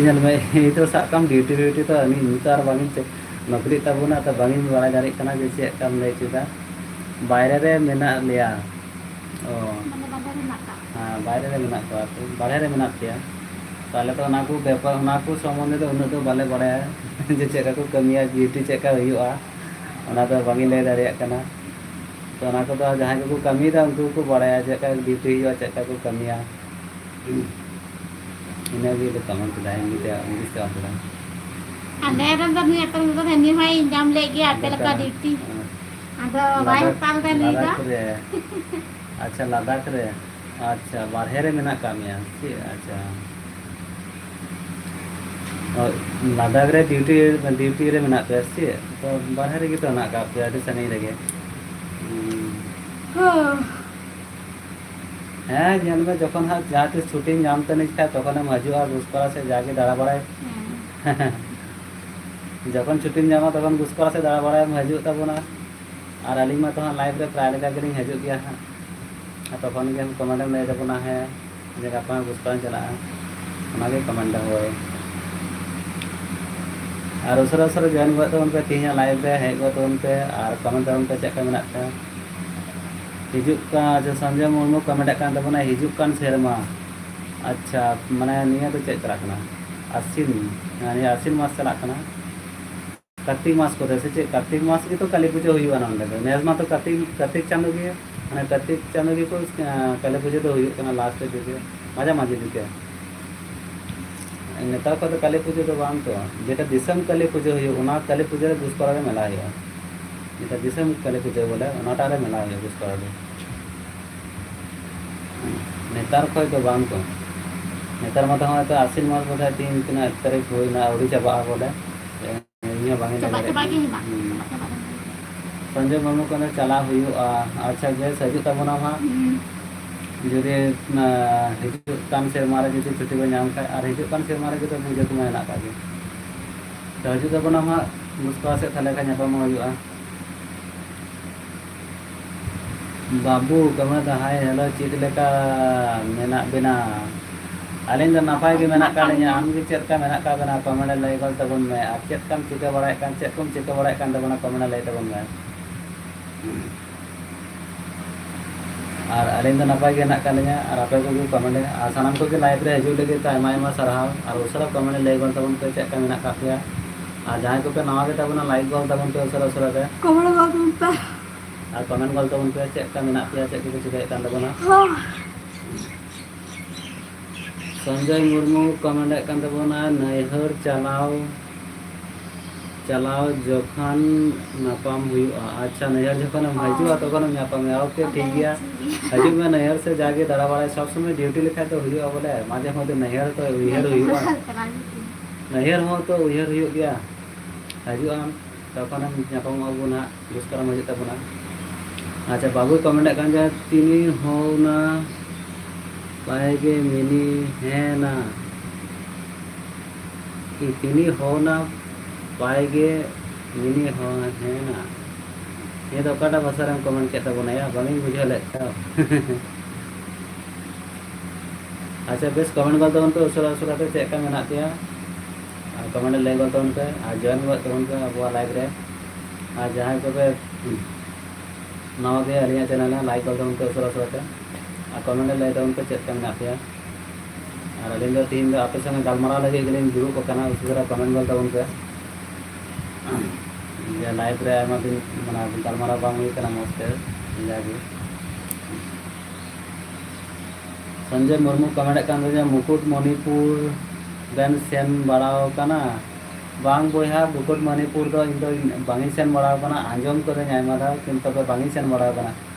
ᱧᱮᱞ ᱢᱮ, ᱤᱧ ᱫᱚ ᱥᱟᱵ ᱠᱟᱜ ᱢᱮ ᱰᱤᱭᱩᱴᱤ ᱰᱤᱭᱩᱴᱤ ᱛᱚ, ᱤᱧ ᱱᱤᱛ ᱟᱨ ᱵᱟᱝ ᱤᱧ ᱪᱮ-, ᱱᱚᱠᱨᱤ ᱛᱟᱵᱚᱱᱟ, ᱛᱚ ᱵᱟᱝ ᱤᱧ ᱵᱟᱲᱟᱭ ᱫᱟᱲᱮᱭᱟᱜ ᱠᱟᱱᱟ ᱡᱮ ᱪᱮᱫ ᱞᱮᱠᱟᱢ ᱞᱟᱹᱭ ᱦᱚᱪᱚᱭᱮᱫᱟ᱾ ᱵᱟᱭᱨᱮ ᱨᱮ ᱢᱮᱱᱟᱜ ᱞᱮᱭᱟ᱾ ᱚ᱾ ᱢᱟᱱᱮ ᱵᱟᱦᱨᱮ ᱨᱮ ᱢᱮᱱᱟᱜ ᱠᱟᱜ ᱦᱮᱸ, ᱵᱟᱭᱨᱮ ᱨᱮ ᱢᱮᱱᱟᱜ ᱠᱚᱣᱟ, ᱛᱚ ᱵᱟᱦᱨᱮ ᱨᱮ ᱢᱮᱱᱟᱜ ᱯᱮᱭᱟ᱾ ᱛᱟᱦᱞᱮ ᱛᱚ ᱚᱱᱟ ᱠᱚ ᱵᱮᱯᱟᱨ, ᱚᱱᱟ ᱠᱚ ᱥᱚᱢᱵᱚᱱᱫᱷᱮ ᱫᱚ ᱩᱱᱟᱹᱜ ᱫᱚ ᱵᱟᱞᱮ ᱵᱟᱲᱟᱭᱟ ᱡᱮ ᱪᱮᱫ ᱞᱮᱠᱟ ᱠᱚ ᱠᱟᱹᱢᱤᱭᱟ, ᱰᱤᱭᱩᱴᱤ ᱪᱮᱫ ᱞᱮᱠᱟ ᱦᱩᱭᱩᱜᱼᱟ, ᱚᱱᱟ ᱫᱚ ᱵᱟᱝ ᱤᱧ ᱞᱟᱹᱭ ᱫᱟᱲᱮᱭᱟᱜ ᱠᱟᱱᱟ᱾ ᱛᱚ ᱚᱱᱟ ᱠᱚᱫᱚ ᱡᱟᱦᱟᱸᱭ ᱠᱚᱠᱚ ᱠᱟᱹᱢᱤᱭᱮᱫᱟ, ᱩᱱᱠᱩ ᱜᱮᱠᱚ ᱵᱟᱲᱟᱭᱟ ᱪᱮᱫ ᱞᱮᱠᱟ ᱰᱤᱭᱩᱴᱤ ᱦᱩᱭᱩᱜᱼᱟ, ᱪᱮᱫ ᱞᱮᱠᱟ ᱠᱚ ᱠᱟᱹᱢᱤᱭᱟ᱾ ᱤᱱᱟᱹ ᱜᱮ ᱞᱮ ᱠᱚᱢᱮᱱᱴ ᱠᱮᱫᱟ ᱦᱤᱱᱫᱤ ᱛᱮ, ᱤᱝᱞᱤᱥ ᱛᱮ ᱵᱟᱝ ᱠᱟᱱᱟ᱾ ᱟᱞᱮ ᱨᱮᱱ ᱫᱚ ᱱᱩᱭ ᱟᱛᱳ ᱨᱮᱱ ᱫᱚ ᱦᱟᱹᱱᱤ ᱦᱚᱸᱭ ᱧᱟᱢ ᱞᱮᱫ ᱜᱮᱭᱟ ᱟᱯᱮ ᱞᱮᱠᱟ ᱰᱤᱭᱩᱴᱤ᱾ ᱦᱮᱸ᱾ ᱟᱫᱚ ᱵᱟᱭ ᱞᱟᱫᱟᱠᱷ, ᱦᱟᱛᱟᱣ ᱞᱮᱫᱟ ᱱᱩᱭ ᱫᱚ᱾ ᱞᱟᱫᱟᱠᱷ ᱨᱮ᱾ ᱟᱪᱪᱷᱟ, ᱞᱟᱫᱟᱠᱷ ᱨᱮ᱾ ᱟᱪᱪᱷᱟ, ᱵᱟᱨᱦᱮ ᱨᱮ ᱢᱮᱱᱟᱜ ᱟᱠᱟᱫ ᱢᱮᱭᱟ ᱥᱮ? ᱟᱪᱪᱷᱟ᱾ ᱚ, ᱞᱟᱫᱟᱠᱷ ᱨᱮ ᱰᱤᱭᱩᱴᱤ, ᱰᱤᱭᱩᱴᱤ ᱨᱮ ᱢᱮᱱᱟᱜ ᱯᱮᱭᱟ ᱥᱮ? ᱛᱚ ᱵᱟᱨᱦᱮ ᱨᱮᱜᱮ ᱛᱚ ᱢᱮᱱᱟᱜ ᱟᱠᱟᱫ ᱯᱮᱭᱟ, ᱟᱹᱰᱤ ᱥᱟᱺᱜᱤᱧ ᱨᱮᱜᱮ᱾ ᱦᱩᱸ᱾ ᱦᱚᱸ᱾ ᱦᱮᱸ, ᱧᱮᱞ ᱢᱮ, ᱡᱚᱠᱷᱚᱱ ᱦᱟᱸᱜ ᱡᱟᱦᱟᱸ ᱛᱤᱥ ᱪᱷᱩᱴᱤᱢ ᱧᱟᱢ ᱛᱟᱹᱱᱤᱡ ᱠᱷᱟᱡ, ᱛᱚᱠᱷᱚᱱᱮᱢ ᱦᱤᱡᱩᱜᱼᱟ ᱜᱩᱥᱯᱟᱲᱟ ᱥᱮᱫ ᱡᱟᱜᱮ ᱫᱟᱬᱟ ᱵᱟᱲᱟᱭ᱾ ᱦᱮᱸ᱾ ᱡᱚᱠᱷᱚᱱ ᱪᱷᱩᱴᱤᱢ ᱧᱟᱢᱟ, ᱛᱚᱠᱷᱚᱱ ᱜᱩᱥᱯᱟᱲᱟ ᱥᱮᱫ ᱫᱟᱬᱟ ᱵᱟᱲᱟᱭᱮᱢ ᱦᱤᱡᱩᱜ ᱛᱟᱵᱚᱱᱟ᱾ ᱟᱨ ᱟᱹᱞᱤᱧ ᱢᱟ ᱛᱚ ᱦᱟᱸᱜ live ᱨᱮ ᱯᱨᱟᱭ ᱞᱮᱠᱟ ᱜᱮᱞᱤᱧ ᱦᱤᱡᱩᱜ ᱜᱮᱭᱟ ᱦᱟᱸᱜ᱾ ᱟᱨ ᱛᱚᱠᱷᱚᱱ ᱜᱮ comment ᱮᱢ ᱞᱟᱹᱭ ᱛᱟᱵᱚᱱᱟ, ᱦᱮᱸ, ᱡᱮ ᱜᱟᱯᱟ ᱜᱩᱥᱯᱟᱲᱟᱧ ᱪᱟᱞᱟᱜᱼᱟ, ᱚᱱᱟᱜᱮ comment ᱫᱚ ᱦᱳᱭ᱾ ᱟᱨ ᱩᱥᱟᱹᱨᱟ ᱩᱥᱟᱹᱨᱟ join ᱜᱚᱫ ᱛᱟᱵᱚᱱ ᱯᱮ, ᱛᱮᱦᱮᱧᱟᱜ live ᱨᱮ ᱦᱮᱡ ᱜᱚᱫ ᱛᱟᱵᱚᱱ ᱯᱮ ᱟᱨ comment ᱛᱟᱵᱚᱱ ᱯᱮ ᱪᱮᱫ ᱞᱮᱠᱟ ᱢᱮᱱᱟᱜ ᱯᱮᱭᱟ᱾ ᱦᱤᱡᱩᱜ ᱠᱟᱱ, ᱟᱪᱪᱷᱟ, ᱥᱚᱧᱡᱚᱭ ᱢᱩᱨᱢᱩ comment ᱮᱫ ᱠᱟᱱ ᱛᱟᱵᱚᱱᱟ, ᱦᱤᱡᱩᱜ ᱠᱟᱱ ᱥᱮᱨᱢᱟ᱾ ᱟᱪᱪᱷᱟ, ᱢᱟᱱᱮ ᱱᱤᱭᱟᱹ ᱫᱚ ᱪᱮᱫ ᱪᱟᱞᱟᱜ ᱠᱟᱱᱟ? ᱟᱥᱤᱱ, ᱱᱤᱭᱟᱹ ᱟᱥᱤᱱ ᱢᱟᱥ ᱪᱟᱞᱟᱜ ᱠᱟᱱᱟ᱾ ᱠᱟᱨᱛᱤᱠ ᱢᱟᱥ ᱠᱚᱨᱮ ᱥᱮ ᱪᱮᱫ? ᱠᱟᱨᱛᱤᱠ ᱢᱟᱥ ᱜᱮᱛᱚ ᱠᱟᱹᱞᱤ ᱯᱩᱡᱟᱹ ᱦᱩᱭᱩᱜᱼᱟ ᱱᱚᱸᱰᱮ ᱫᱚ᱾ ᱱᱮᱥ ᱢᱟᱛᱚ ᱠᱟᱨᱛᱤᱠ, ᱠᱟᱨᱛᱤᱠ ᱪᱟᱸᱫᱳ ᱜᱮ, ᱢᱟᱱᱮ ᱠᱟᱨᱛᱤᱠ ᱪᱟᱸᱫᱳ ᱜᱮᱠᱚ, ᱮᱸ, ᱠᱟᱹᱞᱤ ᱯᱩᱡᱟᱹ ᱫᱚ ᱦᱩᱭᱩᱜ ᱠᱟᱱᱟ last ᱫᱤᱠᱮ, ᱢᱟᱡᱷᱟ ᱢᱟᱹᱡᱷᱤ ᱫᱤᱠᱮ᱾ ᱱᱮᱛᱟᱨ ᱠᱷᱚᱱ ᱫᱚ ᱠᱟᱹᱞᱤ ᱯᱩᱡᱟᱹ ᱫᱚ ᱵᱟᱝ ᱛᱚ, ᱡᱮᱴᱟ ᱫᱤᱥᱚᱢ ᱠᱟᱹᱞᱤ ᱯᱩᱡᱟᱹ ᱦᱩᱭᱩᱜ, ᱚᱱᱟ ᱠᱟᱹᱞᱤ ᱯᱩᱡᱟᱹ ᱨᱮ ᱜᱩᱥᱯᱟᱲᱟ ᱨᱮ ᱢᱮᱞᱟ ᱦᱩᱭᱩᱜᱼᱟ᱾ ᱡᱮᱴᱟ ᱫᱤᱥᱚᱢ ᱠᱟᱹᱞᱤ ᱯᱩᱡᱟᱹ ᱵᱚᱞᱮ, ᱚᱱᱟᱴᱟᱜ ᱨᱮ ᱢᱮᱞᱟ ᱦᱩᱭᱩᱜᱼᱟ ᱜᱩᱥᱯᱟᱲᱟ ᱨᱮ᱾ ᱱᱮᱛᱟᱨ ᱠᱷᱚᱱ ᱫᱚ ᱵᱟᱝ ᱛᱚ᱾ ᱱᱮᱛᱟᱨ ᱢᱟ ᱛᱚ ᱦᱚᱸᱜᱼᱚᱭ ᱛᱚ ᱟᱥᱤᱱ ᱢᱟᱥ ᱵᱚᱞᱮ ᱛᱤᱱ ᱛᱤᱱᱟᱹᱜ ᱛᱟᱹᱨᱤᱠᱷ ᱦᱩᱭᱱᱟ, ᱟᱹᱣᱨᱤ ᱪᱟᱵᱟᱜᱼᱟ ᱵᱚᱞᱮ᱾ ᱤᱧ ᱦᱚᱸ ᱵᱟᱝ ᱤᱧ ᱞᱟᱹᱭ ᱪᱟᱵᱟᱜ ᱫᱟᱲᱮᱭᱟᱜ ᱪᱟᱵᱟᱜ ᱜᱮ ᱠᱟᱱᱟ᱾ ᱦᱮᱱᱟᱜ, ᱦᱩᱸ᱾ ᱪᱟᱵᱟᱜ ᱪᱟᱵᱟᱜ ᱠᱟᱱᱟ᱾ ᱥᱚᱧᱡᱚᱭ ᱢᱩᱨᱢᱩ ᱠᱚ ᱢᱮᱱᱫᱟ ᱪᱟᱞᱟᱣ ᱦᱩᱭᱩᱜᱼᱟ᱾ ᱟᱪᱪᱷᱟ, ᱵᱮᱥ, ᱦᱤᱡᱩᱜ ᱛᱟᱵᱚᱱᱟᱢ ᱦᱟᱸᱜ᱾ ᱦᱩᱸ᱾ ᱡᱩᱫᱤ, ᱟᱸ, ᱦᱤᱡᱩᱜ ᱠᱟᱱ ᱥᱮᱨᱢᱟ ᱨᱮ ᱡᱩᱫᱤ ᱪᱷᱩᱴᱤ ᱵᱚᱱ ᱧᱟᱢ ᱠᱷᱟᱡ, ᱟᱨ ᱦᱤᱡᱩᱜ ᱠᱟᱱ ᱥᱮᱨᱢᱟ ᱨᱮᱜᱮ ᱛᱚ ᱯᱩᱡᱟᱹ ᱠᱚᱢᱟ ᱦᱮᱱᱟᱜ ᱠᱟᱜ ᱜᱮ᱾ ᱛᱚ ᱦᱤᱡᱩᱜ ᱛᱟᱵᱚᱱᱟᱢ ᱦᱟᱸᱜ, ᱢᱚᱥᱠᱣᱟ ᱥᱮᱫ ᱛᱟᱦᱞᱮ ᱠᱷᱟᱡ ᱧᱟᱯᱟᱢᱚᱜ ᱦᱩᱭᱩᱜᱼᱟ᱾ ᱵᱟᱹᱵᱩ ᱠᱚ ᱢᱮᱱᱫᱟ, ᱦᱟᱭ ᱦᱮᱞᱳ, ᱪᱮᱫ ᱞᱮᱠᱟ ᱢᱮᱱᱟᱜ ᱵᱮᱱᱟ? ᱟᱹᱞᱤᱧ ᱫᱚ ᱱᱟᱯᱟᱭ ᱜᱮ ᱢᱮᱱᱟᱜ ᱟᱠᱟᱫ ᱞᱤᱧᱟ᱾ ᱟᱢ ᱜᱮ ᱪᱮᱫ ᱞᱮᱠᱟ ᱢᱮᱱᱟᱜ ᱟᱠᱟᱫ ᱵᱮᱱᱟ? ᱠᱚᱢᱮᱱᱴ ᱨᱮ ᱞᱟᱹᱭ ᱜᱚᱫ ᱛᱟᱵᱚᱱ ᱢᱮ᱾ ᱟᱨ ᱪᱮᱫ ᱠᱟᱢ ᱪᱤᱠᱟᱹ ᱵᱟᱲᱟᱭᱮᱫ ᱠᱟᱱ, ᱪᱮᱫ ᱠᱚᱢ ᱪᱤᱠᱟᱹ ᱵᱟᱲᱟᱭᱮᱫ ᱠᱟᱱ ᱛᱟᱵᱚᱱᱟ, ᱠᱚᱢᱮᱱᱴ ᱨᱮ ᱞᱟᱹᱭ ᱛᱟᱵᱚᱱ ᱢᱮ᱾ ᱟᱨ ᱟᱹᱞᱤᱧ ᱫᱚ ᱱᱟᱯᱟᱭ ᱜᱮ ᱦᱮᱱᱟᱜ ᱟᱠᱟᱫ ᱞᱤᱧᱟ, ᱟᱨ ᱟᱯᱮ ᱠᱚᱜᱮ ᱠᱚᱢᱮᱱᱴ ᱨᱮ, ᱟᱨ ᱥᱟᱱᱟᱢ ᱠᱚᱜᱮ ᱞᱟᱭᱤᱵᱷ ᱨᱮ ᱦᱤᱡᱩᱜ ᱞᱟᱹᱜᱤᱫ ᱛᱮ ᱟᱭᱢᱟ ᱟᱭᱢᱟ ᱥᱟᱨᱦᱟᱣ᱾ ᱟᱨ ᱩᱥᱟᱹᱨᱟ ᱠᱚᱢᱮᱱᱴ ᱨᱮ ᱞᱟᱹᱭ ᱜᱚᱫ ᱛᱟᱵᱚᱱ ᱯᱮ ᱪᱮᱫ ᱞᱮᱠᱟ ᱢᱮᱱᱟᱜ ᱟᱠᱟᱫ ᱯᱮᱭᱟ᱾ ᱟᱨ ᱡᱟᱦᱟᱸᱭ ᱠᱚᱯᱮ ᱱᱟᱣᱟ ᱜᱮ ᱛᱟᱵᱚᱱᱟ, ᱞᱟᱭᱤᱠ ᱜᱚᱫ ᱛᱟᱵᱚᱱ ᱯᱮ ᱩᱥᱟᱹᱨᱟ ᱩᱥᱟᱹᱨᱟ ᱛᱮ᱾ ᱠᱚᱢᱮᱱᱴ ᱜᱚᱫ ᱛᱟᱵᱚᱱ ᱯᱮ᱾ ᱟᱨ ᱠᱚᱢᱮᱱᱴ ᱜᱚᱫ ᱛᱟᱵᱚᱱ ᱯᱮ ᱪᱮᱫ ᱞᱮᱠᱟ ᱢᱮᱱᱟᱜ ᱯᱮᱭᱟ, ᱪᱮᱫ ᱠᱚᱯᱮ ᱪᱤᱠᱟᱹᱭᱮᱫ ᱠᱟᱱ ᱛᱟᱵᱚᱱᱟ᱾ ᱦᱚᱸ᱾ ᱥᱚᱧᱡᱚᱭ ᱢᱩᱨᱢᱩ ᱠᱚᱢᱮᱱᱴ ᱮᱫ ᱠᱟᱱ ᱛᱟᱵᱚᱱᱟ, ᱱᱟᱹᱭᱦᱟᱹᱨ ᱪᱟᱞᱟᱣ, ᱪᱟᱞᱟᱣ ᱡᱚᱠᱷᱚᱱ ᱧᱟᱯᱟᱢ ᱦᱩᱭᱩᱜᱼᱟ᱾ ᱟᱪᱪᱷᱟ, ᱱᱟᱹᱭᱦᱟᱹᱨ ᱡᱚᱠᱷᱚᱱᱮᱢ ᱦᱤᱡᱩᱜᱼᱟ, ᱦᱚᱸ᱾ ᱛᱚᱠᱷᱚᱱᱮᱢ ᱧᱟᱯᱟᱢᱟ᱾ ᱳᱠᱮ, ᱴᱷᱤᱠ ᱜᱮᱭᱟ᱾ ᱦᱤᱡᱩᱜ ᱢᱮ ᱱᱟᱹᱭᱦᱟᱹᱨ ᱥᱮ, ᱡᱟᱜᱮ ᱫᱟᱬᱟ ᱵᱟᱲᱟᱭ, ᱥᱚᱵ ᱥᱚᱢᱚᱭ ᱰᱤᱭᱩᱴᱤ ᱞᱮᱠᱷᱟᱡ ᱫᱚ ᱦᱩᱭᱩᱜᱼᱟ ᱵᱚᱞᱮ, ᱢᱟᱡᱷᱮ ᱢᱚᱫᱽᱫᱷᱮ ᱱᱟᱹᱭᱦᱟᱹᱨ ᱛᱚ ᱩᱭᱦᱟᱹᱨ ᱦᱩᱭᱩᱜᱼᱟ᱾ ᱱᱟᱹᱭᱦᱟᱹᱨ ᱦᱚᱸ ᱛᱚ ᱩᱭᱦᱟᱹᱨ ᱦᱩᱭᱩᱜ ᱜᱮᱭᱟ᱾ ᱦᱤᱡᱩᱜ ᱟᱢ, ᱛᱚᱠᱷᱚᱱᱮᱢ ᱧᱟᱯᱟᱢᱚᱜᱼᱟ ᱵᱚᱱ ᱦᱟᱸᱜ, ᱫᱚᱥ ᱠᱟᱨᱟᱢ ᱦᱤᱡᱩᱜ ᱛᱟᱵᱚᱱᱟ᱾ ᱟᱪᱪᱷᱟ, ᱵᱟᱹᱵᱩᱭ ᱠᱚᱢᱮᱱᱴ ᱮᱫ ᱠᱟᱱ ᱜᱮᱭᱟ, ᱛᱤᱱᱤ ᱦᱚᱣᱱᱟ ᱯᱟᱭᱜᱮ ᱢᱤᱱᱤ ᱦᱮᱱᱟ᱾ ᱛᱤᱱᱤ ᱦᱚᱣᱱᱟ ᱯᱟᱭᱜᱮ ᱢᱤᱱᱤ ᱦᱚ-, ᱦᱮᱱᱟ᱾ ᱱᱤᱭᱟᱹ ᱫᱚ ᱚᱠᱟᱴᱟᱜ ᱵᱷᱟᱥᱟ ᱨᱮᱢ ᱠᱚᱢᱮᱱᱴ ᱠᱮᱫ ᱛᱟᱵᱚᱱᱟ ᱭᱟ? ᱵᱟᱝ ᱤᱧ ᱵᱩᱡᱷᱟᱹᱣ ᱞᱮᱫ ᱛᱟᱢ᱾ ᱟᱪᱪᱷᱟ, ᱵᱮᱥ, ᱠᱚᱢᱮᱱᱴ ᱜᱚᱫ ᱛᱟᱵᱚᱱ ᱯᱮ ᱩᱥᱟᱹᱨᱟ ᱩᱥᱟᱹᱨᱟ ᱛᱮ ᱪᱮᱫ ᱞᱮᱠᱟ ᱢᱮᱱᱟᱜ ᱯᱮᱭᱟ᱾ ᱟᱨ ᱠᱚᱢᱮᱱᱴ ᱨᱮ ᱞᱟᱹᱭ ᱜᱚᱫ ᱛᱟᱵᱚᱱ ᱯᱮ ᱟᱨ ᱡᱚᱭᱮᱱ ᱜᱚᱫ ᱛᱟᱵᱚᱱ ᱯᱮ ᱟᱵᱚᱣᱟᱜ ᱞᱟᱭᱤᱵᱷ ᱨᱮ᱾ ᱟᱨ ᱡᱟᱦᱟᱸᱭ ᱠᱚᱯᱮ ᱱᱟᱣᱟ ᱜᱮ ᱟᱹᱞᱤᱧᱟᱜ ᱪᱮᱱᱮᱞ ᱨᱮ, ᱞᱟᱭᱤᱠ ᱜᱚᱫ ᱛᱟᱵᱚᱱ ᱯᱮ ᱩᱥᱟᱹᱨᱟ ᱩᱥᱟᱹᱨᱟ ᱛᱮ᱾ ᱟᱨ ᱠᱚᱢᱮᱱᱴ ᱨᱮ ᱞᱟᱹᱭ ᱛᱟᱵᱚᱱ ᱯᱮ ᱪᱮᱫ ᱞᱮᱠᱟ ᱢᱮᱱᱟᱜ ᱯᱮᱭᱟ᱾ ᱟᱨ ᱟᱹᱞᱤᱧ ᱫᱚ ᱛᱤᱦᱤᱧ ᱫᱚ ᱟᱯᱮ ᱥᱚᱸᱜᱮ ᱜᱟᱞᱢᱟᱨᱟᱣ ᱞᱟᱹᱜᱤᱫ ᱜᱮᱞᱤᱧ ᱫᱩᱲᱩᱵ ᱟᱠᱟᱱᱟ, ᱩᱥᱟᱹᱨᱟ ᱠᱚᱢᱮᱱᱴ ᱜᱚᱫ ᱛᱟᱵᱚᱱ ᱯᱮ᱾ ᱡᱮ ᱞᱟᱭᱤᱵᱷ ᱨᱮ ᱟᱭᱢᱟ ᱫᱤᱱ ᱢᱟᱱᱮ ᱜᱟᱞᱢᱟᱨᱟᱣ ᱵᱟᱝ ᱦᱩᱭ ᱠᱟᱱᱟ ᱢᱚᱡᱽ ᱛᱮ, ᱡᱟᱜᱮ᱾ ᱥᱚᱧᱡᱚᱭ ᱢᱩᱨᱢᱩ ᱠᱚᱢᱮᱱᱴ ᱮᱫ ᱠᱟᱱ ᱛᱟᱦᱮᱸᱱᱟ, ᱢᱩᱠᱩᱴᱢᱚᱱᱤᱯᱩᱨ ᱵᱮᱱ ᱥᱮᱱ ᱵᱟᱲᱟᱣ ᱠᱟᱱᱟ? ᱵᱟᱝ ᱵᱚᱭᱦᱟ, ᱢᱩᱠᱩᱴᱢᱚᱱᱤᱯᱩᱨ ᱫᱚ ᱤᱧ ᱫᱚ ᱵᱟᱝ ᱤᱧ ᱥᱮᱱ ᱵᱟᱲᱟᱣ ᱠᱟᱱᱟ, ᱟᱸᱡᱚᱢ ᱠᱟᱹᱫᱟᱹᱧ ᱟᱭᱢᱟ ᱫᱷᱟᱣ, ᱠᱤᱱᱛᱩ ᱛᱚᱵᱮ ᱵᱟᱝ ᱤᱧ ᱥᱮᱱ ᱵᱟᱲᱟᱣ ᱠᱟᱱᱟ᱾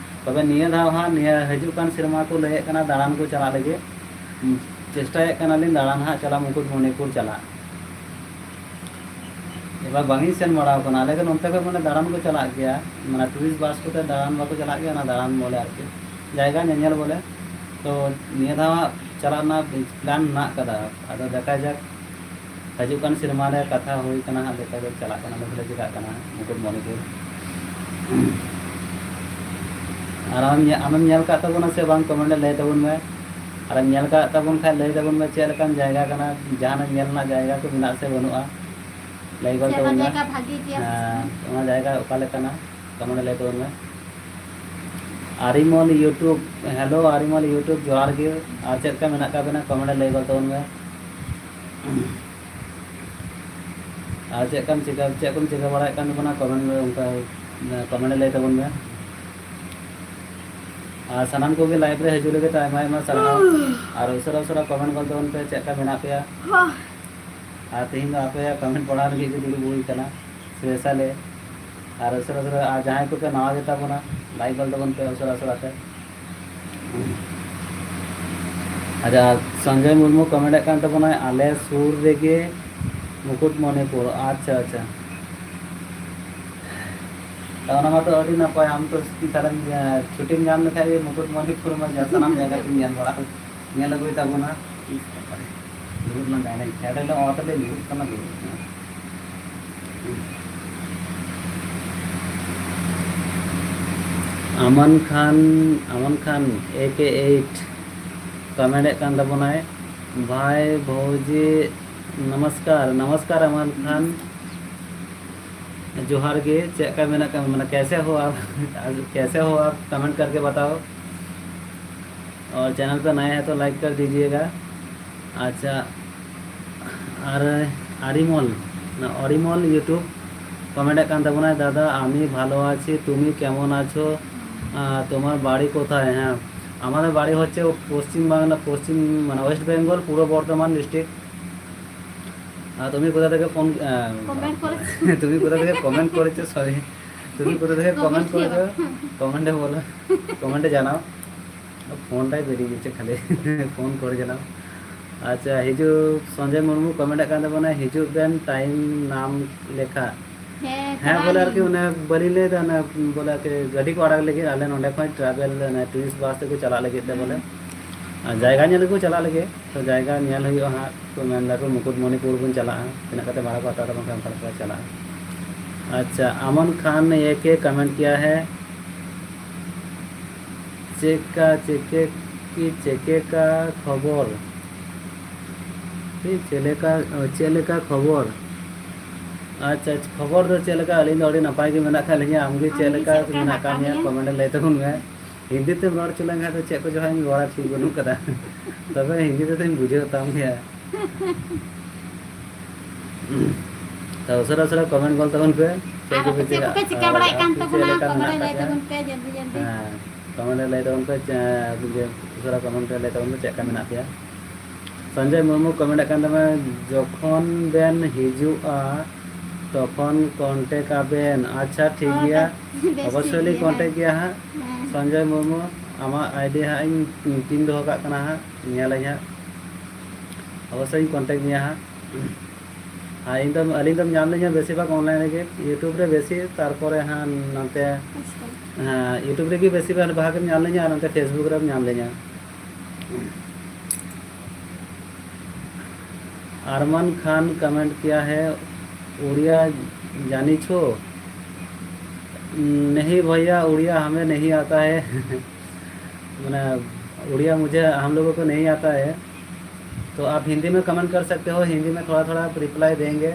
ᱛᱚᱵᱮ ᱱᱤᱭᱟᱹ ᱫᱷᱟᱣ ᱦᱟᱸᱜ, ᱱᱤᱭᱟᱹ ᱦᱤᱡᱩᱜ ᱠᱟᱱ ᱥᱮᱨᱢᱟ ᱠᱚ ᱞᱟᱹᱭᱮᱫ ᱠᱟᱱᱟ ᱫᱟᱬᱟᱱ ᱠᱚ ᱪᱟᱞᱟᱜ ᱞᱟᱹᱜᱤᱫ᱾ ᱦᱩᱸ᱾ ᱪᱮᱥᱴᱟᱭᱮᱫ ᱠᱟᱱᱟᱞᱤᱧ ᱫᱟᱬᱟᱱ ᱦᱟᱸᱜ ᱪᱟᱞᱟᱜ, ᱢᱩᱠᱩᱴᱢᱚᱱᱤᱯᱩᱨ ᱪᱟᱞᱟᱜ᱾ ᱮᱵᱟᱨ ᱵᱟᱝ ᱤᱧ ᱥᱮᱱ ᱵᱟᱲᱟ ᱟᱠᱟᱱᱟ᱾ ᱟᱞᱮ ᱫᱚ ᱱᱚᱱᱛᱮ ᱠᱷᱚᱱ ᱢᱟᱱᱮ ᱫᱟᱬᱟᱱ ᱠᱚ ᱪᱟᱞᱟᱜ ᱜᱮᱭᱟ, ᱢᱟᱱᱮ ᱴᱩᱨᱤᱥᱴ ᱵᱟᱥ ᱠᱚᱛᱮ ᱫᱟᱬᱟᱱ ᱵᱟᱠᱚ ᱪᱟᱞᱟᱜ ᱜᱮᱭᱟ, ᱚᱱᱟ ᱫᱟᱬᱟᱱ ᱵᱚᱞᱮ ᱟᱨᱠᱤ, ᱡᱟᱭᱜᱟ ᱧᱮᱧᱮᱞ ᱵᱚᱞᱮ᱾ ᱛᱚ ᱱᱤᱭᱟᱹ ᱫᱷᱟᱣ ᱦᱟᱸᱜ ᱪᱟᱞᱟᱜ ᱨᱮᱱᱟᱜ ᱯᱞᱟᱱ ᱢᱮᱱᱟᱜ ᱠᱟᱫᱟ, ᱟᱫᱚ ᱫᱮᱠᱷᱟ ᱡᱟᱠ᱾ ᱦᱤᱡᱩᱜ ᱠᱟᱱ ᱥᱮᱨᱢᱟ ᱨᱮ ᱠᱟᱛᱷᱟ ᱦᱩᱭ ᱠᱟᱱᱟ ᱦᱟᱸᱜ, ᱫᱮᱠᱷᱟ ᱡᱟᱠ ᱪᱟᱞᱟᱜ ᱠᱟᱱᱟ ᱞᱮ ᱵᱚᱞᱮ, ᱪᱮᱠᱟᱜ ᱠᱟᱱᱟ ᱢᱩᱠᱩᱴᱢᱚᱱᱤᱯᱩᱨ᱾ ᱟᱨ ᱟᱢᱮᱢ ᱧᱮ-, ᱟᱢᱮᱢ ᱧᱮᱞ ᱠᱟᱜ ᱛᱟᱵᱚᱱᱟ ᱥᱮ ᱵᱟᱝ, ᱠᱚᱢᱮᱱᱴ ᱨᱮ ᱞᱟᱹᱭ ᱛᱟᱵᱚᱱ ᱢᱮ᱾ ᱟᱨᱮᱢ ᱧᱮᱞ ᱠᱟᱜ ᱛᱟᱵᱚᱱ ᱠᱷᱟᱱ ᱞᱟᱹᱭ ᱛᱟᱵᱚᱱ ᱢᱮ ᱪᱮᱫ ᱞᱮᱠᱟᱱ ᱡᱟᱭᱜᱟ ᱠᱟᱱᱟ, ᱡᱟᱦᱟᱱᱟᱜ ᱧᱮᱞ ᱨᱮᱱᱟᱜ ᱡᱟᱭᱜᱟ ᱠᱚ ᱢᱮᱱᱟᱜ ᱥᱮ ᱵᱟᱹᱱᱩᱜᱼᱟ, ᱞᱟᱹᱭ ᱜᱚᱫ ᱪᱮᱫ ᱛᱟᱵᱚᱱ ᱢᱮ᱾ ᱡᱟᱭᱜᱟ ᱵᱷᱟᱜᱮ ᱜᱮᱭᱟ ᱥᱮ ᱦᱮᱸ, ᱪᱮᱫ? ᱚᱱᱟ ᱡᱟᱭᱜᱟ ᱚᱠᱟ ᱞᱮᱠᱟᱱᱟ, ᱠᱚᱢᱮᱱᱴ ᱨᱮ ᱞᱟᱹᱭ ᱛᱟᱵᱚᱱ ᱢᱮ᱾ ᱟᱨᱤᱢᱚᱞ YouTube, ᱦᱮᱞᱳ ᱟᱨᱤᱢᱚᱞ YouTube, ᱡᱚᱦᱟᱨ ᱜᱮ᱾ ᱟᱨ ᱪᱮᱫ ᱞᱮᱠᱟ ᱢᱮᱱᱟᱜ ᱟᱠᱟᱫ ᱵᱮᱱᱟ, ᱠᱚᱢᱮᱱᱴ ᱨᱮ ᱞᱟᱹᱭ ᱜᱚᱫ ᱛᱟᱵᱚᱱ ᱢᱮ᱾ ᱟᱨ ᱪᱮᱫ ᱠᱚᱢ ᱪᱤᱠᱟᱹ, ᱪᱮᱫ ᱠᱚᱢ ᱪᱤᱠᱟᱹ ᱵᱟᱲᱟᱭᱮᱫ ᱠᱟᱱ ᱛᱟᱵᱚᱱᱟ, ᱠᱚᱢᱮᱱᱴ ᱨᱮ ᱚᱱᱠᱟ, ᱠᱚᱢᱮᱱᱴ ᱨᱮ ᱞᱟᱹᱭ ᱛᱟᱵᱚᱱ ᱢᱮ᱾ ᱟᱨ ᱥᱟᱱᱟᱢ ᱠᱚᱜᱮ ᱞᱟᱭᱤᱵᱷ ᱨᱮ ᱦᱤᱡᱩᱜ ᱞᱟᱹᱜᱤᱫ ᱛᱮ ᱟᱭᱢᱟ ᱟᱭᱢᱟ ᱥᱟᱨᱦᱟᱣ᱾ ᱟᱨ ᱩᱥᱟᱹᱨᱟ ᱩᱥᱟᱹᱨᱟ ᱠᱚᱢᱮᱱᱴ ᱜᱚᱫ ᱛᱟᱵᱚᱱ ᱯᱮ, ᱪᱮᱫ ᱞᱮᱠᱟ ᱢᱮᱱᱟᱜ ᱯᱮᱭᱟ? ᱟᱨ ᱛᱮᱦᱮᱧ ᱫᱚ ᱟᱯᱮᱭᱟᱜ ᱠᱚᱢᱮᱱᱴ ᱯᱟᱲᱦᱟᱣ ᱞᱟᱹᱜᱤᱫ ᱜᱮ ᱫᱩᱲᱩᱵ ᱦᱩᱭ ᱠᱟᱱᱟ ᱥᱯᱮᱥᱟᱞᱮ᱾ ᱟᱨ ᱩᱥᱟᱹᱨᱟ ᱩᱥᱟᱹᱨᱟ, ᱟᱨ ᱡᱟᱦᱟᱸᱭ ᱠᱚᱯᱮ ᱱᱟᱣᱟ ᱜᱮᱛᱟ ᱵᱚᱱᱟ, ᱞᱟᱭᱤᱠ ᱜᱚᱫ ᱛᱟᱵᱚᱱ ᱯᱮ ᱩᱥᱟᱹᱨᱟ ᱩᱥᱟᱹᱨᱟ ᱛᱮ᱾ ᱟᱪᱪᱷᱟ, ᱥᱚᱧᱡᱚᱭ ᱢᱩᱨᱢᱩ ᱠᱚᱢᱮᱱᱴ ᱮᱫ ᱠᱟᱱ ᱛᱟᱵᱚᱱᱟᱭ, "ᱟᱞᱮ ᱥᱩᱨ ᱨᱮᱜᱮ ᱢᱩᱠᱩᱴᱢᱚᱱᱤᱯᱩᱨ᱾" ᱟᱪᱪᱷᱟ, ᱟᱪᱪᱷᱟ᱾ ᱛᱚ, ᱚᱱᱟ ᱢᱟᱛᱚ ᱟᱹᱰᱤ ᱱᱟᱯᱟᱭ᱾ ᱟᱢ ᱛᱚ ᱛᱟᱦᱞᱮᱢ, ᱮ, ᱪᱷᱩᱴᱤᱢ ᱧᱟᱢ ᱞᱮᱠᱷᱟᱡ ᱜᱮ ᱢᱩᱠᱩᱴᱢᱚᱱᱤᱯᱩᱨ ᱢᱟ ᱡᱟ ᱥᱟᱱᱟᱢ ᱡᱟᱭᱜᱟ ᱠᱚᱢ ᱧᱮᱞ ᱵᱟᱲᱟ, ᱧᱮᱞ ᱟᱹᱜᱩᱭ ᱛᱟᱵᱚᱱᱟ᱾ ᱤᱥ ᱵᱟᱵᱟᱨᱮ, ᱫᱩᱲᱩᱵ ᱞᱮᱱ ᱛᱟᱦᱮᱱᱟᱹᱧ᱾ ᱯᱷᱮᱰ ᱨᱮᱞᱮ ᱚᱛ ᱨᱮᱞᱮ ᱧᱩᱨᱩᱜ ᱠᱟᱱᱟ, ᱫᱩᱲᱩᱵ ᱠᱟᱱᱟ᱾ ᱟᱢᱟᱱ ᱠᱷᱟᱱ, ᱟᱢᱟᱱ ᱠᱷᱟᱱ ᱮ ᱠᱮ ᱮᱭᱤᱴ ᱠᱚᱢᱮᱱᱴ ᱮᱫ ᱠᱟᱱ ᱛᱟᱵᱚᱱᱟᱭ, "ᱵᱷᱟᱭ ᱵᱷᱳᱡᱤ ᱱᱚᱢᱚᱥᱠᱟᱨ, ᱱᱚᱢᱚᱥᱠᱟᱨ ᱟᱢᱟᱱ ᱠᱷᱟᱱ, ᱡᱚᱦᱟᱨ ᱜᱮ, ᱪᱮᱫ ᱞᱮᱠᱟ ᱢᱮᱱᱟᱜ ᱠᱟᱜ ᱢᱟᱱᱮ ᱠᱮᱥᱮ ᱦᱳ ᱟᱯ, ᱠᱮᱥᱮ ᱦᱳ ᱟᱯ, ᱠᱚᱢᱮᱱᱴ ᱠᱟᱨᱠᱮ ᱵᱟᱛᱟᱣ, ᱚᱨ ᱪᱮᱱᱮᱞ ᱯᱮ ᱱᱟᱭᱟ ᱦᱮ ᱛᱚ ᱞᱟᱭᱤᱠ ᱠᱟᱨ ᱫᱤᱡᱤᱭᱮᱜᱟ᱾" ᱟᱪᱪᱷᱟ, ᱟᱨ ᱟᱨᱤᱢᱚᱞ, ᱚᱨᱤᱢᱚᱞ YouTube ᱠᱚᱢᱮᱱᱴ ᱮᱫ ᱠᱟᱱ ᱛᱟᱵᱚᱱᱟᱭ, "ᱫᱟᱫᱟ, আমি ভালো আছি, তুমি কেমন আছো? আহ, তোমার বাড়ি কোথায়?" হ্যাঁ, আমাদের বাড়ি হচ্ছে পশ্চিম বাংলা, পশ্চিম, মানে, ওয়েস্ট বেঙ্গল, পূর্ব বর্ধমান ডিস্ট্রিক্ট। আহ, তুমি কোথা থেকে ফোন, আহ, কমেন্ট করেছো। তুমি কোথা থেকে কমেন্ট করেছো? সরি, তুমি কোথা থেকে কমেন্ট কমেন্ট করেছো? করো। কমেন্টে বলো, কমেন্টে জানাও। ফোনটাই বেরিয়ে গেছে খালি। ফোন করে জানাও। ᱟᱪᱪᱷᱟ, ᱦᱤᱡᱩᱜ, ᱥᱚᱧᱡᱚᱭ ᱢᱩᱨᱢᱩ ᱠᱚᱢᱮᱱᱴ ᱠᱟᱱ ᱛᱟᱵᱚᱱᱟ, "ᱦᱤᱡᱩᱜ ᱵᱮᱱ ᱴᱟᱭᱤᱢ ᱧᱟᱢ ᱞᱮᱠᱷᱟᱱ᱾" ᱦᱮᱸ, ᱦᱮᱸ, ᱪᱟᱞᱟᱜ ᱵᱚᱞᱮ ᱟᱨᱠᱤ ᱟᱹᱞᱤᱧ᱾ ᱚᱱᱮ ᱵᱟᱹᱞᱤᱧ ᱞᱟᱹᱭ ᱮᱫᱟ, ᱚᱱᱮ ᱵᱚᱞᱮ ᱟᱨᱠᱤ ᱜᱟᱹᱰᱤ ᱠᱚ ᱟᱲᱟᱜ ᱞᱟᱹᱜᱤᱫ, ᱟᱞᱮ ᱱᱚᱸᱰᱮ ᱠᱷᱚᱱ ᱴᱨᱟᱵᱷᱮᱞ, ᱚᱱᱮ ᱴᱩᱨᱤᱥᱴ ᱵᱟᱥ ᱛᱮᱠᱚ ᱪᱟᱞᱟᱜ ᱞᱟᱹᱜᱤᱫ ᱛᱮ ᱵᱚᱞᱮ᱾ ᱦᱩᱸ᱾ ᱟᱨ ᱡᱟᱭᱜᱟ ᱧᱮᱞ ᱜᱮᱠᱚ ᱪᱟᱞᱟᱜ ᱞᱟᱹᱜᱤᱫ, ᱛᱚ ᱡᱟᱭᱜᱟ ᱧᱮᱞ ᱦᱩᱭᱩᱜᱼᱟ ᱦᱟᱸᱜ᱾ ᱛᱚ ᱢᱮᱱ ᱫᱟᱠᱚ ᱢᱩᱠᱩᱴᱢᱚᱱᱤᱯᱩᱨ ᱵᱚᱱ ᱪᱟᱞᱟᱜᱼᱟ, ᱛᱤᱱᱟᱹᱜ ᱠᱟᱛᱮ ᱵᱷᱟᱲᱟ ᱠᱚ ᱦᱟᱛᱟᱣ ᱮᱫᱟ, ᱵᱟᱝᱠᱷᱟᱱ ᱚᱱᱠᱟ ᱞᱮᱠᱟ ᱪᱟᱞᱟᱜᱼᱟ᱾ ᱟᱪᱪᱷᱟ, ᱟᱢᱚᱱ ᱠᱷᱟᱱ ᱮ ᱠᱮ ᱠᱚᱢᱮᱱᱴ ᱠᱤᱭᱟ ᱦᱮ, ᱪᱮᱫ ᱠᱟ, ᱪᱮᱫ ᱠᱮ ᱠᱤ, ᱪᱮᱫ ᱠᱟ ᱠᱷᱚᱵᱚᱨ? ᱪᱮᱫ, ᱪᱮᱫ ᱞᱮᱠᱟ, ᱪᱮᱫ ᱞᱮᱠᱟ ᱠᱷᱚᱵᱚᱨ? ᱟᱪᱪᱷᱟ, ᱟᱪᱪᱷᱟ, ᱠᱷᱚᱵᱚᱨ ᱫᱚ ᱪᱮᱫ ᱞᱮᱠᱟ? ᱟᱹᱞᱤᱧ ᱫᱚ ᱟᱹᱰᱤ ᱱᱟᱯᱟᱭ ᱜᱮ ᱢᱮᱱᱟᱜ ᱟᱠᱟᱫ ᱞᱤᱧᱟ᱾ ᱟᱢ ᱜᱮ ᱟᱢ ᱪᱮᱫ ᱜᱮ ᱞᱮᱠᱟ ᱪᱮᱫ ᱞᱮᱠᱟ ᱢᱮᱱᱟᱜ ᱢᱮᱱᱟᱜ ᱟᱠᱟᱫ ᱟᱠᱟᱫ ᱢᱮᱭᱟ? ᱢᱮᱭᱟ? ᱠᱚᱢᱮᱱᱴ ᱨᱮ ᱞᱟᱹᱭ ᱛᱟᱵᱚᱱ ᱢᱮ᱾ ᱦᱤᱱᱫᱤ ᱛᱮᱢ ᱨᱚᱲ ᱦᱚᱪᱚ ᱞᱮᱱᱠᱷᱟᱱ ᱫᱚ ᱪᱮᱫ ᱠᱚ ᱡᱚᱦᱟᱜ ᱤᱧ ᱨᱚᱲᱟ, ᱴᱷᱤᱠ ᱵᱟᱹᱱᱩᱜ ᱠᱟᱫᱟ᱾ ᱛᱚᱵᱮ ᱦᱤᱱᱫᱤ ᱛᱮᱫᱚᱧ ᱵᱩᱡᱷᱟᱹᱣ ᱛᱟᱢ ᱜᱮᱭᱟ᱾ ᱛᱚ ᱩᱥᱟᱹᱨᱟ ᱩᱥᱟᱹᱨᱟ ᱠᱚᱢᱮᱱᱴ ᱜᱚᱞ ᱛᱟᱵᱚᱱ ᱯᱮ᱾ ᱟᱨ ᱟᱯᱮ ᱪᱮᱫ ᱠᱚᱯᱮ ᱪᱤᱠᱟᱹ ᱵᱟᱲᱟᱭᱮᱫ ᱠᱟᱱ ᱛᱟᱵᱚᱱᱟ? ᱪᱮᱫ ᱞᱮᱠᱟ ᱠᱚᱢᱮᱱᱴ ᱢᱮᱱᱟᱜ ᱨᱮ ᱟᱠᱟᱫ ᱞᱟᱹᱭ ᱯᱮᱭᱟ? ᱛᱟᱵᱚᱱ ᱯᱮ ᱡᱚᱞᱫᱤ ᱡᱚᱞᱫᱤ᱾ ᱦᱮᱸ, ᱠᱚᱢᱮᱱᱴ ᱨᱮ ᱞᱟᱹᱭ ᱛᱟᱵᱚᱱ ᱯᱮ, ᱪᱮ-, ᱩᱥᱟᱹᱨᱟ ᱠᱚᱢᱮᱱᱴ ᱨᱮ ᱞᱟᱹᱭ ᱛᱟᱵᱚᱱ ᱯᱮ ᱪᱮᱫ ᱞᱮᱠᱟ ᱢᱮᱱᱟᱜ ᱯᱮᱭᱟ᱾ ᱥᱚᱧᱡᱚᱭ ᱢᱩᱨᱢᱩ ᱠᱚᱢᱮᱱᱴ ᱠᱟᱱ ᱛᱟᱢᱟ, "ᱡᱚᱠᱷᱚᱱ ᱵᱮᱱ ᱦᱤᱡᱩᱜᱼᱟ, ᱛᱚᱠᱷᱚᱱ ᱠᱚᱱᱴᱮᱠ ᱟᱵᱮᱱ᱾" ᱟᱪᱪᱷᱟ, ᱴᱷᱤᱠ ᱦᱚᱸ, ᱜᱮᱭᱟ, ᱛᱚ ᱵᱮᱥ ᱚᱵᱚᱥᱥᱳᱭ ᱴᱷᱤᱠ ᱞᱤᱧ ᱜᱮᱭᱟ, ᱦᱮᱸ᱾ ᱠᱚᱱᱴᱮᱠ ᱜᱮᱭᱟ ᱦᱟᱸᱜ᱾ ᱦᱮᱸ᱾ ᱥᱚᱧᱡᱚᱭ ᱢᱩᱨᱢᱩ, ᱟᱢᱟᱜ ᱟᱭᱰᱤ ᱦᱟᱸᱜ ᱤᱧ ᱯᱤᱱ ᱫᱚᱦᱚ ᱠᱟᱜ ᱠᱟᱱᱟ ᱦᱟᱸᱜ, ᱧᱮᱞᱟᱹᱧ ᱦᱟᱸᱜ, ᱚᱵᱚᱥᱥᱳᱭ ᱤᱧ ᱠᱚᱱᱴᱮᱠ ᱢᱮᱭᱟ ᱦᱟᱸᱜ᱾ ᱟᱨ ᱤᱧ ᱫᱚ, ᱟᱹᱞᱤᱧ ᱫᱚᱢ ᱧᱟᱢ ᱞᱤᱧᱟ ᱵᱮᱥᱤᱨ ᱵᱷᱟᱜᱽ ᱚᱱᱞᱟᱭᱤᱱ ᱨᱮᱜᱮ, YouTube ᱨᱮ ᱵᱮᱥᱤ, ᱛᱟᱨᱯᱚᱨᱮ ᱦᱟᱸᱜ ᱱᱚᱛᱮ, ᱟᱪᱪᱷᱟ᱾ ᱦᱮᱸ, YouTube ᱨᱮᱜᱮ ᱵᱮᱥᱤᱨ ᱵᱷᱟᱜᱽ ᱮᱢ ᱧᱟᱢ ᱞᱤᱧᱟ ᱟᱨ ᱱᱚᱛᱮ Facebook ᱨᱮᱢ ᱧᱟᱢ ᱞᱤᱧᱟ᱾ अरमान खान कमेंट किया है, "उड़िया जानी छो?" नहीं भैया, उड़िया हमें नहीं आता है। मैंने, उड़िया मुझे, हम लोगों को नहीं आता है। तो आप हिंदी में कमेंट कर सकते हो, हिंदी में थोड़ा थोड़ा रिप्लाई देंगे,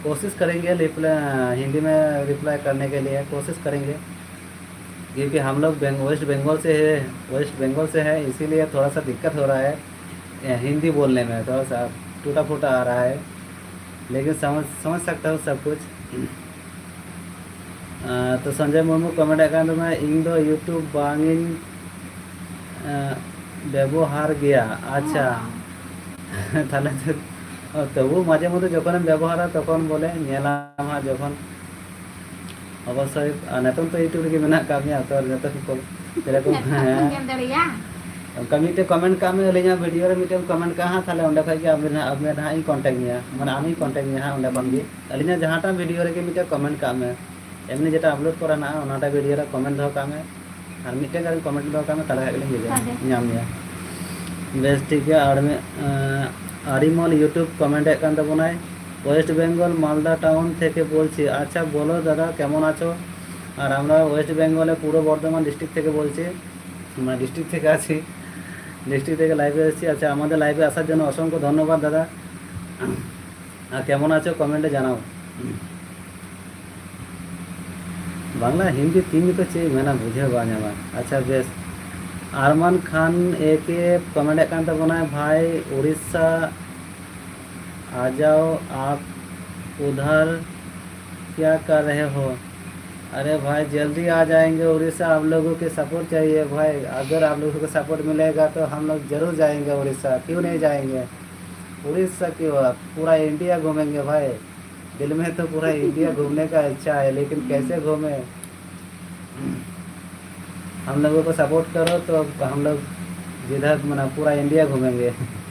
कोशिश करेंगे रिप्लाई, हिंदी में रिप्लाई करने के लिए कोशिश करेंगे, क्योंकि हम लोग बेंग-, वेस्ट बंगाल से है, वेस्ट बंगाल से है, इसीलिए थोड़ा सा दिक्कत हो रहा है, ए, हिंदी बोलने में थोड़ा सा टूटा फूटा आ रहा है, लेकिन समझ, समझ सकता हूँ सब कुछ। ᱟᱨ ᱛᱚ ᱥᱚᱧᱡᱚᱭ ᱢᱩᱨᱢᱩ ᱠᱚᱢᱮᱱᱴ ᱮᱫ ᱠᱟᱱ ᱛᱟᱢᱟ, "ᱤᱧ ᱫᱚ YouTube ᱵᱟᱝ ᱤᱧ, ᱮᱸ, ᱵᱮᱵᱚᱦᱟᱨ ᱜᱮᱭᱟ᱾" ᱟᱪᱪᱷᱟ᱾ ᱚ᱾ ᱛᱟᱦᱞᱮ ᱛᱚ, ᱛᱚᱵᱩ ᱢᱟᱡᱷᱮ ᱢᱚᱫᱽᱫᱷᱮ ᱡᱚᱠᱷᱚᱱᱮᱢ ᱵᱮᱵᱚᱦᱟᱨᱟ, ᱛᱚᱠᱷᱚᱱ ᱵᱚᱞᱮ ᱧᱮᱞᱟᱢ ᱦᱟᱸᱜ ᱡᱚᱠᱷᱚᱱ᱾ ᱚᱵᱚᱥᱥᱳᱭ, ᱟᱨ ᱱᱤᱛᱚᱝ ᱛᱚ YouTube ᱨᱮᱜᱮ ᱢᱮᱱᱟᱜ ᱟᱠᱟᱫ ᱢᱮᱭᱟ, ᱛᱚ ᱱᱤᱛᱚᱝ ᱠᱚ ᱡᱮᱨᱚᱠᱚᱢ, ᱱᱮᱛᱟᱨ ᱦᱮᱸ᱾ ᱠᱚᱢ ᱧᱮᱞ ᱫᱟᱲᱮᱭᱟᱜᱼᱟ᱾ ᱚᱱᱠᱟ ᱢᱤᱫᱴᱮᱱ ᱠᱚᱢᱮᱱᱴ ᱠᱟᱜ ᱢᱮ, ᱟᱹᱞᱤᱧᱟᱜ ᱵᱷᱤᱰᱤᱭᱳ ᱨᱮ ᱢᱤᱫᱴᱮᱱ ᱠᱚᱢᱮᱱᱴ ᱠᱟᱜ ᱦᱟᱸᱜ, ᱛᱟᱦᱞᱮ ᱚᱸᱰᱮ ᱠᱷᱚᱡ ᱜᱮ ᱟᱵᱮᱱ ᱦᱟᱸᱜ, ᱟᱵᱮᱱ ᱦᱟᱸᱜ ᱤᱧ ᱠᱚᱱᱴᱟᱠᱴ ᱢᱮᱭᱟ, ᱢᱟᱱᱮ ᱟᱢᱤᱧ ᱠᱚᱱᱴᱟᱠᱴ ᱢᱮᱭᱟ ᱦᱟᱸᱜ ᱚᱸᱰᱮ ᱠᱷᱚᱱ ᱜᱮ᱾ ᱟᱹᱞᱤᱧᱟᱜ ᱡᱟᱦᱟᱸᱴᱟᱜ ᱵᱷᱤᱰᱤᱭᱳ ᱨᱮᱜᱮ ᱢᱤᱫᱴᱮᱱ ᱠᱚᱢᱮᱱᱴ ᱠᱟᱜ ᱢᱮ, ᱮᱢᱱᱤ ᱡᱮᱴᱟ ᱟᱯᱞᱳᱰ ᱠᱚᱨᱟ ᱦᱮᱱᱟᱜᱼᱟ ᱚᱱᱟᱴᱟᱜ ᱵᱷᱤᱰᱤᱭᱳ ᱨᱮ ᱠᱚᱢᱮᱱᱴ ᱫᱚᱦᱚ ᱠᱟᱜ ᱢᱮ, ᱟᱨ ᱢᱤᱫᱴᱮᱱ ᱜᱟᱱ ᱠᱚᱢᱮᱱᱴ ᱫᱚᱦᱚ ᱠᱟᱜ ᱢᱮ, ᱛᱟᱦᱞᱮ ᱠᱷᱟᱡ ᱜᱮᱞᱤᱧ ᱵᱩᱡᱷᱟᱹᱣᱟ, ᱛᱟᱦᱞᱮ᱾ ᱧᱟᱢ ᱢᱮᱭᱟ᱾ ᱵᱮᱥ ᱴᱷᱤᱠ ᱜᱮᱭᱟ᱾ ᱟᱨ ᱢᱤᱫ, ᱟᱸ, ᱟᱨᱤᱢᱚᱞ ᱭᱩᱴᱩᱵᱽ ᱠᱚᱢᱮᱱᱴ ᱮᱫ ᱠᱟᱱ ᱛᱟᱵᱚᱱᱟᱭ, "ওয়েস্ট বেঙ্গল মালদা টাউন থেকে বলছি।" আচ্ছা, বলো দাদা, কেমন আছো? আর আমরা ওয়েস্ট বেঙ্গলে পূর্ব বর্ধমান ডিস্ট্রিক্ট থেকে বলছি, মানে ডিস্ট্রিক্ট থেকে আছি, ডিস্ট্রিক্ট থেকে লাইভে এসেছি। আচ্ছা, আমাদের লাইভে আসার জন্য অসংখ্য ধন্যবাদ দাদা। আর কেমন আছো কমেন্টে জানাও। বাংলা হিন্দি তিন তো চেয়ে মেনা বুঝে বা জানা। আচ্ছা বেশ। আরমান খান এ কে কমেন্ট একান্ত বনায়, ভাই উড়িষ্যা आ जाओ, आप उधर क्या कर रहे हो? अरे भाई, जल्दी आ जाएंगे उड़ीसा, आप लोगों के सपोर्ट चाहिए भाई। अगर आप लोगों को सपोर्ट मिलेगा तो हम लोग जरूर जाएंगे उड़ीसा, क्यों नहीं जाएंगे? उड़ीसा क्यों, आप पूरा इंडिया घूमेंगे भाई। दिल में तो पूरा इंडिया घूमने का इच्छा है, लेकिन कैसे घूमे? हम लोगों को सपोर्ट करो तो हम लोग जिधर, मतलब, पूरा इंडिया घूमेंगे।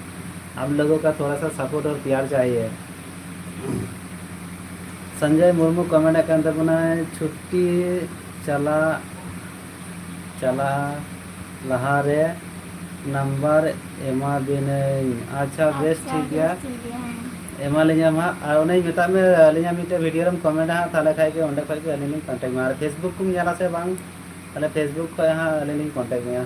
हम लोगों का थोड़ा सा सपोर्ट और प्यार चाहिए। ᱥᱚᱧᱡᱚᱭ ᱢᱩᱨᱢᱩ ᱠᱚᱢᱮᱱᱴ ᱟᱠᱟᱱ ᱛᱟᱵᱚᱱᱟᱭ, ᱪᱷᱩᱴᱤ ᱪᱟᱞᱟᱜ, ᱪᱟᱞᱟᱜ ᱞᱟᱦᱟᱨᱮ ᱱᱟᱢᱵᱟᱨ ᱮᱢᱟ ᱵᱤᱱᱟᱹᱧ᱾ ᱟᱪᱪᱷᱟ, ᱵᱮᱥ, ᱟᱪᱪᱷᱟ, ᱴᱷᱤᱠ ᱜᱮᱭᱟ᱾ ᱵᱮᱥ, ᱴᱷᱤᱠ ᱜᱮᱭᱟ, ᱦᱮᱸ᱾ ᱮᱢᱟ ᱞᱤᱧᱟᱢ ᱦᱟᱸᱜ᱾ ᱟᱨ ᱚᱱᱮᱧ ᱢᱮᱛᱟᱜ ᱢᱮ, ᱟᱹᱞᱤᱧᱟᱜ ᱢᱤᱫᱴᱮᱱ ᱵᱷᱤᱰᱤᱭᱳ ᱨᱮᱢ ᱠᱚᱢᱮᱱᱴᱟ ᱦᱟᱸᱜ, ᱛᱟᱦᱚᱞᱮ ᱠᱷᱟᱡ ᱜᱮ ᱚᱸᱰᱮ ᱠᱷᱚᱡ ᱜᱮ ᱟᱹᱞᱤᱧ ᱞᱤᱧ ᱠᱚᱱᱴᱟᱠᱴ ᱢᱮᱭᱟ᱾ ᱟᱨ ᱯᱷᱮᱥᱵᱩᱠ ᱠᱚᱢ ᱧᱮᱞᱟ ᱥᱮ ᱵᱟᱝ? ᱛᱟᱦᱚᱞᱮ ᱯᱷᱮᱥᱵᱩᱠ ᱠᱷᱚᱡ ᱦᱟᱸᱜ ᱟᱹᱞᱤᱧ ᱞᱤᱧ ᱠᱚᱱᱴᱟᱠᱴ ᱢᱮᱭᱟ᱾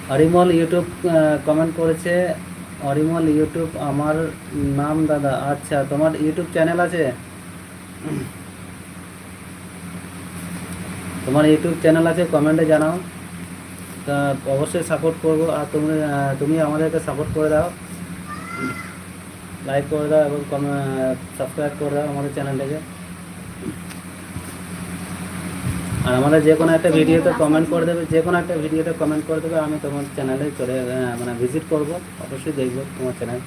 ᱚᱨᱤᱢᱚᱞ ᱤᱭᱩᱴᱩᱵᱽ, ᱟᱸ, ᱠᱚᱢᱮᱱᱴ ᱠᱚᱨᱮᱪᱮ, ᱚᱨᱤᱢᱚᱞ ᱤᱭᱩᱴᱩᱵᱽ ᱟᱢᱟᱨ ᱱᱟᱢ ᱫᱟᱫᱟ, ᱟᱪᱪᱷᱟ, তোমার ইউটিউব চ্যানেল আছে? তোমার ইউটিউব চ্যানেল আছে, কমেন্টে জানাও। তা অবশ্যই সাপোর্ট করবো। আর তুমি, আহ, তুমি আমাদেরকে সাপোর্ট করে দাও, লাইক করে দাও এবং কমে-, সাবস্ক্রাইব করে দাও আমাদের চ্যানেলটাকে। আর আমাদের যে কোনো একটা ভিডিওতে কমেন্ট করে দেবে, যে কোনো একটা ভিডিওতে কমেন্ট করে দেবে, আমি তোমার চ্যানেলে চলে, আহ, মানে ভিজিট করবো, অবশ্যই দেখবো তোমার চ্যানেল।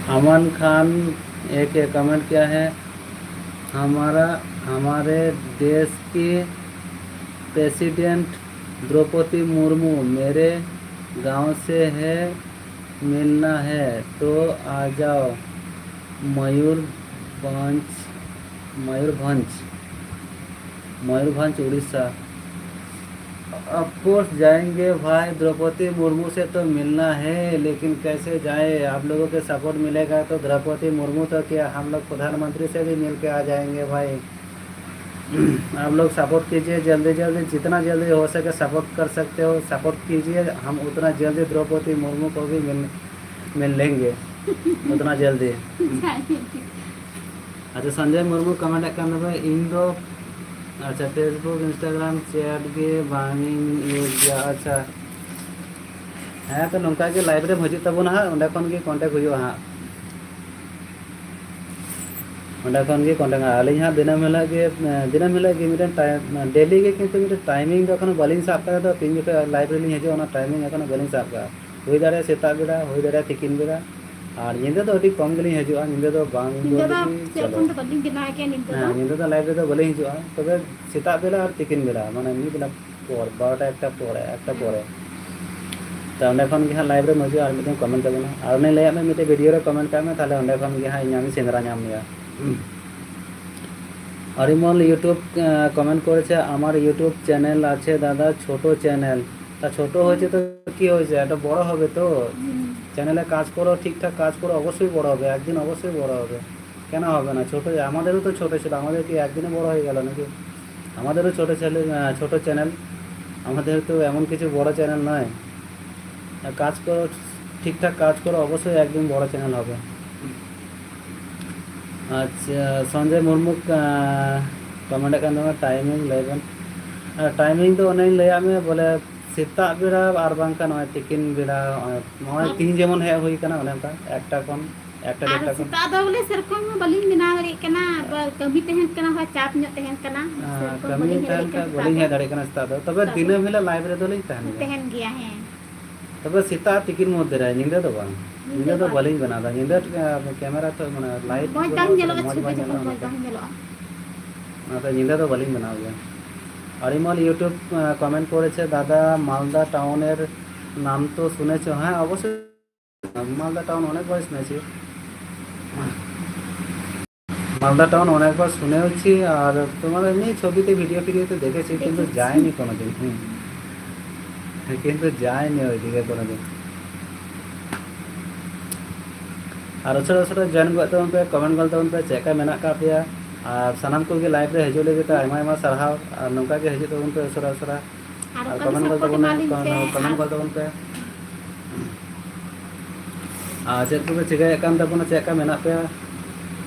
अमन खान एक कमेंट किया है, हमारा हमारे देश की प्रेसिडेंट द्रौपदी मुर्मू मेरे गांव से है, मिलना है तो आ जाओ। मयूरभंज मयूरभंज मयूरभंज उड़ीसा। ऑफ कोर्स जाएंगे भाई, द्रौपदी मुर्मू से तो मिलना है, लेकिन कैसे जाए? आप लोगों के सपोर्ट मिलेगा तो द्रौपदी मुर्मू तो क्या, हम लोग प्रधानमंत्री से भी मिल के आ जाएंगे भाई। आप लोग सपोर्ट कीजिए जल्दी जल्दी, जितना जल्दी हो सके सपोर्ट कर सकते हो, सपोर्ट कीजिए। हम उतना जल्दी द्रौपदी मुर्मू को भी मिल मिल लेंगे उतना जल्दी। अच्छा, संजय मुर्मू कमेंट ᱠᱟᱱ ᱛᱟᱯᱮ, ᱤᱧ ᱫᱚ, ᱟᱪᱪᱷᱟ, Facebook Instagram ᱪᱮᱴ ᱜᱮ ᱵᱟᱝ ᱤᱧ ᱤᱭᱩᱡᱽ ᱜᱮᱭᱟ᱾ ᱟᱪᱪᱷᱟ, ᱦᱮᱸ, ᱛᱚ ᱱᱚᱝᱠᱟ ᱜᱮ ᱞᱟᱭᱤᱵᱷ ᱨᱮᱢ ᱦᱤᱡᱩᱜ ᱛᱟᱵᱚᱱᱟ ᱦᱟᱸᱜ, ᱚᱸᱰᱮ ᱠᱷᱚᱱ ᱜᱮ ᱠᱚᱱᱴᱮᱠᱴ ᱦᱩᱭᱩᱜᱼᱟ ᱦᱟᱸᱜ᱾ ᱚᱸᱰᱮ ᱠᱷᱚᱱ ᱜᱮ ᱠᱚᱱᱴᱮᱠᱴ᱾ ᱟᱹᱞᱤᱧ ᱦᱟᱸᱜ ᱫᱤᱱᱟᱹᱢ ᱦᱤᱞᱳᱜ ᱜᱮ, ᱫᱤᱱᱟᱹᱢ ᱦᱤᱞᱳᱜ ᱜᱮ ᱢᱤᱫᱴᱮᱱ ᱴᱟᱭᱤᱢ, ᱰᱮᱞᱤ ᱜᱮ, ᱠᱤᱱᱛᱩ ᱢᱤᱫᱴᱮᱱ ᱴᱟᱭᱢᱤᱝ ᱫᱚ ᱮᱠᱷᱚᱱᱳ ᱵᱟᱹᱞᱤᱧ ᱥᱟᱵ ᱠᱟᱫᱟ᱾ ᱛᱚ ᱛᱤᱱ ᱡᱚᱠᱷᱚᱱ ᱞᱟᱭᱤᱵᱷ ᱨᱮᱞᱤᱧ ᱦᱤᱡᱩᱜᱼᱟ, ᱚᱱᱟ ᱴᱟᱭᱢᱤᱝ ᱮᱠᱷᱚᱱᱳ ᱵᱟᱹᱞᱤᱧ ᱥᱟᱵ ᱠᱟᱫᱟ᱾ ᱦᱩᱭ ᱫᱟᱲᱮᱭᱟᱜᱼᱟ ᱥᱮᱛᱟᱜ ᱵᱮᱲᱟ, ᱦᱩᱭ ᱫᱟᱲᱮᱭᱟᱜᱼᱟ ᱛᱤᱠᱤᱱ ᱵᱮᱲᱟ᱾ ᱟᱨ ᱧᱤᱫᱟᱹ ᱫᱚ ᱟᱹᱰᱤ ᱠᱚᱢ ᱜᱮᱞᱤᱧ ᱦᱤᱡᱩᱜᱼᱟ, ᱧᱤᱫᱟᱹ ᱫᱚ ᱵᱟᱝ ᱧᱤᱫᱟᱹ ᱫᱚ ᱵᱚᱞᱛᱮ ᱜᱮ ᱪᱮᱫ ᱪᱚᱞᱚ᱾ ᱠᱷᱚᱱ ᱫᱚ ᱵᱟᱹᱞᱤᱧ ᱵᱮᱱᱟᱣ ᱜᱮᱭᱟ ᱧᱤᱫᱟᱹ ᱦᱮᱸ, ᱫᱚ᱾ ᱧᱤᱫᱟᱹ ᱫᱚ ᱞᱟᱭᱤᱵᱷ ᱨᱮᱫᱚ ᱵᱟᱹᱞᱤᱧ ᱦᱤᱡᱩᱜᱼᱟ, ᱛᱚᱵᱮ ᱥᱮᱛᱟᱜ ᱵᱮᱲᱟ ᱟᱨ ᱛᱤᱠᱤᱱ ᱵᱮᱲᱟ, ᱢᱟᱱᱮ ᱢᱤᱫ ᱵᱮᱞᱟ ᱯᱚᱨ, ᱵᱟᱨᱚᱴᱟ ᱮᱠᱴᱟ ᱯᱚᱨᱮ, ᱮᱠᱴᱟ ᱦᱮᱸ᱾ ᱯᱚᱨᱮ᱾ ᱛᱚ ᱚᱸᱰᱮ ᱠᱷᱚᱱ ᱜᱮ ᱦᱟᱸᱜ ᱞᱟᱭᱤᱵᱷ ᱨᱮᱢ ᱦᱤᱡᱩᱜᱼᱟ, ᱟᱨ ᱢᱤᱫ ᱫᱤᱱ ᱠᱚᱢᱮᱱᱴ ᱛᱟᱵᱚᱱᱟ᱾ ᱟᱨ ᱩᱱᱤ ᱞᱟᱹᱭᱟᱫ ᱢᱮ ᱢᱤᱫᱴᱮᱡ ᱵᱷᱤᱰᱤᱭᱳ ᱨᱮ ᱠᱚᱢᱮᱱᱴ ᱠᱟᱜ ᱢᱮ, ᱛᱟᱦᱞᱮ ᱚᱸᱰᱮ ᱠᱷᱚᱱ ᱜᱮ ᱦᱟᱸᱜ ᱤᱧ ᱟᱢᱤᱧ ᱥᱮᱸᱫᱽᱨᱟ ᱧᱟᱢ ᱢᱮᱭᱟ᱾ অরিমল ইউটিউব, আহ, কমেন্ট করেছে, "আমার ইউটিউব চ্যানেল আছে দাদা, ছোট চ্যানেল।" তা ছোট হয়েছে তো কি হয়েছে, এটা বড় হবে তো। হুম। চ্যানেলে কাজ করো, ঠিকঠাক কাজ করো, অবশ্যই বড় হবে, একদিন অবশ্যই বড় হবে। কেন হবে না? ছোট, আমাদেরও তো ছোট ছিল, আমাদের কি একদিনে বড় হয়ে গেল নাকি? আমাদেরও ছোট চ্যানেল, আহ, ছোট চ্যানেল, আমাদের তো এমন কিছু বড় চ্যানেল নয়। আর কাজ করো, ঠিকঠাক কাজ করো, অবশ্যই একদিন বড় চ্যানেল হবে। আচ্ছা, ᱥᱚᱧᱡᱚᱭ ᱢᱩᱨᱢᱩ, ᱟᱸ, ᱠᱚᱢᱮᱱᱴ ᱠᱟᱱ ᱛᱟᱢᱟ, ᱴᱟᱭᱢᱤᱝ ᱞᱟᱹᱭ ᱵᱮᱱ᱾ ᱟᱨ ᱴᱟᱭᱢᱤᱝ ᱫᱚ ᱚᱱᱮᱧ ᱞᱟᱹᱭᱟᱫ ᱢᱮᱭᱟ ᱵᱚᱞᱮ, ᱥᱮᱛᱟᱜ ᱵᱮᱲᱟ ᱟᱨ ᱵᱟᱝᱠᱷᱟᱱ ᱱᱚᱜᱼᱚᱭ ᱛᱤᱠᱤᱱ ᱵᱮᱲᱟ, ᱱᱚᱜᱼᱚᱭ, ᱱᱚᱜᱼᱚᱭ ᱟᱨ ᱛᱤᱦᱤᱧ ᱡᱮᱢᱚᱱ ᱦᱮᱡ ᱦᱩᱭ ᱠᱟᱱᱟ, ᱚᱱᱮ ᱚᱱᱠᱟ ᱮᱠᱴᱟ ᱠᱷᱚᱱ, ᱮᱠᱴᱟ ᱟᱨ ᱰᱮᱲᱴᱟ ᱠᱷᱚᱱ᱾ ᱥᱮᱛᱟᱜ ᱫᱚ ᱵᱚᱞᱮ ᱥᱮᱨᱚᱠᱚᱢ ᱦᱚᱸ ᱵᱟᱹᱞᱤᱧ ᱵᱮᱱᱟᱣ ᱫᱟᱲᱮᱭᱟᱜ ᱠᱟᱱᱟ, ᱵᱟ-, ᱠᱟᱹᱢᱤ ᱛᱟᱦᱮᱱ ᱠᱟᱱᱟ, ᱦᱚᱸ ᱪᱟᱯ ᱧᱚᱜ ᱛᱟᱦᱮᱱ ᱠᱟᱱᱟ, ᱦᱮᱸ, ᱥᱮᱨᱚᱠᱚᱢ ᱠᱟᱹᱢᱤ ᱵᱟᱹᱞᱤᱧ ᱦᱮᱡ ᱛᱟᱦᱮᱱ ᱫᱟᱲᱮᱭᱟᱜ ᱠᱷᱟᱱ ᱠᱟᱱᱟ ᱵᱟᱹᱞᱤᱧ ᱥᱮᱛᱟᱜ ᱦᱮᱡ ᱫᱚ᱾ ᱫᱟᱲᱮᱭᱟᱜ ᱠᱟᱱᱟ ᱥᱮᱛᱟᱜ ᱫᱚ, ᱛᱚᱵᱮ ᱥᱮᱛᱟᱜ ᱫᱚ᱾ ᱫᱤᱱᱟᱹᱢ ᱦᱤᱞᱳᱜ ᱞᱟᱭᱤᱵᱷ ᱨᱮᱫᱚ ᱞᱤᱧ ᱛᱟᱦᱮᱱ ᱜᱮᱭᱟ᱾ ᱛᱟᱦᱮᱱ ᱜᱮᱭᱟ, ᱦᱮᱸ᱾ ᱛᱚ ᱛᱚᱵᱮ ᱥᱮᱛᱟᱜ ᱛᱤᱠᱤᱱ ᱢᱚᱫᱽᱫᱷᱮ ᱨᱮ, ᱧᱤᱫᱟᱹ ᱫᱚ ᱵᱟᱝ᱾ ᱧᱤᱫᱟᱹ ᱧᱤᱫᱟᱹ ᱫᱚ ᱵᱟᱝ᱾ ᱵᱟᱹᱞᱤᱧ ᱵᱮᱱᱟᱣ ᱮᱫᱟ, ᱧᱤᱫᱟᱹ, ᱟᱸ, ᱠᱮᱢᱮᱨᱟ ᱛᱚ, ᱢᱟᱱᱮ, ᱞᱟᱭᱤᱴ ᱢᱚᱡᱽ ᱠᱚ ᱵᱟᱝ ᱵᱟᱹᱱᱩᱜᱼᱟ ᱛᱚ, ᱧᱮᱞᱚᱜᱼᱟ, ᱢᱚᱡᱽ ᱪᱷᱚᱵᱤ ᱵᱟᱝ ᱡᱚᱠᱷᱚᱱ ᱧᱮᱞᱚᱜᱼᱟ ᱢᱚᱡᱽ ᱚᱱᱟᱛᱮ᱾ ᱵᱟᱝ ᱧᱮᱞᱚᱜᱼᱟ᱾ ᱚᱱᱟᱛᱮ ᱧᱤᱫᱟᱹ ᱫᱚ ᱵᱟᱹᱞᱤᱧ ᱵᱮᱱᱟᱣ ᱜᱮᱭᱟ᱾ ᱟᱹᱰᱤ ᱢᱚᱡᱽ YouTube, ᱟᱸ, comment ᱠᱚᱨᱮছে, "দাদা, মালদা টাউনের নাম তো শুনেছো?" হ্যাঁ, অবশ্যই। মালদা টাউন অনেকবার শুনেছি। মালদা টাউন অনেকবার শুনেওছি, আর তোমার এমনি ছবিতে, ভিডিও ফিডিওতে দেখেছি, কিন্তু দেখেছি। যাইনি কোনোদিন। হুম। কিন্তু যাইনি ওইদিকে কোনোদিন। ᱟᱨ ᱩᱥᱟᱹᱨᱟ ᱩᱥᱟᱹᱨᱟ ᱡᱚᱭᱮᱱ ᱜᱚᱫ ᱛᱟᱵᱚᱱ ᱯᱮ, ᱠᱚᱢᱮᱱᱴ ᱜᱚᱫ ᱛᱟᱵᱚᱱ ᱯᱮ, ᱪᱮᱫ ᱞᱮᱠᱟ ᱢᱮᱱᱟᱜ ᱟᱠᱟᱫ ᱯᱮᱭᱟ᱾ ᱟᱨ ᱥᱟᱱᱟᱢ ᱠᱚᱜᱮ ᱞᱟᱭᱤᱵᱷ ᱨᱮ ᱦᱤᱡᱩᱜ ᱞᱟᱹᱜᱤᱫ ᱛᱮ ᱟᱭᱢᱟ ᱟᱭᱢᱟ ᱥᱟᱨᱦᱟᱣ᱾ ᱟᱨ ᱱᱚᱝᱠᱟ ᱜᱮ ᱦᱤᱡᱩᱜ ᱛᱟᱵᱚᱱ ᱯᱮ ᱩᱥᱟᱹᱨᱟ ᱩᱥᱟᱹᱨᱟ᱾ ᱟᱨ ᱟᱨ ᱚᱱᱠᱟ ᱜᱮ ᱠᱚᱢᱮᱱᱴ ᱜᱚᱫ support ᱛᱟᱵᱚᱱ ᱮᱢᱟ ᱯᱮ, ᱞᱤᱧ ᱯᱮ, ᱠᱚᱢᱮᱱᱴ ᱟᱨ ᱜᱚᱫ ᱛᱟᱵᱚᱱ ᱯᱮ᱾ ᱟᱨ ᱪᱮᱫ ᱠᱚᱯᱮ ᱪᱤᱠᱟᱹᱭᱮᱫ ᱠᱟᱱ ᱛᱟᱵᱚᱱᱟ, ᱪᱮᱫ ᱞᱮᱠᱟ ᱢᱮᱱᱟᱜ ᱯᱮᱭᱟ?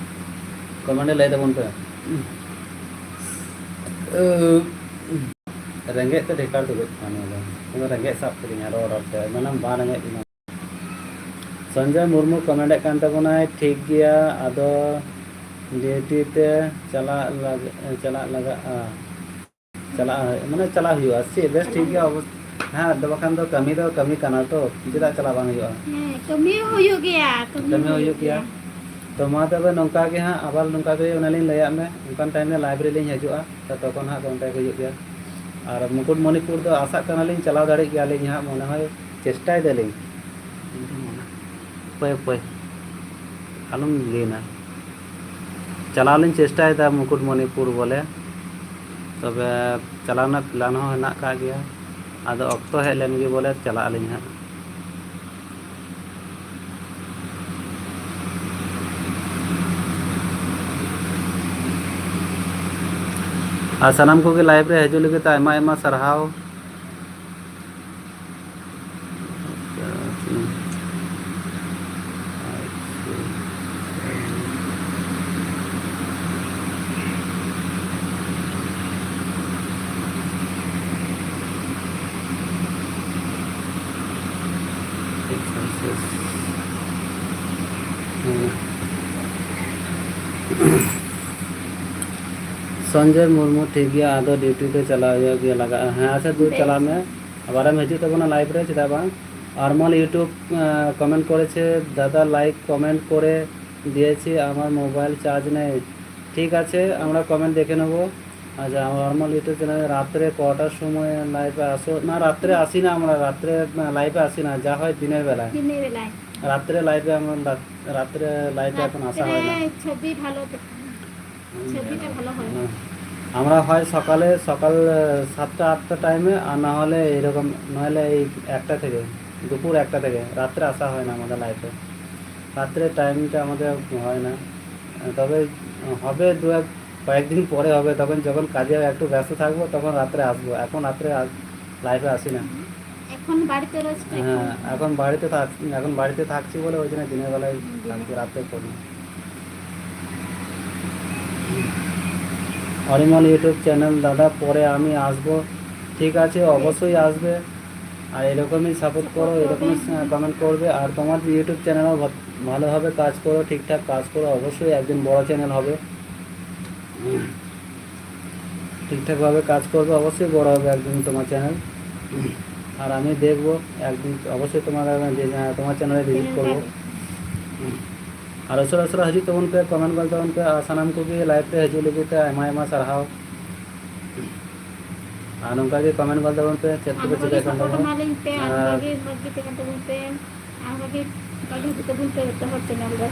ᱠᱚᱢᱮᱱᱴ ᱨᱮ ᱞᱟᱹᱭ ᱛᱟᱵᱚᱱ ᱯᱮ᱾ ᱨᱮᱸᱜᱮᱡ ᱛᱮ ᱰᱷᱮᱠᱟᱨ ᱛᱩᱫᱩᱜ ᱠᱟᱱᱟ ᱱᱤᱭᱟᱹ ᱫᱚ᱾ ᱱᱤᱭᱟᱹ ᱫᱚ ᱨᱮᱸᱜᱮᱡ ᱥᱟᱵ ᱠᱤᱫᱤᱧᱟ ᱨᱚᱲ ᱨᱚᱲ ᱛᱮ᱾ ᱢᱮᱱᱟᱢ ᱵᱟᱝ ᱨᱮᱸᱜᱮᱡ ᱠᱟᱱᱟ᱾ ᱥᱚᱧᱡᱚᱭ ᱢᱩᱨᱢᱩ ᱠᱚᱢᱮᱱᱴ ᱮᱫ ᱠᱟᱱ ᱛᱟᱵᱚᱱᱟᱭ, "ᱴᱷᱤᱠ ᱜᱮᱭᱟ, ᱟᱫᱚ ᱰᱤᱭᱩᱴᱤ ᱛᱮ ᱪᱟᱞᱟᱜ ᱞᱟᱜ-, ᱪᱟᱞᱟᱜ ᱞᱟᱜᱟᱜᱼᱟ, ᱪᱟᱞᱟᱜ ᱦᱩᱭᱩᱜᱼᱟ, ᱢᱟᱱᱮ ᱪᱟᱞᱟᱜ ᱦᱩᱭᱩᱜᱼᱟ ᱥᱮ?" ᱵᱮᱥ, ᱴᱷᱤᱠ ᱜᱮᱭᱟ, ᱚᱵᱚᱥ-, ᱦᱮᱸ, ᱟᱫᱚ ᱵᱟᱠᱷᱟᱱ ᱫᱚ ᱠᱟᱹᱢᱤ ᱫᱚ ᱠᱟᱹᱢᱤ ᱠᱟᱱᱟ ᱛᱚ, ᱪᱮᱫᱟᱜ ᱪᱟᱞᱟᱜ ᱵᱟᱝ ᱦᱩᱭᱩᱜᱼᱟ? ᱦᱮᱸ, ᱠᱟᱹᱢᱤ ᱦᱚᱸ ᱦᱩᱭᱩᱜ ᱜᱮᱭᱟ, ᱠᱟᱹᱢᱤ ᱠᱟᱹᱢᱤ ᱦᱚᱸ ᱦᱚᱸ ᱦᱩᱭᱩᱜ ᱦᱩᱭᱩᱜ ᱜᱮᱭᱟ᱾ ᱜᱮᱭᱟ᱾ ᱛᱚ ᱢᱟ ᱛᱚᱵᱮ ᱱᱚᱝᱠᱟ ᱜᱮ ᱦᱟᱸᱜ, ᱟᱵᱟᱨ ᱱᱚᱝᱠᱟ ᱜᱮ ᱚᱱᱮ ᱞᱤᱧ ᱞᱟᱹᱭᱟᱫ ᱢᱮ, ᱚᱱᱠᱟᱱ ᱴᱟᱭᱤᱢ ᱨᱮ ᱞᱟᱭᱤᱵᱷ ᱨᱮᱞᱤᱧ ᱦᱤᱡᱩᱜᱼᱟ, ᱛᱚ ᱛᱚᱠᱷᱚᱱ ᱦᱟᱸᱜ ᱠᱚᱱᱴᱟᱠᱴ ᱦᱩᱭᱩᱜ ᱜᱮᱭᱟ᱾ ᱟᱨ ᱢᱩᱠᱩᱴᱢᱚᱱᱤᱯᱩᱨ ᱫᱚ ᱟᱥᱟᱜ ᱠᱟᱱᱟᱞᱤᱧ ᱪᱟᱞᱟᱣ ᱫᱟᱲᱮᱜ ᱜᱮᱭᱟᱞᱤᱧ ᱦᱟᱸᱜ, ᱢᱚᱱᱮ ᱦᱚᱭ ᱪᱮᱥᱴᱟᱭ ᱫᱟᱞᱤᱧ᱾ ᱚᱠᱚᱭ ᱚᱠᱚᱭ? ᱟᱞᱚᱢ ᱤᱭᱟᱹᱭᱱᱟ᱾ ᱪᱟᱞᱟᱣ ᱞᱤᱧ ᱪᱮᱥᱴᱟᱭᱮᱫᱟ ᱢᱩᱠᱩᱴᱢᱚᱱᱤᱯᱩᱨ ᱵᱚᱞᱮ, ᱛᱚᱵᱮ ᱪᱟᱞᱟᱣ ᱨᱮᱱᱟᱜ ᱯᱞᱟᱱ ᱦᱚᱸ ᱦᱮᱱᱟᱜ ᱟᱠᱟᱫ ᱜᱮᱭᱟ᱾ ᱟᱫᱚ ᱚᱠᱛᱚ ᱦᱮᱡ ᱞᱮᱱ ᱜᱮ ᱵᱚᱞᱮ ᱪᱟᱞᱟᱜ ᱟᱹᱞᱤᱧ ᱦᱟᱸᱜ᱾ ᱟᱨ ᱥᱟᱱᱟᱢ ᱠᱚᱜᱮ ᱞᱟᱭᱤᱵᱷ ᱨᱮ ᱦᱤᱡᱩᱜ ᱞᱟᱹᱜᱤᱫ ᱛᱮ ᱟᱭᱢᱟ ᱟᱭᱢᱟ ᱥᱟᱨᱦᱟᱣ᱾ ᱥᱚᱧᱡᱚᱭ ᱢᱩᱨᱢᱩ, ᱴᱷᱤᱠ ᱜᱮᱭᱟ, ᱟᱫᱚ ᱰᱤᱭᱩᱴᱤ ᱛᱮ ᱪᱟᱞᱟᱣ ᱦᱩᱭᱩᱜ ᱜᱮᱭᱟ, ᱞᱟᱜᱟᱜᱼᱟ᱾ ᱦᱮᱸ, ᱟᱪᱪᱷᱟ, ᱫᱩ ᱵᱮᱥ᱾ ᱪᱟᱞᱟᱜ ᱢᱮ, ᱟᱵᱟᱨᱮᱢ ᱦᱤᱡᱩᱜ ᱛᱟᱵᱚᱱᱟ ᱞᱟᱭᱤᱵᱷ ᱨᱮ, ᱪᱮᱫᱟᱜ ᱵᱟᱝ? আরমল ইউটিউব কমেন্ট করেছে, "দাদা, লাইক কমেন্ট করে দিয়েছি, আমার মোবাইল চার্জ নেই।" ঠিক আছে, আমরা কমেন্ট দেখে নেবো। আচ্ছা, আমার আরমল ইউটিউব চ্যানেলে রাত্রে কটার সময় লাইভে আসো? না, রাত্রে আসি না আমরা, রাত্রে লাইভে আসি না, যা হয় দিনের বেলায়। দিনের বেলায়। রাত্রে লাইভে আমরা রাত-, রাত্রে লাইভে এখন আসা হয় না। রাত্রে ছবি ভালো দে-, হুম। ছবিটা ভালো হয়। হুম। আমরা হয় সকালে, সকাল, আহ, সাতটা আটটা টাইমে, আর না হলে এইরকম, নাহলে এই একটা থেকে, দুপুর একটা থেকে, রাত্রে আসা হয় না আমাদের লাইভে। রাত্রে টাইমটা আমাদের হয় না। তবে হবে দু এক, কয়েকদিন পরে হবে, তখন যখন কাজে একটু ব্যস্ত থাকবো, তখন রাত্রে আসবো। এখন রাত্রে আস-, লাইভে আসি না। এখন বাড়িতে রয়েছে তো হ্যাঁ, এখন? এখন বাড়িতে থাক-, এখন বাড়িতে থাকছি বলে ওই জন্য দিনের বেলায় হুম, দিনে। থাকছি, রাত্রে করি। অরিমল ইউটিউব চ্যানেল, দাদা, পরে আমি আসবো। ঠিক আছে, অবশ্যই আসবে। আর এরকমই সাপোর্ট করো, সাপোর্ট এরকমই করবে। কমেন্ট করবে। আর তোমার ইউটিউব চ্যানেলও ভা-, ভালোভাবে কাজ করো, ঠিকঠাক কাজ করো, অবশ্যই একদিন বড় চ্যানেল হবে। ঠিকঠাকভাবে কাজ করবে, অবশ্যই বড় হবে একদিন তোমার চ্যানেল। আর আমি দেখবো একদিন, অবশ্যই তোমার, তোমার চ্যানেলে ভিজিট করবো। ᱟᱨ ᱩᱥᱟᱹᱨᱟ ᱩᱥᱟᱹᱨᱟ ᱦᱤᱡᱩᱜ ᱛᱟᱵᱚᱱ ᱯᱮ, ᱠᱚᱢᱮᱱᱴ ᱜᱚᱫ ᱛᱟᱵᱚᱱ ᱯᱮ, ᱟᱨ ᱥᱟᱱᱟᱢ ᱠᱚᱜᱮ ᱞᱟᱭᱤᱵᱷ ᱨᱮ ᱦᱤᱡᱩᱜ ᱞᱟᱹᱜᱤᱫ ᱛᱮ ᱟᱭᱢᱟ ᱟᱭᱢᱟ ᱥᱟᱨᱦᱟᱣ᱾ ᱟᱨ ᱱᱚᱝᱠᱟ ᱜᱮ ᱠᱚᱢᱮᱱᱴ ᱜᱚᱫ ᱛᱟᱵᱚᱱ ᱯᱮ, ᱪᱮᱫ ᱟᱨ ᱠᱚᱯᱮ ᱱᱚᱝᱠᱟ ᱜᱮ ᱪᱤᱠᱟᱹᱭᱮᱫ ᱠᱟᱱ ᱥᱟᱯᱳᱨᱴ ᱛᱟᱵᱚᱱᱟ᱾ ᱮᱢᱟ ᱞᱤᱧ ᱯᱮ, ᱟᱨ ᱱᱚᱝᱠᱟ ᱟᱨ ᱜᱮ ᱢᱚᱡᱽ ᱜᱮ ᱛᱟᱦᱮᱱ ᱛᱟᱵᱚᱱ ᱯᱮ, ᱟᱨ ᱱᱚᱝᱠᱟ ᱜᱮ ᱱᱚᱝᱠᱟ ᱜᱮ ᱦᱤᱡᱩᱜ ᱛᱟᱵᱚᱱ ᱯᱮ ᱡᱚᱛᱚ ᱦᱚᱲ ᱪᱮᱱᱮᱞ ᱨᱮ᱾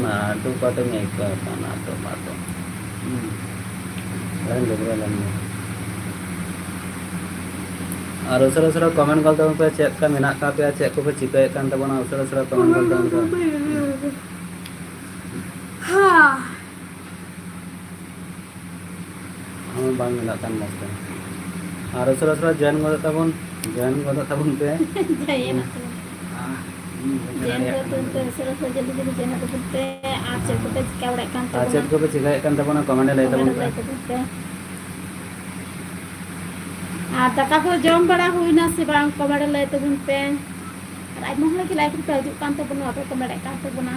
ᱱᱟᱴᱩ ᱯᱟᱴᱩ ᱢᱮ ᱠᱟᱛᱟ, ᱱᱟᱴᱩ ᱯᱟᱴᱩ᱾ ᱦᱩᱸ᱾ ᱟᱨ ᱩᱥᱟᱹᱨᱟ ᱩᱥᱟᱹᱨᱟ ᱠᱚᱢᱮᱱᱴ ᱜᱚᱫ ᱛᱟᱵᱚᱱ ᱯᱮ, ᱪᱮᱫ ᱞᱮᱠᱟ ᱢᱮᱱᱟᱜ ᱟᱠᱟᱫ ᱯᱮᱭᱟ, ᱪᱮᱫ ᱠᱚᱯᱮ ᱪᱤᱠᱟᱹᱭᱮᱫ ᱠᱟᱱ ᱛᱟᱵᱚᱱᱟ, ᱩᱥᱟᱹᱨᱟ ᱩᱥᱟᱹᱨᱟ ᱠᱚᱢᱮᱱᱴ ᱜᱚᱫ ᱛᱟᱵᱚᱱ ᱯᱮ᱾ ᱦᱟ᱾ ᱦᱚᱸ, ᱵᱟᱝ ᱧᱮᱞᱚᱜ ᱠᱟᱱ ᱢᱚᱡᱽ ᱛᱮ᱾ ᱟᱨ ᱩᱥᱟᱹᱨᱟ ᱩᱥᱟᱹᱨᱟ ᱡᱚᱭᱮᱱ ᱜᱚᱫᱚᱜ ᱛᱟᱵᱚᱱ, ᱡᱚᱭᱮᱱ ᱜᱚᱫᱚᱜ ᱛᱟᱵᱚᱱ ᱯᱮ᱾ ᱡᱚᱭᱮᱱ ᱟᱠᱚ᱾ ᱟᱦ, ᱦᱩᱸ, ᱵᱟᱹᱧ ᱡᱚᱭᱮᱱ ᱫᱟᱲᱮᱭᱟᱜ ᱜᱚᱫᱚᱜ ᱠᱟᱱᱟ᱾ ᱛᱟᱵᱚᱱ ᱯᱮ, ᱩᱥᱟᱹᱨᱟ ᱩᱥᱟᱹᱨᱟ ᱡᱚᱞᱫᱤ ᱡᱚᱞᱫᱤ ᱡᱚᱭᱮᱱ ᱟᱠᱚ ᱯᱮ᱾ ᱟᱨ ᱪᱮᱫ ᱠᱚᱯᱮ ᱪᱤᱠᱟᱹ ᱵᱟᱲᱟᱭᱮᱫ ᱠᱟᱱ ᱟᱨ ᱛᱟᱵᱚᱱᱟ? ᱪᱮᱫ ᱠᱚᱯᱮ ᱪᱤᱠᱟᱹᱭᱮᱫ ᱠᱟᱱ ᱛᱟᱵᱚᱱᱟ, ᱠᱚᱢᱮᱱᱴ ᱨᱮ ᱞᱟᱹᱭ ᱠᱚᱢᱮᱱᱴ ᱛᱟᱵᱚᱱ ᱨᱮ ᱯᱮ᱾ ᱞᱟᱹᱭ ᱛᱟᱵᱚᱱ ᱯᱮ᱾ ᱟᱨ ᱫᱟᱠᱟ ᱠᱚ ᱡᱚᱢ ᱵᱟᱲᱟ ᱦᱩᱭᱱᱟ ᱥᱮ ᱵᱟᱝ? ᱠᱚᱢᱮᱱᱴ ᱨᱮ ᱞᱟᱹᱭ ᱛᱟᱵᱚᱱ ᱯᱮ᱾ ᱟᱨ ᱟᱭᱢᱟ ᱦᱚᱲ ᱜᱮ ᱞᱟᱭᱤᱵᱷ ᱨᱮᱯᱮ ᱦᱤᱡᱩᱜ ᱠᱟᱱ ᱛᱟᱵᱚᱱᱟ, ᱵᱟᱯᱮ ᱠᱚᱢᱮᱱᱴ ᱮᱫ ᱠᱟᱱ ᱛᱟᱵᱚᱱᱟ᱾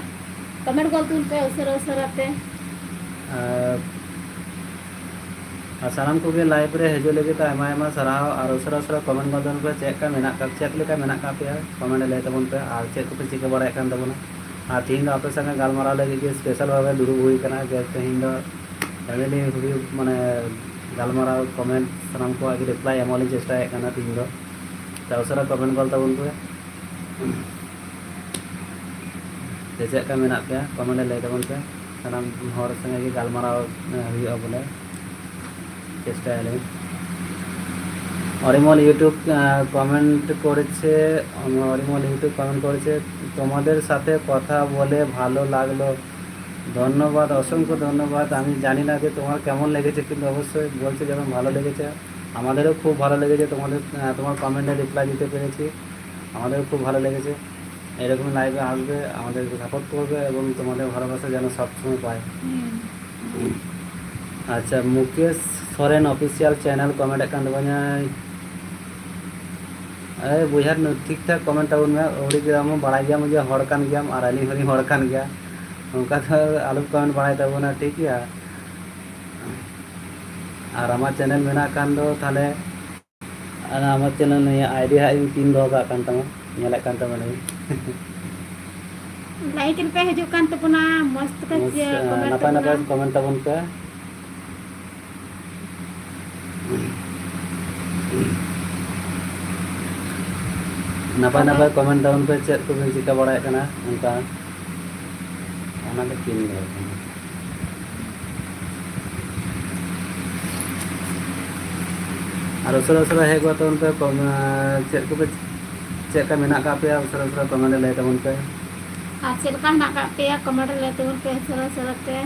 ᱠᱚᱢᱮᱱᱴ ᱜᱚᱫ ᱛᱟᱵᱚᱱ ᱯᱮ ᱩᱥᱟᱹᱨᱟ ᱩᱥᱟᱹᱨᱟ ᱛᱮ᱾ ᱟᱨ ᱟᱨ ᱥᱟᱱᱟᱢ ᱠᱚᱜᱮ live ᱨᱮ ᱦᱤᱡᱩᱜ ᱞᱟᱹᱜᱤᱫ ᱛᱮ ᱟᱭᱢᱟ ᱟᱭᱢᱟ ᱥᱟᱨᱦᱟᱣ᱾ ᱟᱨ ᱩᱥᱟᱹᱨᱟ ᱩᱥᱟᱹᱨᱟ comment ᱜᱚᱫ ᱛᱟᱵᱚᱱ ᱯᱮ, ᱪᱮᱫ ᱞᱮᱠᱟ ᱢᱮᱱᱟᱜ ᱠᱟᱜ, ᱪᱮᱫ ᱞᱮᱠᱟ ᱢᱮᱱᱟᱜ ᱠᱟᱜ ᱯᱮᱭᱟ, comment ᱨᱮ ᱞᱟᱹᱭ ᱛᱟᱵᱚᱱ ᱯᱮ᱾ ᱟᱨ ᱪᱮᱫ ᱠᱚᱯᱮ ᱪᱤᱠᱟᱹ ᱵᱟᱲᱟᱭᱮᱫ ᱠᱟᱱ ᱛᱟᱵᱚᱱᱟ? ᱟᱨ ᱛᱤᱦᱤᱧ ᱫᱚ ᱟᱯᱮ ᱥᱟᱶ ᱜᱟᱞᱢᱟᱨᱟᱣ ᱞᱟᱹᱜᱤᱫ ᱜᱮ special ᱵᱷᱟᱵᱮ ᱫᱩᱲᱩᱵ ᱦᱩᱭ ᱠᱟᱱᱟ, ᱡᱮ ᱛᱮᱦᱮᱧ ᱫᱚ family ᱦᱩᱭᱩᱜ, ᱢᱟᱱᱮ, ᱜᱟᱞᱢᱟᱨᱟᱣ, comment ᱥᱟᱱᱟᱢ ᱠᱚᱣᱟᱜ ᱜᱮ reply ᱮᱢᱚᱜ ᱞᱤᱧ ᱪᱮᱥᱴᱟᱭᱮᱫ ᱠᱟᱱᱟ ᱛᱤᱦᱤᱧ ᱫᱚ᱾ ᱛᱚ ᱩᱥᱟᱹᱨᱟ comment ᱜᱚᱫ ᱛᱟᱵᱚᱱ ᱯᱮ᱾ ᱥᱮ ᱪᱮᱫ ᱞᱮᱠᱟ ᱢᱮᱱᱟᱜ ᱯᱮᱭᱟ, comment ᱨᱮ ᱞᱟᱹᱭ ᱛᱟᱵᱚᱱ ᱯᱮ᱾ ᱥᱟᱱᱟᱢ ᱦᱚᱲ ᱥᱚᱸᱜᱮ ᱜᱮ ᱜᱟᱞᱢᱟᱨᱟᱣ, ᱮ, ᱦᱩᱭᱩᱜᱼᱟ ᱵᱚᱞᱮ, ᱪᱮᱥᱴᱟᱭᱟᱞᱤᱧ। অরিমল YouTube, আহ, কমেন্ট করেছে, অরিমল YouTube কমেন্ট করেছে, "তোমাদের সাথে কথা বলে ভালো লাগলো।" ধন্যবাদ, অসংখ্য ধন্যবাদ। আমি জানি না যে তোমার কেমন লেগেছে, কিন্তু অবশ্যই বলছে যেমন ভালো লেগেছে। আমাদেরও খুব ভালো লেগেছে তোমাদের, আহ, তোমার কমেন্টে রিপ্লাই দিতে পেরেছি। আমাদেরও খুব ভালো লেগেছে। এরকম লাইভে আসবে, আমাদেরকে সাপোর্ট করবে এবং তোমাদের ভালোবাসা যেন সবসময় পায়। হুম। আচ্ছা, Mukesh Soren official channel comment ᱮᱫ ᱠᱟᱱ ᱛᱟᱵᱚᱱᱟᱭ᱾ ᱟᱨᱮ ᱵᱚᱭᱦᱟ, ᱱᱩ-, ᱴᱷᱤᱠ ᱴᱷᱟᱠ ᱠᱚᱢᱮᱱᱴ ᱛᱟᱵᱚᱱ ᱢᱮ᱾ ᱟᱹᱣᱲᱤ ᱜᱮ ᱟᱢ ᱦᱚᱸ ᱵᱟᱲᱟᱭ ᱜᱮᱭᱟᱢ ᱡᱮ ᱦᱚᱲ ᱠᱟᱱ ᱜᱮᱭᱟᱢ ᱟᱨ ᱟᱹᱞᱤᱧ ᱦᱚᱸᱞᱤᱧ ᱦᱚᱲ ᱠᱟᱱ ᱜᱮᱭᱟ᱾ ᱚᱱᱠᱟ ᱫᱚ ᱟᱞᱚᱢ ᱠᱚᱢᱮᱱᱴ ᱵᱟᱲᱟᱭ ᱛᱟᱵᱚᱱᱟ, ᱴᱷᱤᱠ ᱜᱮᱭᱟ? ᱟᱨ ᱟᱢᱟᱜ ᱪᱮᱱᱮᱞ ᱢᱮᱱᱟᱜ ᱠᱷᱟᱱ ᱫᱚ ᱛᱟᱦᱚᱞᱮ, ᱟᱨ ᱟᱢᱟᱜ ᱪᱮᱱᱮᱞ ᱱᱤᱭᱟᱹ ᱟᱭᱰᱤ ᱦᱟᱸᱜ ᱤᱧ ᱯᱤᱱ ᱫᱚᱦᱚ ᱠᱟᱜ ᱠᱟᱱ ᱛᱟᱢᱟ, ᱧᱮᱞᱮᱫ ᱠᱟᱱ ᱛᱟᱢᱟ ᱱᱟᱹᱧ᱾ ᱞᱟᱭᱤᱠ ᱨᱮᱯᱮ ᱦᱤᱡᱩᱜ ᱠᱟᱱ ᱛᱟᱵᱚᱱᱟ, ᱢᱚᱡᱽ ᱛᱮᱯᱮ ᱢᱚᱡᱽ, ᱠᱚᱢᱮᱱᱴ ᱱᱟᱯᱟᱭ ᱛᱟᱵᱚᱱᱟ᱾ ᱱᱟᱯᱟᱭ ᱠᱚᱢᱮᱱᱴ ᱛᱟᱵᱚᱱ ᱯᱮ᱾ ᱱᱟᱯᱟᱭ ᱱᱟᱯᱟᱭ ᱠᱚᱢᱮᱱᱴ ᱛᱟᱵᱚᱱ ᱯᱮ, ᱪᱮᱫ ᱠᱚᱵᱮᱱ ᱪᱤᱠᱟᱹ ᱵᱟᱲᱟᱭᱮᱫ ᱠᱟᱱᱟ ᱚᱱᱠᱟ, ᱚᱱᱟ ᱫᱚ ᱪᱮᱫ ᱤᱧ ᱞᱟᱹᱭ ᱠᱟᱱᱟ᱾ ᱟᱨ ᱩᱥᱟᱹᱨᱟ ᱩᱥᱟᱹᱨᱟ ᱦᱮᱡ ᱜᱚᱫ ᱛᱟᱵᱚᱱ ᱯᱮ, ᱠᱚᱢ-, ᱪᱮᱫ ᱠᱚᱯᱮ, ᱪᱮᱫ ᱞᱮᱠᱟ ᱢᱮᱱᱟᱜ ᱟᱠᱟᱫ ᱯᱮᱭᱟ, ᱩᱥᱟᱹᱨᱟ ᱩᱥᱟᱹᱨᱟ ᱠᱚᱢᱮᱱᱴ ᱨᱮ ᱞᱟᱹᱭ ᱛᱟᱵᱚᱱ ᱯᱮ᱾ ᱟᱨ ᱪᱮᱫ ᱞᱮᱠᱟ ᱦᱮᱱᱟᱜ ᱟᱠᱟᱫ ᱯᱮᱭᱟ, ᱠᱚᱢᱮᱱᱴ ᱨᱮ ᱞᱟᱹᱭ ᱛᱟᱵᱚᱱ ᱯᱮ ᱩᱥᱟᱹᱨᱟ ᱩᱥᱟᱹᱨᱟ ᱛᱮ᱾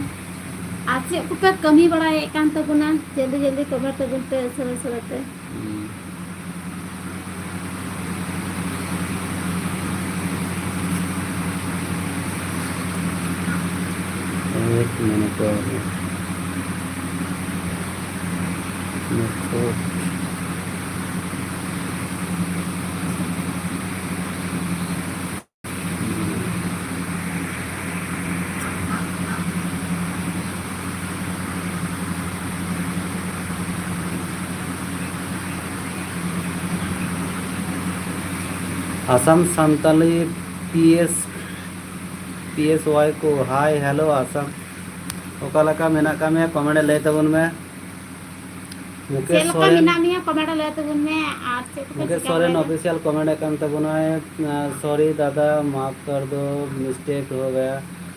ᱟᱨ ᱪᱮᱫ ᱠᱚᱯᱮ ᱠᱟᱹᱢᱤ ᱵᱟᱲᱟᱭᱮᱫ ᱠᱟᱱ ᱛᱟᱵᱚᱱᱟ, ᱡᱚᱞᱫᱤ ᱡᱚᱞᱫᱤ ᱠᱚᱢᱮᱱᱴ ᱛᱟᱵᱚᱱ ᱯᱮ ᱩᱥᱟᱹᱨᱟ ᱩᱥᱟᱹᱨᱟ ᱛᱮ᱾ ᱦᱩᱸ᱾ ᱮᱠ ᱢᱤᱱᱤᱴ ᱨᱮ᱾ ᱱᱤᱛᱚᱜ Assam Santali P S, P S Y ᱠᱚ, ᱦᱟᱭ, ᱦᱮᱞᱳ, ᱟᱥᱟᱢ᱾ ᱚᱠᱟ ᱞᱮᱠᱟ ᱢᱮᱱᱟᱜ ᱟᱠᱟᱫ ᱢᱮᱭᱟ? ᱠᱚᱢᱮᱱᱴ ᱨᱮ ᱞᱟᱹᱭ ᱛᱟᱵᱚᱱ ᱢᱮ᱾ ᱢᱩᱠᱮᱥ ᱪᱮᱫ ᱞᱮᱠᱟ ᱥᱚᱨᱮᱱ, ᱢᱮᱱᱟᱜ ᱢᱮᱭᱟ? ᱠᱚᱢᱮᱱᱴ ᱨᱮ ᱞᱟᱹᱭ ᱛᱟᱵᱚᱱ ᱢᱮ᱾ ᱟᱨ ᱪᱮᱫ ᱠᱚᱯᱮ ᱢᱩᱠᱮᱥ ᱪᱤᱠᱟᱹ ᱥᱚᱨᱮᱱ ᱵᱟᱲᱟᱭᱮᱫᱟ? ᱚᱯᱷᱤᱥᱤᱭᱟᱞ ᱠᱚᱢᱮᱱᱴ ᱮᱫ ᱠᱟᱱ ᱛᱟᱵᱚᱱᱟᱭ, ᱟᱸ, "ᱥᱚᱨᱤ ᱫᱟᱫᱟ, ᱢᱟᱯ ᱠᱟᱨ ᱫᱚ, ᱢᱤᱥᱴᱮᱠ ᱦᱳ ᱜᱟᱭᱟ᱾"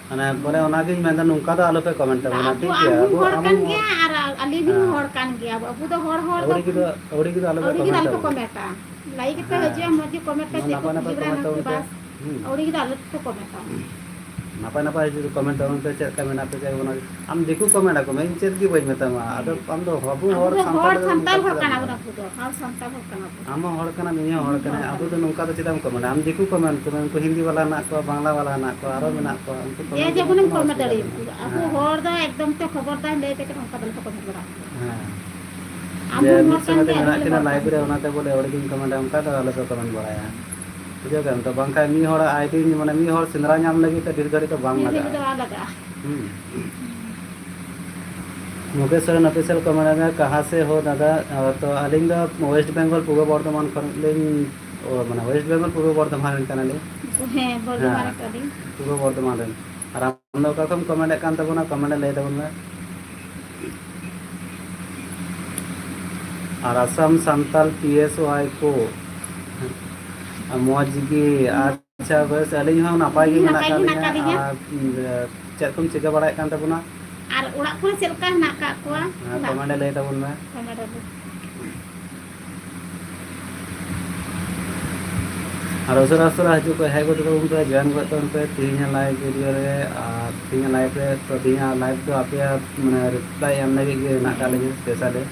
ᱢᱟᱱᱮ, ᱵᱚᱞᱮ, ᱚᱱᱟᱜᱤᱧ ᱢᱮᱱᱫᱟ, ᱱᱚᱝᱠᱟ ᱫᱚ ᱟᱞᱚᱯᱮ ᱠᱚᱢᱮᱱᱴ ᱛᱟᱵᱚᱱᱟ, ᱟᱵᱚ, ᱴᱷᱤᱠ ᱜᱮᱭᱟ? ᱟᱢ ᱦᱚᱸ ᱟᱵᱚ, ᱦᱚᱲ ᱟᱢ ᱠᱟᱱ ᱦᱚᱸ ᱦᱚᱲ᱾ ᱜᱮᱭᱟ ᱟᱨ ᱟᱹᱞᱤᱧ ᱦᱚᱸ ᱦᱮᱸ᱾ ᱦᱚᱲ ᱠᱟᱱ ᱜᱮᱭᱟ᱾ ᱟᱵᱚ, ᱟᱵᱚ ᱫᱚ ᱦᱚᱲ, ᱦᱚᱲ ᱫᱚ ᱟᱹᱣᱲᱤ ᱜᱮ ᱫᱚ, ᱟᱹᱣᱲᱤ ᱜᱮ ᱫᱚ ᱟᱞᱚᱯᱮ ᱟᱹᱣᱲᱤ ᱜᱮ ᱫᱚ ᱠᱚᱢᱮᱱᱴ ᱟᱞᱚᱯᱮ ᱛᱟᱵᱚᱱᱟ᱾ ᱠᱚᱢᱮᱱᱴᱟ᱾ ᱞᱟᱭᱤᱠ ᱯᱮ ᱦᱮᱸ᱾ ᱦᱤᱡᱩᱜᱼᱟ, ᱢᱚᱡᱽ ᱜᱮ ᱠᱚᱢᱮᱱᱴ ᱯᱮ, ᱱᱟᱯᱟᱭ ᱪᱮᱫ ᱱᱟᱯᱟᱭ ᱡᱤᱵᱽᱲᱟ ᱠᱚᱢᱮᱱᱴ ᱱᱟᱠᱤ ᱛᱟᱵᱚᱱ ᱯᱮ᱾ ᱵᱟᱥ᱾ ᱦᱩᱸ᱾ ᱟᱹᱣᱲᱤ ᱜᱮ ᱫᱚ ᱟᱞᱚᱯᱮ ᱠᱚᱢᱮᱱᱴᱟ᱾ ᱱᱟᱯᱟᱭ ᱱᱟᱯᱟᱭ ᱡᱩᱫᱤ ᱠᱚᱢᱮᱱᱴ ᱛᱟᱵᱚᱱ ᱯᱮ, ᱪᱮᱫ ᱞᱮᱠᱟ ᱢᱮᱱᱟᱜ ᱯᱮ, ᱪᱮᱫ ᱵᱟᱹᱱᱩᱜ, ᱟᱢ ᱫᱤᱠᱩ ᱠᱚᱢᱮᱱᱴ ᱟᱠᱚ ᱢᱮ, ᱤᱧ ᱪᱮᱫ ᱜᱮ ᱵᱟᱹᱧ ᱢᱮᱛᱟᱢᱟ᱾ ᱟᱫᱚ ᱟᱢ ᱫᱚ ᱟᱵᱚ ᱟᱵᱚ ᱦᱚᱲ ᱫᱚ ᱦᱚᱲ ᱥᱟᱱᱛᱟᱲ ᱥᱟᱱᱛᱟᱲ ᱦᱚᱲ ᱠᱚᱫᱚ ᱠᱟᱱᱟ ᱵᱟᱹᱱᱩᱜ ᱵᱚᱱ, ᱠᱚᱣᱟ᱾ ᱦᱚᱲ ᱥᱟᱱᱛᱟᱲ ᱦᱚᱲ ᱠᱟᱱᱟ ᱵᱚᱱ᱾ ᱟᱢ ᱦᱚᱸ ᱦᱚᱲ ᱠᱟᱱᱟᱢ, ᱤᱧ ᱦᱚᱸ ᱦᱚᱲ ᱦᱚᱲ ᱠᱟᱱᱟᱹᱧ᱾ ᱠᱟᱱᱟ ᱟᱵᱚ ᱫᱚ ᱵᱚᱱ᱾ ᱱᱚᱝᱠᱟ ᱫᱚ ᱪᱮᱫᱟᱜ ᱮᱢ ᱠᱚᱢᱮᱱᱴᱟ? ᱟᱢ ᱫᱤᱠᱩ ᱠᱚᱢᱮᱱᱴ ᱠᱚᱢᱮ, ᱩᱱᱠᱩ ᱦᱤᱱᱫᱤ ᱵᱟᱞᱟ ᱦᱮᱱᱟᱜ ᱠᱚᱣᱟ, ᱵᱟᱝᱞᱟ ᱵᱟᱞᱟ ᱦᱮᱱᱟᱜ ᱠᱚᱣᱟ, ᱟᱨᱚ ᱦᱩᱸ᱾ ᱢᱮᱱᱟᱜ ᱠᱚᱣᱟ᱾ ᱩᱱᱠᱩ ᱡᱮ ᱠᱚᱢᱮᱱᱴ ᱡᱮᱢᱚᱱ ᱠᱚᱢᱮᱱᱴ ᱠᱚᱢᱮᱱᱴ ᱫᱟᱲᱮᱭᱟᱜᱼᱟ᱾ ᱫᱟᱲᱮᱭᱟᱜᱼᱟ᱾ ᱟᱵᱚ ᱦᱮᱸ᱾ ᱦᱚᱲ ᱫᱚ ᱮᱠᱫᱚᱢ ᱛᱮ ᱠᱷᱚᱵᱚᱨᱫᱟᱨ ᱞᱟᱹᱭ ᱛᱮᱜᱮ ᱱᱚᱝᱠᱟ ᱫᱚ ᱟᱞᱚ ᱯᱮ ᱠᱚᱢᱮᱱᱴ ᱵᱟᱲᱟᱜᱼᱟ᱾ ᱦᱮᱸ᱾ ᱟᱢ ᱡᱮ ᱦᱚᱸ ᱢᱤᱫ ᱦᱚᱲ ᱠᱟᱱ ᱥᱚᱸᱜᱮ ᱛᱮ ᱜᱮᱭᱟ, ᱟᱹᱞᱤᱧ ᱢᱮᱱᱟᱜ ᱦᱚᱸᱞᱮ ᱠᱤᱱᱟ ᱦᱚᱲ ᱞᱟᱭᱤᱵᱷ ᱠᱟᱱ ᱨᱮ, ᱜᱮᱭᱟ᱾ ᱚᱱᱟᱛᱮ ᱵᱚᱞᱮ ᱟᱹᱣᱲᱤ ᱜᱤᱧ ᱠᱚᱢᱮᱱᱴᱟ, ᱚᱱᱠᱟ ᱫᱚ ᱟᱞᱚ ᱯᱮ ᱠᱚᱢᱮᱱᱴ ᱵᱟᱲᱟᱭᱟ᱾ ᱵᱩᱡᱷᱟᱹᱣ ᱠᱮᱫᱟᱢ ᱛᱚ? ᱵᱟᱝᱠᱷᱟᱱ ᱢᱤᱫ ᱦᱚᱲᱟᱜ ᱟᱭᱰᱤ, ᱢᱟᱱᱮ, ᱢᱤᱫ ᱦᱚᱲ ᱥᱮᱸᱫᱽᱨᱟ ᱧᱟᱢ ᱞᱟᱹᱜᱤᱫ ᱛᱮ ᱰᱷᱮᱨ ᱜᱷᱟᱹᱲᱤᱡ ᱫᱚ ᱵᱟᱝ ᱢᱤᱫ ᱜᱷᱟᱹᱲᱤᱡ ᱞᱟᱜᱟᱜᱼᱟ᱾ ᱫᱚ ᱵᱟᱝ ᱞᱟᱜᱟᱜᱼᱟ᱾ ᱦᱩᱸ᱾ ᱢᱩᱠᱮᱥ ᱥᱚᱨᱮᱱ ᱚᱯᱷᱤᱥᱤᱭᱟᱞ ᱠᱚ ᱢᱮᱱᱟ, "ᱠᱟᱦᱟᱸ ᱥᱮ ᱦᱳ ᱫᱟᱫᱟ?" ᱛᱚ, ᱟᱹᱞᱤᱧ ᱫᱚ ᱳᱭᱮᱥᱴ ᱵᱮᱝᱜᱚᱞ, ᱯᱩᱨᱵᱚ ᱵᱚᱨᱫᱷᱚᱢᱟᱱ ᱠᱷᱚᱱ ᱞᱤᱧ, ᱚ, ᱢᱟᱱᱮ, ᱳᱭᱮᱥᱴ ᱵᱮᱝᱜᱚᱞ, ᱯᱩᱨᱵᱚ ᱵᱚᱨᱫᱷᱚᱢᱟᱱ ᱨᱮᱱ ᱠᱟᱱᱟᱞᱤᱧ᱾ ᱦᱮᱸ, ᱵᱚᱨᱫᱷᱚᱢᱟᱱ ᱦᱮᱸ, ᱨᱮ ᱠᱟᱹᱞᱤᱧ᱾ ᱯᱩᱨᱵᱚ ᱵᱚᱨᱫᱷᱚᱢᱟᱱ ᱨᱮᱱ᱾ ᱟᱨ ᱟᱢ ᱫᱚ ᱚᱠᱟ ᱠᱷᱚᱱ ᱠᱚᱢᱮᱱᱴ ᱮᱫ ᱠᱟᱱ ᱛᱟᱵᱚᱱᱟ? ᱠᱚᱢᱮᱱᱴ ᱨᱮ ᱞᱟᱹᱭ ᱛᱟᱵᱚᱱ ᱢᱮ᱾ ᱟᱨ Assam Santal P S Y ᱠᱚ, ᱢᱚᱡᱽ ᱜᱮ᱾ ᱟᱪᱪᱷᱟ, ᱵᱮᱥ, ᱟᱹᱞᱤᱧ ᱦᱚᱸ ᱱᱟᱯᱟᱭ ᱜᱮ ᱦᱩᱸ, ᱢᱮᱱᱟᱜ ᱱᱟᱯᱟᱭ ᱟᱠᱟᱫ ᱜᱮ ᱦᱮᱱᱟᱜ ᱞᱤᱧᱟ᱾ ᱟᱠᱟᱫ ᱞᱤᱧᱟ᱾ ᱟᱨ, ᱩᱸ, ᱪᱮᱫ ᱠᱚᱢ ᱪᱤᱠᱟᱹ ᱵᱟᱲᱟᱭᱮᱫ ᱠᱟᱱ ᱛᱟᱵᱚᱱᱟ? ᱟᱨ ᱚᱲᱟᱜ ᱠᱚᱨᱮ ᱪᱮᱫ ᱞᱮᱠᱟ ᱦᱮᱱᱟᱜ ᱟᱠᱟᱫ ᱠᱚᱣᱟ? ᱦᱮᱸ, ᱫᱟᱜ ᱠᱚᱢᱮᱱᱴ ᱨᱮ ᱞᱟᱹᱭ ᱛᱟᱵᱚᱱ ᱢᱮ᱾ ᱠᱚᱢᱮᱱᱴ ᱨᱮ᱾ ᱟᱨ ᱩᱥᱟᱹᱨᱟ ᱩᱥᱟᱹᱨᱟ ᱦᱤᱡᱩᱜ ᱯᱮ, ᱦᱮᱡ ᱜᱚᱫᱚᱜ ᱛᱟᱵᱚᱱ ᱯᱮ, ᱡᱚᱭᱮᱱ ᱜᱚᱫ ᱛᱟᱵᱚᱱ ᱯᱮ ᱛᱮᱦᱮᱧᱟᱜ ᱞᱟᱭᱤᱵᱷ ᱵᱷᱤᱰᱤᱭᱳ ᱨᱮ᱾ ᱟᱨ ᱛᱮᱦᱮᱧᱟᱜ ᱞᱟᱭᱤᱵᱷ ᱨᱮ, ᱛᱚ, ᱛᱮᱦᱮᱧᱟᱜ ᱞᱟᱭᱤᱵᱷ ᱫᱚ ᱟᱯᱮᱭᱟᱜ, ᱢᱟᱱᱮ, ᱨᱤᱯᱞᱟᱭ ᱮᱢ ᱞᱟᱹᱜᱤᱫ ᱜᱮ ᱦᱮᱱᱟᱜ ᱟᱠᱟᱫ ᱞᱤᱧᱟ ᱥᱯᱮᱥᱟᱞᱤ᱾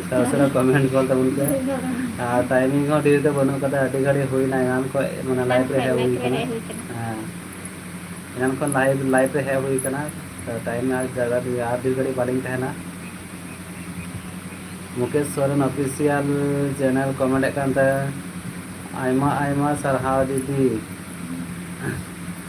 ᱩᱥᱟᱹᱨᱟ ᱩᱥᱟᱹᱨᱟ ᱠᱚᱢᱮᱱᱴ ᱜᱚᱫ ᱛᱟᱵᱚᱱ ᱯᱮ᱾ ᱟᱨ ᱴᱟᱭᱢᱤᱝ ᱦᱚᱸ ᱰᱷᱮᱨ ᱫᱚ ᱵᱟᱹᱱᱩᱜ ᱠᱟᱫᱟ, ᱟᱹᱰᱤ ᱜᱷᱟᱹᱲᱤᱡ ᱦᱩᱭᱱᱟ ᱮᱱᱟᱱ ᱠᱷᱚᱱ, ᱢᱟᱱᱮ, ᱮᱱᱟᱱ ᱞᱟᱭᱤᱵᱷ ᱨᱮ ᱠᱷᱚᱱ ᱦᱮᱡ ᱞᱟᱭᱤᱵᱷ ᱦᱩᱭ ᱨᱮ ᱠᱟᱱᱟ᱾ ᱦᱮᱡ ᱦᱩᱭ ᱠᱟᱱᱟ᱾ ᱦᱮᱸ, ᱮᱱᱟᱱ ᱠᱷᱚᱱ ᱞᱟᱭᱤᱵᱷ, ᱞᱟᱭᱤᱵᱷ ᱨᱮ ᱦᱮᱡ ᱦᱩᱭ ᱠᱟᱱᱟ᱾ ᱛᱚ, ᱴᱟᱭᱤᱢ ᱟᱨ ᱡᱟᱫᱟ ᱫᱤ-, ᱟᱨ ᱰᱷᱮᱨ ᱜᱷᱟᱹᱲᱤᱡ ᱵᱟᱹᱞᱤᱧ ᱛᱟᱦᱮᱱᱟ᱾ Mukesh Soren official channel comment ᱮᱫ ᱠᱟᱱ ᱛᱟᱦᱮᱸ, ᱟᱭᱢᱟ ᱟᱭᱢᱟ ᱥᱟᱨᱦᱟᱣ ᱫᱤᱫᱤ᱾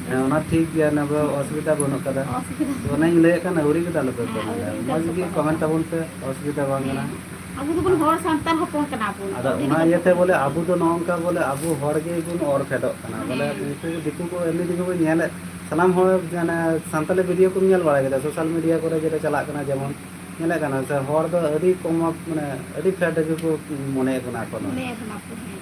ᱦᱮᱸ, ᱚᱱᱟ ᱴᱷᱤᱠ ᱜᱮᱭᱟ, ᱚᱱᱟ ᱫᱚ ᱚᱥᱩᱵᱤᱫᱟ ᱵᱟᱹᱱᱩᱜ ᱠᱟᱫᱟ᱾ ᱚᱥᱩᱵᱤᱫᱟ ᱛᱚ, ᱚᱱᱟᱧ ᱞᱟᱹᱭᱮᱫ ᱠᱟᱱ, ᱟᱹᱣᱲᱤ ᱠᱟᱛᱮ ᱟᱞᱚᱯᱮ ᱦᱮᱸ, ᱠᱚᱢᱮᱱᱴᱟ, ᱟᱹᱣᱲᱤ ᱢᱚᱡᱽ ᱠᱟᱛᱮ ᱜᱮ ᱠᱚᱢᱮᱱᱴ ᱠᱚᱢᱮᱱᱴᱟ᱾ ᱛᱟᱵᱚᱱ ᱯᱮ, ᱚᱥᱩᱵᱤᱫᱟ ᱵᱟᱝ ᱠᱟᱱᱟ᱾ ᱦᱮᱸ᱾ ᱟᱵᱚ ᱫᱚᱵᱚᱱ ᱦᱚᱲ ᱥᱟᱱᱛᱟᱲ ᱦᱚᱯᱚᱱ ᱠᱟᱱᱟ ᱵᱚᱱ᱾ ᱟᱫᱚ ᱟᱹᱰᱤ ᱚᱱᱟ ᱨᱚᱠᱚᱢ ᱤᱭᱟᱹᱛᱮ ᱵᱚᱞᱮ ᱟᱵᱚ ᱫᱚ ᱱᱚᱜᱼᱚ ᱱᱚᱝᱠᱟ ᱵᱚᱞᱮ ᱟᱵᱚ ᱦᱚᱲ ᱜᱮᱵᱚᱱ ᱚᱨ ᱯᱷᱮᱰᱚᱜ ᱠᱟᱱᱟ᱾ ᱵᱚᱞᱮ ᱦᱮᱸ᱾ ᱩᱱᱠᱩ ᱫᱤᱠᱩ ᱠᱚ ᱮᱢᱱᱤ ᱫᱤᱠᱩ ᱠᱚ ᱧᱮᱞᱮᱫ, ᱥᱟᱱᱟᱢ ᱦᱚᱲ ᱢᱟᱱᱮ ᱥᱟᱱᱛᱟᱲᱤ ᱵᱷᱤᱰᱤᱭᱳ ᱠᱚᱢ ᱧᱮᱞ ᱵᱟᱲᱟ ᱠᱮᱫᱟ ᱥᱳᱥᱟᱞ ᱢᱤᱰᱤᱭᱟ ᱠᱚᱨᱮ ᱡᱮᱴᱟ ᱪᱟᱞᱟᱜ ᱠᱟᱱᱟ, ᱡᱮᱢᱚᱱ ᱧᱮᱞᱮᱫ ᱠᱟᱱᱟ ᱥᱮ ᱦᱚᱲ ᱫᱚ ᱟᱹᱰᱤ ᱠᱚᱢ ᱢᱟᱱᱮ ᱟᱹᱰᱤ ᱯᱷᱮᱰ ᱨᱮᱜᱮ ᱠᱚ ᱢᱚᱱᱮᱭᱮᱫ ᱵᱚᱱᱟ ᱮᱠᱷᱚᱱ᱾ ᱢᱚᱱᱮᱭᱮᱫ ᱵᱚᱱᱟ ᱠᱚ, ᱦᱮᱸ᱾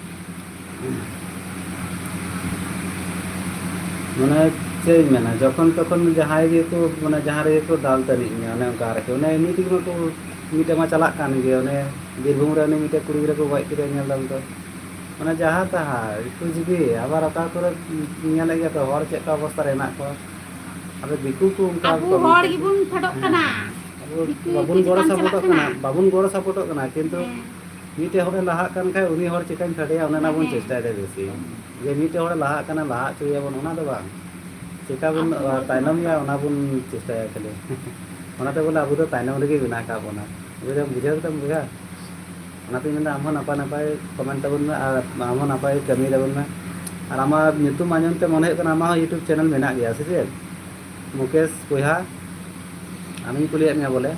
ᱢᱟᱱᱮ ᱪᱮᱫ ᱤᱧ ᱢᱮᱱᱟ, ᱡᱚᱠᱷᱚᱱ ᱛᱚᱠᱷᱚᱱ ᱡᱟᱦᱟᱸᱭ ᱜᱮᱠᱚ ᱢᱟᱱᱮ ᱡᱟᱦᱟᱸ ᱨᱮᱜᱮ ᱠᱚ ᱫᱟᱞ ᱛᱟᱹᱱᱤᱡ ᱢᱮᱭᱟ, ᱚᱱᱮ ᱚᱱᱠᱟ ᱟᱨᱠᱤ᱾ ᱚᱱᱮ ᱮᱢᱱᱤ ᱛᱮᱜᱮ ᱢᱟᱠᱚ ᱢᱤᱫᱴᱮᱱ ᱢᱟ ᱪᱟᱞᱟᱜ ᱠᱟᱱ ᱜᱮ, ᱚᱱᱮ ᱵᱤᱨᱵᱷᱩᱢ ᱨᱮ ᱩᱱᱤ ᱢᱤᱫᱴᱮᱱ ᱠᱩᱲᱤ ᱜᱤᱫᱽᱨᱟᱹ ᱠᱚ ᱜᱚᱡ ᱠᱮᱫᱮᱭᱟ, ᱧᱮᱞ ᱫᱟᱢ ᱛᱚ᱾ ᱢᱟᱱᱮ ᱡᱟᱦᱟᱸ ᱛᱟᱦᱟᱸ ᱠᱩᱪ ᱵᱤ, ᱟᱵᱟᱨ ᱚᱠᱟ ᱠᱚᱨᱮ ᱧᱮᱞᱮᱫ ᱜᱮᱭᱟ ᱛᱚ ᱦᱚᱲ ᱪᱮᱫ ᱞᱮᱠᱟ ᱚᱵᱚᱥᱛᱟ ᱨᱮ ᱦᱮᱱᱟᱜ ᱠᱚᱣᱟ᱾ ᱟᱫᱚ ᱫᱤᱠᱩ ᱠᱚ ᱚᱱᱠᱟ ᱟᱵᱚ ᱠᱚ ᱦᱚᱲ ᱜᱮᱵᱚᱱ ᱯᱷᱮᱰᱚᱜ ᱦᱮᱸ, ᱠᱟᱱᱟ᱾ ᱟᱵᱚ ᱫᱤᱠᱩ ᱠᱚ ᱵᱟᱵᱚᱱ ᱜᱚᱲᱚ ᱪᱮᱛᱟᱱ ᱪᱟᱞᱟᱜ ᱥᱟᱯᱚᱴᱚᱜ ᱠᱟᱱᱟ᱾ ᱠᱟᱱᱟ, ᱵᱟᱵᱚᱱ ᱜᱚᱲᱚ ᱥᱟᱯᱚᱴᱚᱜ ᱠᱟᱱᱟ, ᱠᱤᱱᱛᱩ ᱦᱮᱸ᱾ ᱢᱤᱫᱴᱮᱡ ᱦᱚᱲᱮ ᱞᱟᱦᱟᱜ ᱠᱟᱱ ᱠᱷᱟᱡ ᱩᱱᱤ ᱦᱚᱲ ᱪᱮᱠᱟᱧ ᱯᱷᱮᱰᱮᱭᱟ, ᱚᱱᱮ ᱚᱱᱟ ᱵᱚᱱ ᱦᱮᱸ᱾ ᱪᱮᱥᱴᱟᱭᱮᱫᱟ ᱵᱮᱥᱤ᱾ ᱡᱮ ᱢᱤᱫᱴᱮᱡ ᱦᱚᱲᱮ ᱞᱟᱦᱟᱜ ᱠᱟᱱᱟ, ᱞᱟᱦᱟ ᱦᱚᱪᱚᱭᱮᱭᱟᱵᱚᱱ, ᱚᱱᱟ ᱫᱚ ᱵᱟᱝ᱾ ᱪᱮᱠᱟ ᱵᱚᱱ ᱟᱵᱚ ᱦᱚᱲ ᱛᱟᱭᱱᱚᱢ ᱜᱮᱵᱚᱱ ᱮᱭᱟ, ᱚᱱᱟ ᱵᱚᱱ ᱪᱮᱥᱴᱟᱭᱟ ᱠᱷᱟᱹᱞᱤ᱾ ᱚᱱᱟᱛᱮ ᱵᱚᱞᱮ ᱟᱵᱚ ᱫᱚ ᱛᱟᱭᱱᱚᱢ ᱨᱮᱜᱮ ᱢᱮᱱᱟᱜ ᱟᱠᱟᱫ ᱵᱚᱱᱟ᱾ ᱵᱩᱡᱷᱟᱹᱣ, ᱵᱩᱡᱷᱟᱹᱣ ᱠᱮᱫᱟᱢ ᱵᱚᱭᱦᱟ? ᱚᱱᱟᱛᱮᱧ ᱢᱮᱱᱫᱟ, ᱟᱢ ᱦᱚᱸ ᱱᱟᱯᱟᱭ ᱱᱟᱯᱟᱭ ᱠᱚᱢᱮᱱᱴ ᱛᱟᱵᱚᱱ ᱢᱮ ᱟᱨ ᱟᱢ ᱦᱚᱸ ᱱᱟᱯᱟᱭ ᱠᱟᱹᱢᱤ ᱛᱟᱵᱚᱱ ᱢᱮ᱾ ᱟᱨ ᱟᱢᱟᱜ ᱧᱩᱛᱩᱢ ᱟᱸᱡᱚᱢ ᱛᱮ ᱢᱚᱱᱮ ᱦᱩᱭᱩᱜ ᱠᱟᱱᱟ ᱟᱢᱟᱜ ᱦᱚᱸ YouTube ᱪᱮᱱᱮᱞ ᱢᱮᱱᱟᱜ ᱜᱮᱭᱟ, ᱥᱮ ᱪᱮᱫ? ᱢᱩᱠᱮᱥ ᱵᱚᱭᱦᱟ, ᱟᱢᱤᱧ ᱠᱩᱞᱤᱭᱮᱫ ᱢᱮᱭᱟ ᱵᱚᱞᱮ᱾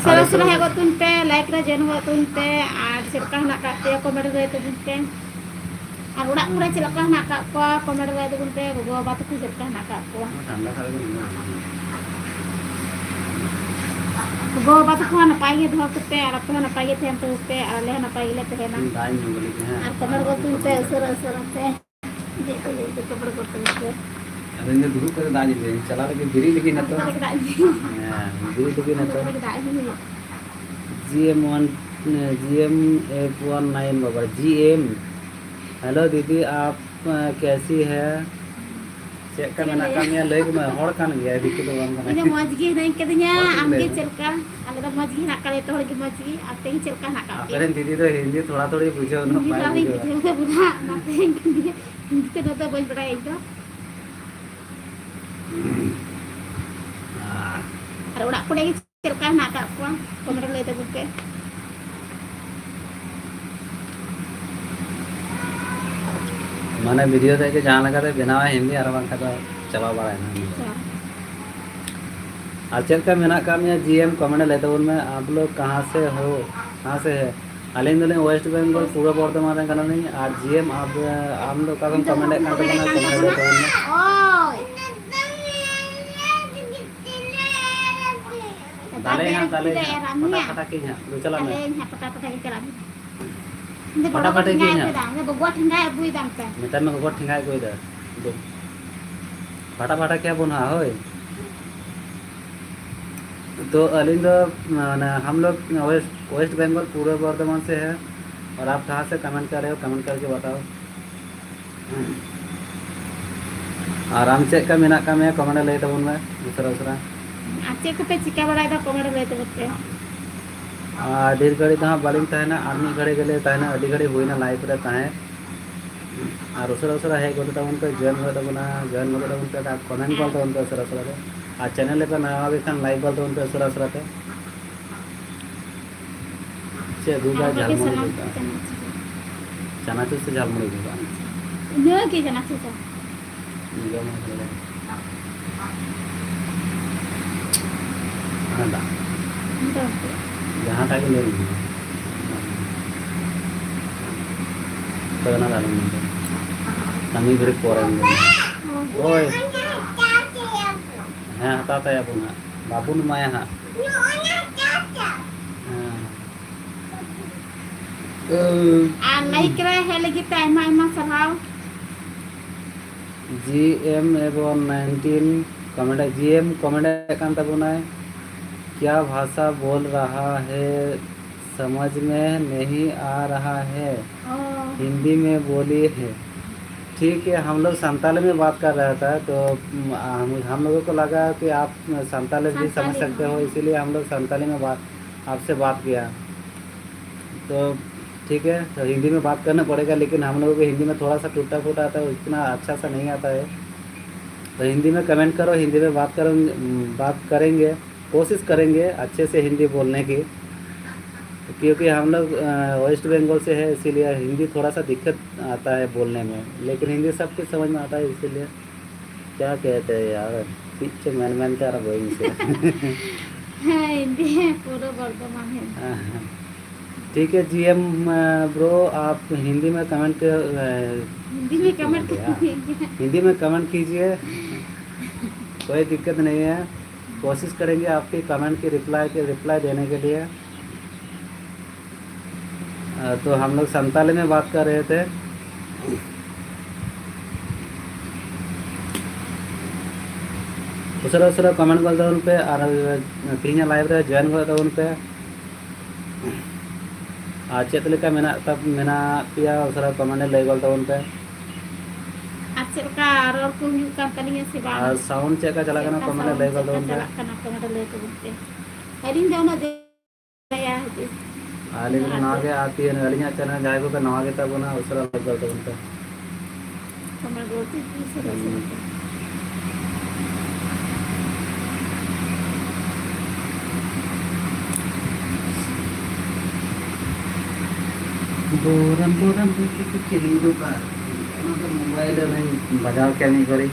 ᱥᱚᱨᱟ ᱟᱨ ᱥᱚᱨᱟ ᱦᱮᱡ ᱜᱚᱫ ᱛᱟᱵᱚᱱ ᱯᱮ, ᱞᱟᱭᱤᱵᱷ ᱨᱮ ᱡᱚᱭᱮᱱ ᱜᱚᱫ ᱛᱟᱵᱚᱱ ᱯᱮ, ᱟᱨ ᱪᱮᱫ ᱞᱮᱠᱟ ᱦᱮᱱᱟᱜ ᱟᱠᱟᱫ ᱯᱮᱭᱟ ᱠᱚᱢᱮᱱᱴ ᱨᱮ ᱞᱟᱹᱭ ᱛᱟᱵᱚᱱ ᱯᱮ᱾ ᱟᱨ ᱚᱲᱟᱜ ᱠᱚᱨᱮ ᱪᱮᱫ ᱞᱮᱠᱟ ᱦᱮᱱᱟᱜ ᱟᱠᱟᱫ ᱠᱚᱣᱟ ᱠᱚᱢᱮᱱᱴ ᱨᱮ ᱞᱟᱹᱭ ᱛᱟᱵᱚᱱ ᱯᱮ, ᱜᱚᱜᱚ ᱵᱟᱵᱟ ᱛᱟᱠᱚ ᱪᱮᱫ ᱞᱮᱠᱟ ᱦᱮᱱᱟᱜ ᱟᱠᱟᱫ ᱠᱚᱣᱟ? ᱜᱚᱜᱚ ᱵᱟᱵᱟ ᱛᱟᱠᱚ ᱦᱚᱸ ᱱᱟᱯᱟᱭ ᱜᱮ ᱫᱚᱦᱚ ᱠᱚᱯᱮ ᱟᱨ ᱟᱯᱮ ᱦᱚᱸ ᱱᱟᱯᱟᱭ ᱜᱮ ᱛᱟᱦᱮᱱ ᱛᱟᱵᱚᱱ ᱯᱮ ᱟᱨ ᱟᱞᱮ ᱦᱚᱸ ᱱᱟᱯᱟᱭ ᱜᱮᱞᱮ ᱛᱟᱦᱮᱱᱟ᱾ ᱫᱟᱜ ᱤᱧ ᱧᱩ ᱞᱮᱜᱮ, ᱦᱮᱸ᱾ ᱟᱨ ᱠᱚᱢᱮᱱᱴ ᱜᱚᱫ ᱛᱟᱵᱚᱱ ᱯᱮ ᱩᱥᱟᱹᱨᱟ ᱩᱥᱟᱹᱨᱟ ᱛᱮ᱾ ᱪᱮᱫ ᱠᱚ ᱞᱟᱹᱭ ᱫᱚ ᱠᱚᱢᱮᱱᱴ ᱜᱚᱫ ᱛᱟᱵᱚᱱ ᱯᱮ᱾ ᱟᱫᱚ ᱤᱧ ᱫᱚ ᱫᱩᱲᱩᱵ ᱠᱟᱛᱮ ᱫᱟᱜ ᱤᱧ ᱧᱩᱭᱟ, ᱪᱟᱞᱟᱣ ᱞᱟᱹᱜᱤᱫ ᱵᱮᱨᱮᱫ ᱞᱟᱹᱜᱤᱫ ᱱᱤᱛᱚᱜ᱾ ᱫᱩᱲᱩᱵ ᱠᱟᱛᱮ ᱫᱟᱜ ᱧᱩ᱾ ᱦᱮᱸ, ᱵᱮᱨᱮᱫ ᱞᱟᱹᱜᱤᱫ ᱱᱤᱛᱚᱜ᱾ ᱫᱩᱲᱩᱵ ᱠᱟᱛᱮ ᱫᱟᱜ ᱧᱩ ᱦᱩᱭᱩᱜᱼᱟ᱾ ᱡᱤ ᱮᱢ ᱚᱣᱟᱱ, ᱡᱤ ᱮᱢ ᱮᱯᱷ ᱚᱣᱟᱱ ᱱᱟᱭᱤᱱ ᱵᱟᱵᱟ, ᱡᱤ ᱮᱢ᱾ Hello ᱫᱤᱫᱤ, ᱟᱯ ᱠᱮᱥᱤ ᱦᱮ? ᱪᱮᱫ ᱞᱮᱠᱟ ᱢᱮᱱᱟᱜ ᱟᱠᱟᱫ ᱢᱮᱭᱟ? ᱞᱟᱹᱭ ᱢᱮ, ᱦᱚᱲ ᱠᱟᱱ ᱜᱮᱭᱟᱭ, ᱫᱤᱠᱩ ᱫᱚ ᱵᱟᱝ ᱠᱟᱱᱟᱭ᱾ ᱤᱧ ᱫᱚ ᱢᱚᱡᱽ ᱜᱮ ᱦᱤᱱᱟᱹᱧ ᱠᱟᱫᱤᱧᱟ, ᱦᱚᱲ ᱠᱟᱱ ᱟᱢ ᱜᱮ ᱜᱮᱭᱟᱭ᱾ ᱪᱮᱫ ᱞᱮᱠᱟ? ᱟᱞᱮ ᱫᱚ ᱢᱚᱡᱽ ᱜᱮ ᱦᱮᱱᱟᱜ ᱠᱟᱫ ᱞᱮᱭᱟ, ᱡᱚᱛᱚ ᱦᱚᱲ ᱜᱮ ᱢᱚᱡᱽ ᱜᱮ᱾ ᱟᱯᱮ ᱜᱮ ᱪᱮᱫ ᱞᱮᱠᱟ ᱦᱮᱱᱟᱜ ᱠᱟᱫ ᱟᱯᱮ ᱯᱮᱭᱟ? ᱨᱮᱱ ᱫᱤᱫᱤ ᱫᱚ ᱦᱤᱱᱫᱤ ᱛᱷᱚᱲᱟ ᱛᱷᱚᱲᱤ ᱵᱩᱡᱷᱟᱹᱣ ᱧᱚᱜ ᱦᱤᱱᱫᱤ ᱵᱟᱭ ᱫᱚ ᱟᱹᱣᱨᱤᱧ ᱵᱩᱡᱷᱟᱹᱣᱟ᱾ ᱵᱩᱡᱷᱟᱹᱣ ᱠᱟᱫᱟ, ᱚᱱᱟᱛᱮ ᱦᱤᱱᱫᱤ ᱫᱚ ᱵᱟᱹᱧ ᱵᱟᱲᱟᱭᱟ ᱤᱧ ᱫᱚ᱾ ᱟᱨ ᱚᱲᱟᱜ ᱠᱚᱨᱮ ᱜᱮ ᱪᱮᱫ ᱞᱮᱠᱟ ᱦᱮᱱᱟᱜ ᱟᱠᱟᱫ ᱠᱚᱣᱟ? ᱠᱚᱢᱮᱱᱴ ᱨᱮ ᱞᱟᱹᱭ ᱛᱟᱵᱚᱱ ᱯᱮ᱾ ᱢᱟᱱᱮ ᱵᱷᱤᱰᱤᱭᱳ ᱛᱮᱫ ᱜᱮ ᱡᱟᱦᱟᱸ ᱞᱮᱠᱟᱛᱮ ᱵᱮᱱᱟᱣᱟᱭ ᱦᱤᱱᱫᱤ, ᱟᱨ ᱵᱟᱝᱠᱷᱟᱱ ᱫᱚ ᱪᱟᱵᱟ ᱵᱟᱲᱟᱭᱮᱱᱟ᱾ ᱟᱪᱪᱷᱟ᱾ ᱟᱨ ᱪᱮᱫ ᱞᱮᱠᱟ ᱢᱮᱱᱟᱜ ᱟᱠᱟᱫ ᱢᱮᱭᱟ ᱡᱤ ᱮᱢ, ᱠᱚᱢᱮᱱᱴ ᱨᱮ ᱞᱟᱹᱭ ᱛᱟᱵᱚᱱ ᱢᱮ, ᱟᱯ ᱞᱳᱜ ᱠᱟᱦᱟᱸ ᱥᱮ ᱦᱳ, ᱠᱟᱦᱟᱸ ᱥᱮ ᱦᱮ? ᱟᱹᱞᱤᱧ ᱫᱚᱞᱤᱧ ᱳᱭᱮᱥᱴ ᱵᱮᱝᱜᱚᱞ, ᱯᱩᱨᱵᱚ ᱵᱚᱨᱫᱷᱚᱢᱟᱱ ᱨᱮᱱ ᱠᱟᱱᱟᱞᱤᱧ᱾ ᱟᱨ ᱡᱤ ᱮᱢ, ᱟᱯ, ᱟᱢ ᱫᱚ ᱚᱠᱟ ᱠᱷᱚᱱ ᱠᱚᱢᱮᱱᱴ ᱮᱫ ᱠᱟᱱ ᱛᱟᱵᱚᱱᱟ, ᱠᱚᱢᱮᱱᱴ ᱨᱮ ᱞᱟᱹᱭ ᱛᱟᱵᱚᱱ ᱢᱮ᱾ ᱳᱭ᱾ ᱫᱟᱞᱮ ᱦᱟᱸᱜ, ᱫᱟᱞᱮ ᱦᱟᱸᱜ, ᱯᱷᱟᱴᱟ ᱯᱷᱟᱴᱟ ᱠᱤᱧ ᱦᱟᱸᱜ, ᱫᱩ ᱪᱟᱞᱟᱜ ᱢᱮ᱾ ᱫᱟᱞᱮ ᱦᱟᱸᱜ, ᱯᱷᱟᱴᱟ ᱯᱷᱟᱴᱟ ᱠᱤᱧ ᱪᱟᱞᱟᱜ ᱢᱮ᱾ ᱤᱧ ᱫᱚ ᱯᱷᱟᱴᱟ ᱜᱚᱲᱚ ᱯᱷᱟᱴᱟ ᱠᱤᱧ ᱠᱤᱧ ᱦᱟᱸᱜ᱾ ᱟᱹᱜᱩᱭᱮᱫᱟ, ᱤᱧ ᱫᱚ ᱜᱚᱜᱚ ᱴᱷᱮᱸᱜᱟᱭ ᱟᱹᱜᱩᱭᱮᱫᱟ ᱚᱱᱛᱮ᱾ ᱢᱮᱛᱟᱭ ᱢᱮ ᱜᱚᱜᱚ ᱴᱷᱮᱸᱜᱟᱭ ᱟᱹᱜᱩᱭᱮᱫᱟ᱾ ᱫᱩ᱾ ᱯᱷᱟᱴᱟ ᱯᱷᱟᱴᱟ ᱠᱮᱭᱟ ᱵᱚᱱ ᱦᱟᱸᱜ, ᱦᱳᱭ᱾ ᱛᱚ ᱟᱹᱞᱤᱧ ᱫᱚ, ᱢᱟᱱᱮ, ᱦᱟᱢ ᱞᱳᱜ ᱳᱭᱮᱥᱴ, ᱳᱭᱮᱥᱴ ᱵᱮᱝᱜᱚᱞ, ᱯᱩᱨᱵᱚ ᱵᱚᱨᱫᱷᱚᱢᱟᱱ ᱥᱮ ᱦᱮ᱾ ᱟᱨ ᱟᱯ ᱠᱟᱦᱟᱸ ᱥᱮ ᱠᱚᱢᱮᱱᱴ ᱠᱟᱨ ᱨᱮ ᱦᱳ, ᱠᱚᱢᱮᱱᱴ ᱠᱟᱨ ᱠᱮ ᱵᱟᱛᱟᱣ᱾ ᱟᱨ ᱟᱢ ᱪᱮᱫ ᱞᱮᱠᱟ ᱢᱮᱱᱟᱜ ᱟᱠᱟᱫ ᱢᱮᱭᱟ, ᱠᱚᱢᱮᱱᱴ ᱨᱮ ᱞᱟᱹᱭ ᱛᱟᱵᱚᱱ ᱢᱮ ᱩᱥᱟᱹᱨᱟ ᱩᱥᱟᱹᱨᱟ᱾ ᱟᱨ ᱪᱮᱫ ᱠᱚᱯᱮ ᱪᱤᱠᱟᱹ ᱵᱟᱲᱟᱭᱮᱫᱟ, ᱠᱚᱢᱮᱱᱴ ᱨᱮ ᱞᱟᱹᱭ ᱛᱟᱵᱚᱱ ᱯᱮ᱾ ᱟᱨ ᱰᱷᱮᱨ ᱜᱷᱟᱹᱲᱤᱡ ᱫᱚ ᱦᱟᱸᱜ ᱵᱟᱹᱞᱤᱧ ᱛᱟᱦᱮᱱᱟ, ᱟᱨ ᱢᱤᱫ ᱜᱷᱟᱹᱲᱤᱡ ᱜᱮᱞᱮ ᱛᱟᱦᱮᱱᱟ, ᱟᱹᱰᱤ ᱜᱷᱟᱹᱲᱤᱡ ᱦᱩᱭᱱᱟ ᱞᱟᱭᱤᱵᱷ ᱨᱮ ᱛᱟᱦᱮᱸ᱾ ᱟᱨ ᱩᱥᱟᱹᱨᱟ ᱩᱥᱟᱹᱨᱟ ᱦᱮᱡ ᱜᱚᱫᱚᱜ ᱛᱟᱵᱚᱱ ᱯᱮ, ᱡᱚᱭᱮᱱ ᱜᱚᱫᱚᱜ ᱛᱟᱵᱚᱱᱟ, ᱡᱚᱭᱮᱱ ᱜᱚᱫᱚᱜ ᱛᱟᱵᱚᱱ ᱯᱮ, ᱟᱨ ᱠᱚᱢᱮᱱᱴ ᱜᱚᱫ ᱛᱟᱵᱚᱱ ᱯᱮ ᱩᱥᱟᱹᱨᱟ ᱩᱥᱟᱹᱨᱟ ᱛᱮ᱾ ᱟᱨ ᱪᱮᱱᱮᱞ ᱨᱮᱯᱮ ᱱᱟᱣᱟ ᱜᱮ ᱠᱷᱟᱱ ᱞᱟᱭᱤᱠ ᱜᱚᱫ ᱛᱟᱵᱚᱱ ᱯᱮ ᱩᱥᱟᱹᱨᱟ ᱩᱥᱟᱹᱨᱟ ᱛᱮ᱾ ᱪᱮᱫ ᱟᱹᱜᱩ ᱠᱟᱜᱼᱟ? ᱟᱨ ᱵᱟᱠᱤ ᱡᱷᱟᱞᱢᱩᱲᱤ ᱥᱟᱱᱟᱢ ᱟᱹᱜᱩ ᱠᱟᱜᱼᱟ᱾ ᱪᱟᱱᱟᱪ ᱪᱟᱱᱟᱪᱩᱨ ᱥᱮ ᱡᱷᱟᱞᱢᱩᱲᱤ ᱟᱹᱜᱩ ᱠᱟᱜᱼᱟ? ᱤᱱᱟᱹ ᱜᱮ ᱪᱟᱱᱟᱪᱩᱨ ᱫᱚ᱾ ᱡᱚᱢ ᱦᱩᱭ ᱞᱮᱱ᱾ ᱦᱟᱱᱟᱴᱟᱜ᱾ ᱢᱚᱴᱟᱢᱩᱴᱤ᱾ ᱡᱟᱦᱟᱸᱴᱟᱜ ᱜᱮ ᱞᱟᱹᱭ ᱢᱮ᱾ ᱛᱚ, ᱚᱱᱟ ᱫᱚ ᱟᱞᱚᱢ ᱢᱮᱱ ᱛᱟᱵᱚᱱᱟ᱾ ᱚᱱᱟ ᱢᱤᱫ ᱜᱷᱟᱹᱲᱤᱡ ᱯᱚᱨᱮ ᱮᱢ ᱞᱟᱹᱭ ᱢᱮ᱾ ᱦᱳᱭ᱾ ᱦᱮᱸ, ᱦᱟᱛᱟᱣ ᱛᱟᱭᱟ ᱵᱚᱱ ᱦᱟᱸᱜ᱾ ᱵᱟᱵᱚᱱ ᱮᱢᱟᱭᱟ ᱦᱟᱸᱜ᱾ ᱦᱮᱸ᱾ ᱟᱨ ᱞᱟᱭᱤᱠ ᱨᱮ ᱦᱮᱡ ᱞᱟᱹᱜᱤᱫ ᱛᱮ ᱟᱭᱢᱟ ᱟᱭᱢᱟ ᱥᱟᱨᱦᱟᱣ᱾ ᱡᱤ ᱮᱢ ᱮᱵᱚᱱ ᱱᱟᱭᱤᱱᱴᱤᱱ ᱠᱚᱢᱮᱱᱴ, ᱡᱤ ᱮᱢ ᱠᱚᱢᱮᱱᱴ ᱠᱟᱱ ᱛᱟᱵᱚᱱᱟᱭ, क्या भाषा बोल रहा है, समझ में नहीं आ रहा है, ᱚ᱾ हिंदी में बोलिए। ठीक है, हम लोग संताली में बात कर रहा था, तो, हम, हम लोगों को लगा कि आप संताली भी समझ सकते हो, इसीलिए हम लोग संताली में बात, आपसे बात किया। तो ठीक है, तो हिंदी में बात करना पड़ेगा, लेकिन हम लोगों को हिंदी में थोड़ा सा टूटा फूटा आता है, उतना अच्छा सा नहीं आता है। तो हिंदी में कमेंट करो, हिंदी में बात करो, बात करेंगे, कोशिश करेंगे अच्छे से हिंदी बोलने की। क्योंकि हम लोग वेस्ट बंगाल से है, इसीलिए हिंदी थोड़ा सा दिक्कत आता है बोलने में, लेकिन हिंदी सब कुछ समझ में आता है। इसीलिए क्या कहते हैं यार, ᱪᱮᱫ ᱪᱚ ᱢᱮᱱ ᱢᱮᱱᱛᱮ ᱟᱨᱚ ᱵᱟᱹᱧ ᱫᱤᱥᱟᱹᱭᱮᱫᱟ᱾ ᱦᱮᱸ, ᱦᱤᱱᱫᱤ ᱯᱩᱨᱟᱹ ᱵᱚᱨᱫᱷᱚᱢᱟᱱ ᱦᱤᱱᱫᱤ᱾ हाँ, हाँ। ठीक है, जीएम ब्रो, आप हिंदी में कमेंट कर, हिंदी में कमेंट हिंदी में कमेंट कीजिए, कोई दिक्कत नहीं है। कोशिश करेंगे आपके कमेंट की रिप्लाई के रिप्लाई देने के लिए। तो हम लोग संताली में बात कर रहे थे। ᱩᱥᱟᱹᱨᱟ ᱩᱥᱟᱹᱨᱟ ᱠᱚᱢᱮᱱᱴ ᱜᱚᱫ ᱛᱟᱵᱚᱱ ᱯᱮ ᱟᱨ ᱛᱮᱦᱮᱧᱟᱜ ᱞᱟᱭᱤᱵᱷ ᱨᱮ ᱡᱚᱭᱮᱱ ᱜᱚᱫ ᱛᱟᱵᱚᱱ ᱯᱮ᱾ ᱟᱨ ᱪᱮᱫ ᱞᱮᱠᱟ ᱢᱮᱱᱟᱜ ᱛᱟ- ᱢᱮᱱᱟᱜ ᱯᱮᱭᱟ, ᱩᱥᱟᱹᱨᱟ ᱠᱚᱢᱮᱱᱴ ᱨᱮ ᱞᱟᱹᱭ ᱜᱚᱫ ᱛᱟᱵᱚᱱ ᱯᱮ᱾ ᱟᱨ ᱪᱮᱫ ᱞᱮᱠᱟ ᱨᱚᱲ ᱠᱚ ᱦᱩᱭᱩᱜ ᱠᱟᱱ ᱛᱟᱹᱞᱤᱧᱟ ᱥᱮ ᱵᱟᱝ? ᱟᱨ ᱥᱟᱣᱩᱱᱰ ᱪᱮᱫ ᱞᱮᱠᱟ ᱪᱟᱞᱟᱜ ᱠᱟᱱᱟ, ᱠᱚᱢᱮᱱᱴ ᱨᱮ ᱞᱟᱹᱭ ᱜᱚᱫ ᱛᱟᱵᱚᱱ ᱯᱮ᱾ ᱪᱟᱞᱟᱜ ᱠᱟᱱᱟ, ᱠᱚᱢᱮᱱᱴ ᱨᱮ ᱞᱟᱹᱭ ᱛᱟᱵᱚᱱ ᱯᱮ᱾ ᱟᱹᱞᱤᱧ ᱫᱚ ᱩᱱᱟᱹᱜ ᱫᱚ ᱵᱟᱭᱟ ᱦᱤᱡᱩᱜ᱾ ᱟᱨ ᱟᱹᱞᱤᱧ ᱫᱚ ᱱᱟᱣᱟ ᱜᱮ, ᱟᱨ ᱛᱤ ᱟᱹᱞᱤᱧᱟᱜ ᱪᱮᱱᱮᱞ ᱡᱟᱦᱟᱸᱭ ᱠᱚᱯᱮ ᱱᱟᱣᱟ ᱜᱮ ᱛᱟᱵᱚᱱᱟ, ᱩᱥᱟᱹᱨᱟ ᱞᱟᱹᱭ ᱜᱚᱫ ᱛᱟᱵᱚᱱ ᱯᱮ᱾ ᱠᱚᱢᱮᱱᱴ ᱨᱮ ᱞᱟᱹᱭ ᱛᱟᱵᱚᱱ ᱯᱮ᱾ ᱵᱳᱨᱟᱢ ᱵᱳᱨᱟᱢ ᱵᱳᱨᱟᱢ ᱠᱤᱞᱤ ᱫᱚ ᱵᱟᱝ, ᱚᱱᱟ ᱫᱚ ᱢᱳᱵᱟᱭᱤᱞ ᱨᱮ ᱵᱟᱡᱟᱣ ᱠᱮᱫ ᱢᱤᱫ ᱜᱷᱟᱹᱲᱤᱡ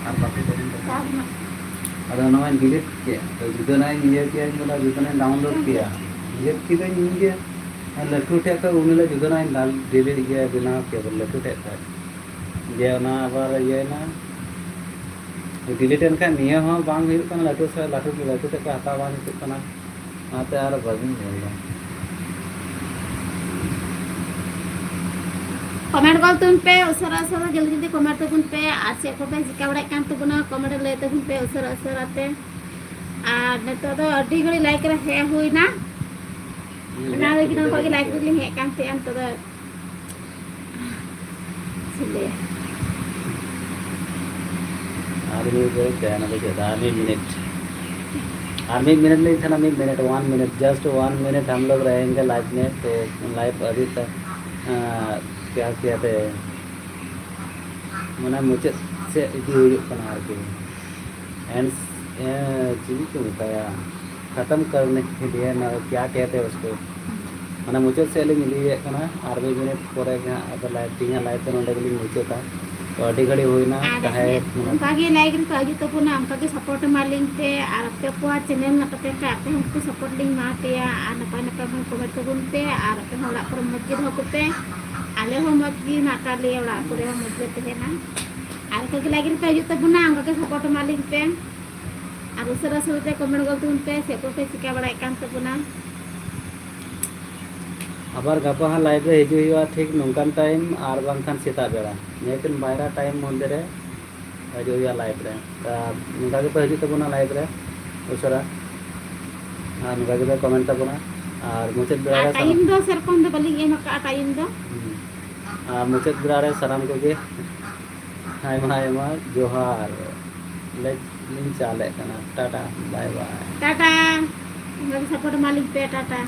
ᱟᱨ ᱵᱟᱠᱚ ᱠᱚᱨᱮ᱾ ᱟᱫᱚ ᱱᱚᱣᱟᱧ ᱰᱤᱞᱤᱴ ᱠᱮᱫ, ᱛᱚ ᱡᱩᱫᱟᱹ ᱱᱟᱜ ᱤᱧ ᱤᱭᱟᱹ ᱠᱮᱫᱟ, ᱤᱧ ᱵᱚᱞᱮ ᱡᱩᱫᱟᱹ ᱱᱟᱜ ᱤᱧ ᱰᱟᱣᱩᱱᱞᱳᱰ ᱠᱮᱫᱟ, ᱰᱤᱞᱤᱴ ᱠᱮᱫᱟᱹᱧ ᱤᱧ ᱜᱮ᱾ ᱟᱨ ᱞᱟᱹᱴᱩ ᱴᱷᱮᱡ ᱠᱷᱚᱡ ᱩᱱ ᱦᱤᱞᱳᱜ ᱡᱩᱫᱟᱹ ᱱᱟᱜ ᱤᱧ ᱰᱟᱞ-, ᱰᱤᱞᱤᱴ ᱤᱭᱟᱹ ᱵᱮᱱᱟᱣ ᱠᱮᱫᱟ, ᱞᱟᱹᱴᱩ ᱴᱷᱮᱡ ᱠᱷᱚᱡ᱾ ᱡᱮ ᱚᱱᱟ ᱟᱵᱟᱨ ᱤᱭᱟᱹᱭᱮᱱᱟ, ᱰᱤᱞᱤᱴ ᱮᱱ ᱠᱷᱟᱡ ᱱᱤᱭᱟᱹ ᱦᱚᱸ ᱵᱟᱝ ᱦᱩᱭᱩᱜ ᱠᱟᱱᱟ, ᱞᱟᱹᱴᱩ ᱥᱮ ᱞᱟᱹᱴᱩ, ᱞᱟᱹᱴᱩ ᱴᱷᱮᱡ ᱠᱷᱚᱡ ᱦᱟᱛᱟᱣ ᱵᱟᱝ ᱡᱩᱛᱩᱜ ᱠᱟᱱᱟ, ᱚᱱᱟᱛᱮ ᱟᱨ ᱵᱟᱹᱧ ᱧᱮᱞ ᱮᱫᱟ᱾ ᱠᱚᱢᱮᱱᱴ ᱜᱚᱫ ᱛᱟᱵᱚᱱ ᱯᱮ, ᱩᱥᱟᱹᱨᱟ ᱩᱥᱟᱹᱨᱟ ᱡᱚᱞᱫᱤ ᱡᱚᱞᱫᱤ ᱠᱚᱢᱮᱱᱴ ᱛᱟᱵᱚᱱ ᱯᱮ, ᱟᱨ ᱪᱮᱫ ᱠᱚᱯᱮ ᱪᱤᱠᱟ ᱵᱟᱲᱟᱭᱮᱫ ᱠᱟᱱ ᱛᱟᱵᱚᱱᱟ ᱠᱚᱢᱮᱱᱴ ᱨᱮ ᱞᱟᱹᱭ ᱛᱟᱵᱚᱱ ᱯᱮ ᱩᱥᱟᱹᱨᱟ ᱩᱥᱟᱹᱨᱟ ᱛᱮ᱾ ᱟᱨ ᱱᱤᱛᱚᱜ ᱫᱚ ᱟᱹᱰᱤ ᱜᱷᱟᱹᱲᱤᱡ ᱞᱟᱭᱤᱵᱷ ᱨᱮ ᱦᱮᱡ ᱦᱩᱭᱱᱟ, ᱚᱱᱟ ᱞᱟᱹᱜᱤᱫ ᱱᱚᱝᱠᱟ ᱜᱮ ᱞᱟᱭᱤᱵᱷ ᱨᱮᱞᱤᱧ ᱦᱮᱡ ᱠᱟᱱ ᱛᱟᱦᱮᱸᱜᱼᱟ᱾ ᱱᱤᱛᱚᱜ ᱫᱚ ᱪᱮᱫ ᱞᱟᱹᱭᱟ? ᱟᱨ ᱢᱤᱫ ᱜᱷᱟᱹᱲᱤᱡ ᱛᱟᱦᱮᱱ ᱫᱚ ᱪᱮᱫ, ᱟᱨ ᱢᱤᱫ ᱢᱤᱱᱤᱴ, ᱟᱨ ᱢᱤᱫ ᱢᱤᱱᱤᱴ ᱞᱤᱧ ᱛᱟᱦᱮᱱᱟ, ᱢᱤᱫ minute, one minute, just one minute ᱦᱟᱢ ᱞᱳᱜ ᱨᱮᱦᱮᱝᱜᱮ ᱞᱟᱭᱤᱵᱷ ᱢᱮ, ᱛᱚ ᱞᱟᱭᱤᱵᱷ ᱟᱹᱰᱤ ᱛᱟ-, ᱟᱸ, ᱠᱮᱭᱟ ᱠᱮᱭᱟ ᱛᱮ, ᱢᱟᱱᱮ ᱢᱩᱪᱟᱹᱫ ᱥᱮᱫ ᱤᱫᱤ ᱦᱩᱭᱩᱜ ᱠᱟᱱᱟ ᱟᱨᱠᱤ᱾ ᱮᱱᱰ, ᱮ, ᱪᱮᱫ ᱠᱚ ᱢᱮᱛᱟᱭᱟ? खत्म करने के लिए ना क्या कहते हैं उसको, ᱢᱟᱱᱮ ᱢᱩᱪᱟᱹᱫ ᱥᱮᱫ ᱞᱤᱧ ᱤᱫᱤᱭᱮᱫ ᱠᱟᱱᱟ᱾ ᱟᱨ ᱢᱤᱫ ᱢᱤᱱᱤᱴ ᱯᱚᱨᱮ ᱜᱮ ᱦᱟᱸᱜ ᱟᱫᱚ ᱞᱟᱭᱤᱵᱷ ᱛᱤᱧ ᱦᱟᱸᱜ ᱞᱟᱭᱤᱵᱷ ᱫᱚ ᱱᱚᱸᱰᱮ ᱜᱮᱞᱤᱧ ᱢᱩᱪᱟᱹᱫᱟ᱾ ᱛᱚ ᱟᱹᱰᱤ ᱜᱷᱟᱹᱲᱤᱡ ᱦᱩᱭᱱᱟ᱾ ᱟᱨ ᱡᱟᱦᱟᱸᱭ ᱚᱱᱠᱟ ᱜᱮ ᱞᱟᱭᱤᱵᱷ ᱨᱮᱠᱚ ᱦᱤᱡᱩᱜ ᱛᱟᱵᱚᱱᱟ, ᱚᱱᱠᱟ ᱜᱮ ᱥᱟᱯᱳᱨᱴ ᱮᱢᱟ ᱞᱤᱧ ᱯᱮ᱾ ᱟᱨ ᱟᱯᱮ ᱠᱚᱣᱟᱜ ᱪᱮᱱᱮᱞ ᱢᱮᱱᱟᱜ ᱛᱟᱯᱮ ᱠᱷᱟᱱ ᱟᱯᱮ ᱦᱚᱸ ᱩᱱᱠᱩ ᱥᱟᱯᱳᱨᱴ ᱞᱤᱧ ᱮᱢᱟ ᱯᱮᱭᱟ᱾ ᱟᱨ ᱱᱟᱯᱟᱭ ᱱᱟᱯᱟᱭ ᱵᱚᱱ ᱠᱚᱢᱮᱱᱴ ᱛᱟᱵᱚᱱ ᱯᱮ᱾ ᱟᱨ ᱟᱯᱮ ᱦᱚᱸ ᱚᱲᱟᱜ ᱠᱚᱨᱮ ᱢᱚᱡᱽ ᱜᱮ ᱫᱚᱦᱚ ᱠᱚᱯᱮ᱾ ᱟᱞᱮ ᱦᱚᱸ ᱢᱚᱡᱽ ᱜᱮ ᱢᱮᱱᱟᱜ ᱟᱠᱟᱫ ᱞᱮᱭᱟ, ᱚᱲᱟᱜ ᱠᱚᱨᱮ ᱦᱚᱸ ᱢᱚᱡᱽ ᱜᱮ ᱛᱟᱦᱮᱱᱟ᱾ ᱟᱨ ᱚᱱᱠᱟ ᱜᱮ ᱞᱟᱭᱤᱵᱷ ᱨᱮᱯᱮ ᱦᱤᱡᱩᱜ ᱛᱟᱵᱚᱱᱟ, ᱚᱱᱠᱟ ᱜᱮ ᱥᱟᱯᱳᱨᱴ ᱮᱢᱟ ᱞᱤᱧ ᱯᱮ᱾ ᱟᱨ ᱩᱥᱟᱹᱨᱟ ᱩᱥᱟᱹᱨᱟ ᱛᱮ ᱠᱚᱢᱮᱱᱴ ᱜᱚᱫ ᱛᱟᱵᱚᱱ ᱯᱮ, ᱪᱮᱫ ᱠᱚᱯᱮ ᱪᱤᱠᱟ ᱵᱟᱲᱟᱭᱮᱫ ᱠᱟᱱ ᱛᱟᱵᱚᱱᱟ᱾ ᱟᱵᱟᱨ ᱜᱟᱯᱟ ᱦᱟᱸᱜ ᱞᱟᱭᱤᱵᱷ ᱨᱮ ᱦᱤᱡᱩᱜ ᱦᱩᱭᱩᱜᱼᱟ, ᱴᱷᱤᱠ ᱱᱚᱝᱠᱟᱱ ᱴᱟᱭᱤᱢ ᱟᱨ ᱵᱟᱝᱠᱷᱟᱱ ᱥᱮᱛᱟᱜ ᱵᱮᱲᱟ, ᱱᱤᱭᱟᱹᱠᱤᱱ ᱵᱟᱨᱭᱟ ᱴᱟᱭᱤᱢ ᱢᱚᱫᱽᱫᱷᱮ ᱨᱮ ᱦᱤᱡᱩᱜ ᱦᱩᱭᱩᱜᱼᱟ ᱞᱟᱭᱤᱵᱷ ᱨᱮ᱾ ᱟᱨ ᱱᱚᱝᱠᱟ ᱜᱮᱯᱮ ᱦᱤᱡᱩᱜ ᱛᱟᱵᱚᱱᱟ ᱞᱟᱭᱤᱵᱷ ᱨᱮ ᱩᱥᱟᱹᱨᱟ, ᱟᱨ ᱱᱚᱝᱠᱟ ᱜᱮᱯᱮ ᱠᱚᱢᱮᱱᱴ ᱛᱟᱵᱚᱱᱟ᱾ ᱟᱨ ᱢᱩᱪᱟᱹᱫ ᱵᱮᱲᱟ ᱟᱨ ᱨᱮ ᱴᱟᱭᱤᱢ ᱫᱚ ᱥᱮᱨᱚᱠᱚᱢ ᱫᱚ ᱵᱟᱹᱞᱤᱧ ᱮᱢ ᱟᱠᱟᱫᱼᱟ ᱴᱟᱭᱤᱢ ᱫᱚ᱾ ᱦᱩᱸ᱾ ᱟᱨ ᱢᱩᱪᱟᱹᱫ ᱵᱮᱲᱟ ᱨᱮ ᱥᱟᱱᱟᱢ ᱠᱚᱜᱮ ᱟᱭᱢᱟ ᱟᱭᱢᱟ ᱡᱚᱦᱟᱨ ᱞᱮ ᱞᱤᱧ ᱪᱟᱞᱮᱫ ᱠᱟᱱᱟ᱾ ᱴᱟᱴᱟ, ᱵᱟᱭ ᱵᱟᱭ᱾ ᱴᱟᱴᱟ᱾ ᱚᱱᱠᱟ ᱜᱮ ᱥᱟᱯᱳᱨᱴ ᱮᱢᱟ ᱞᱤᱧ ᱯᱮ᱾ ᱴᱟᱴᱟ᱾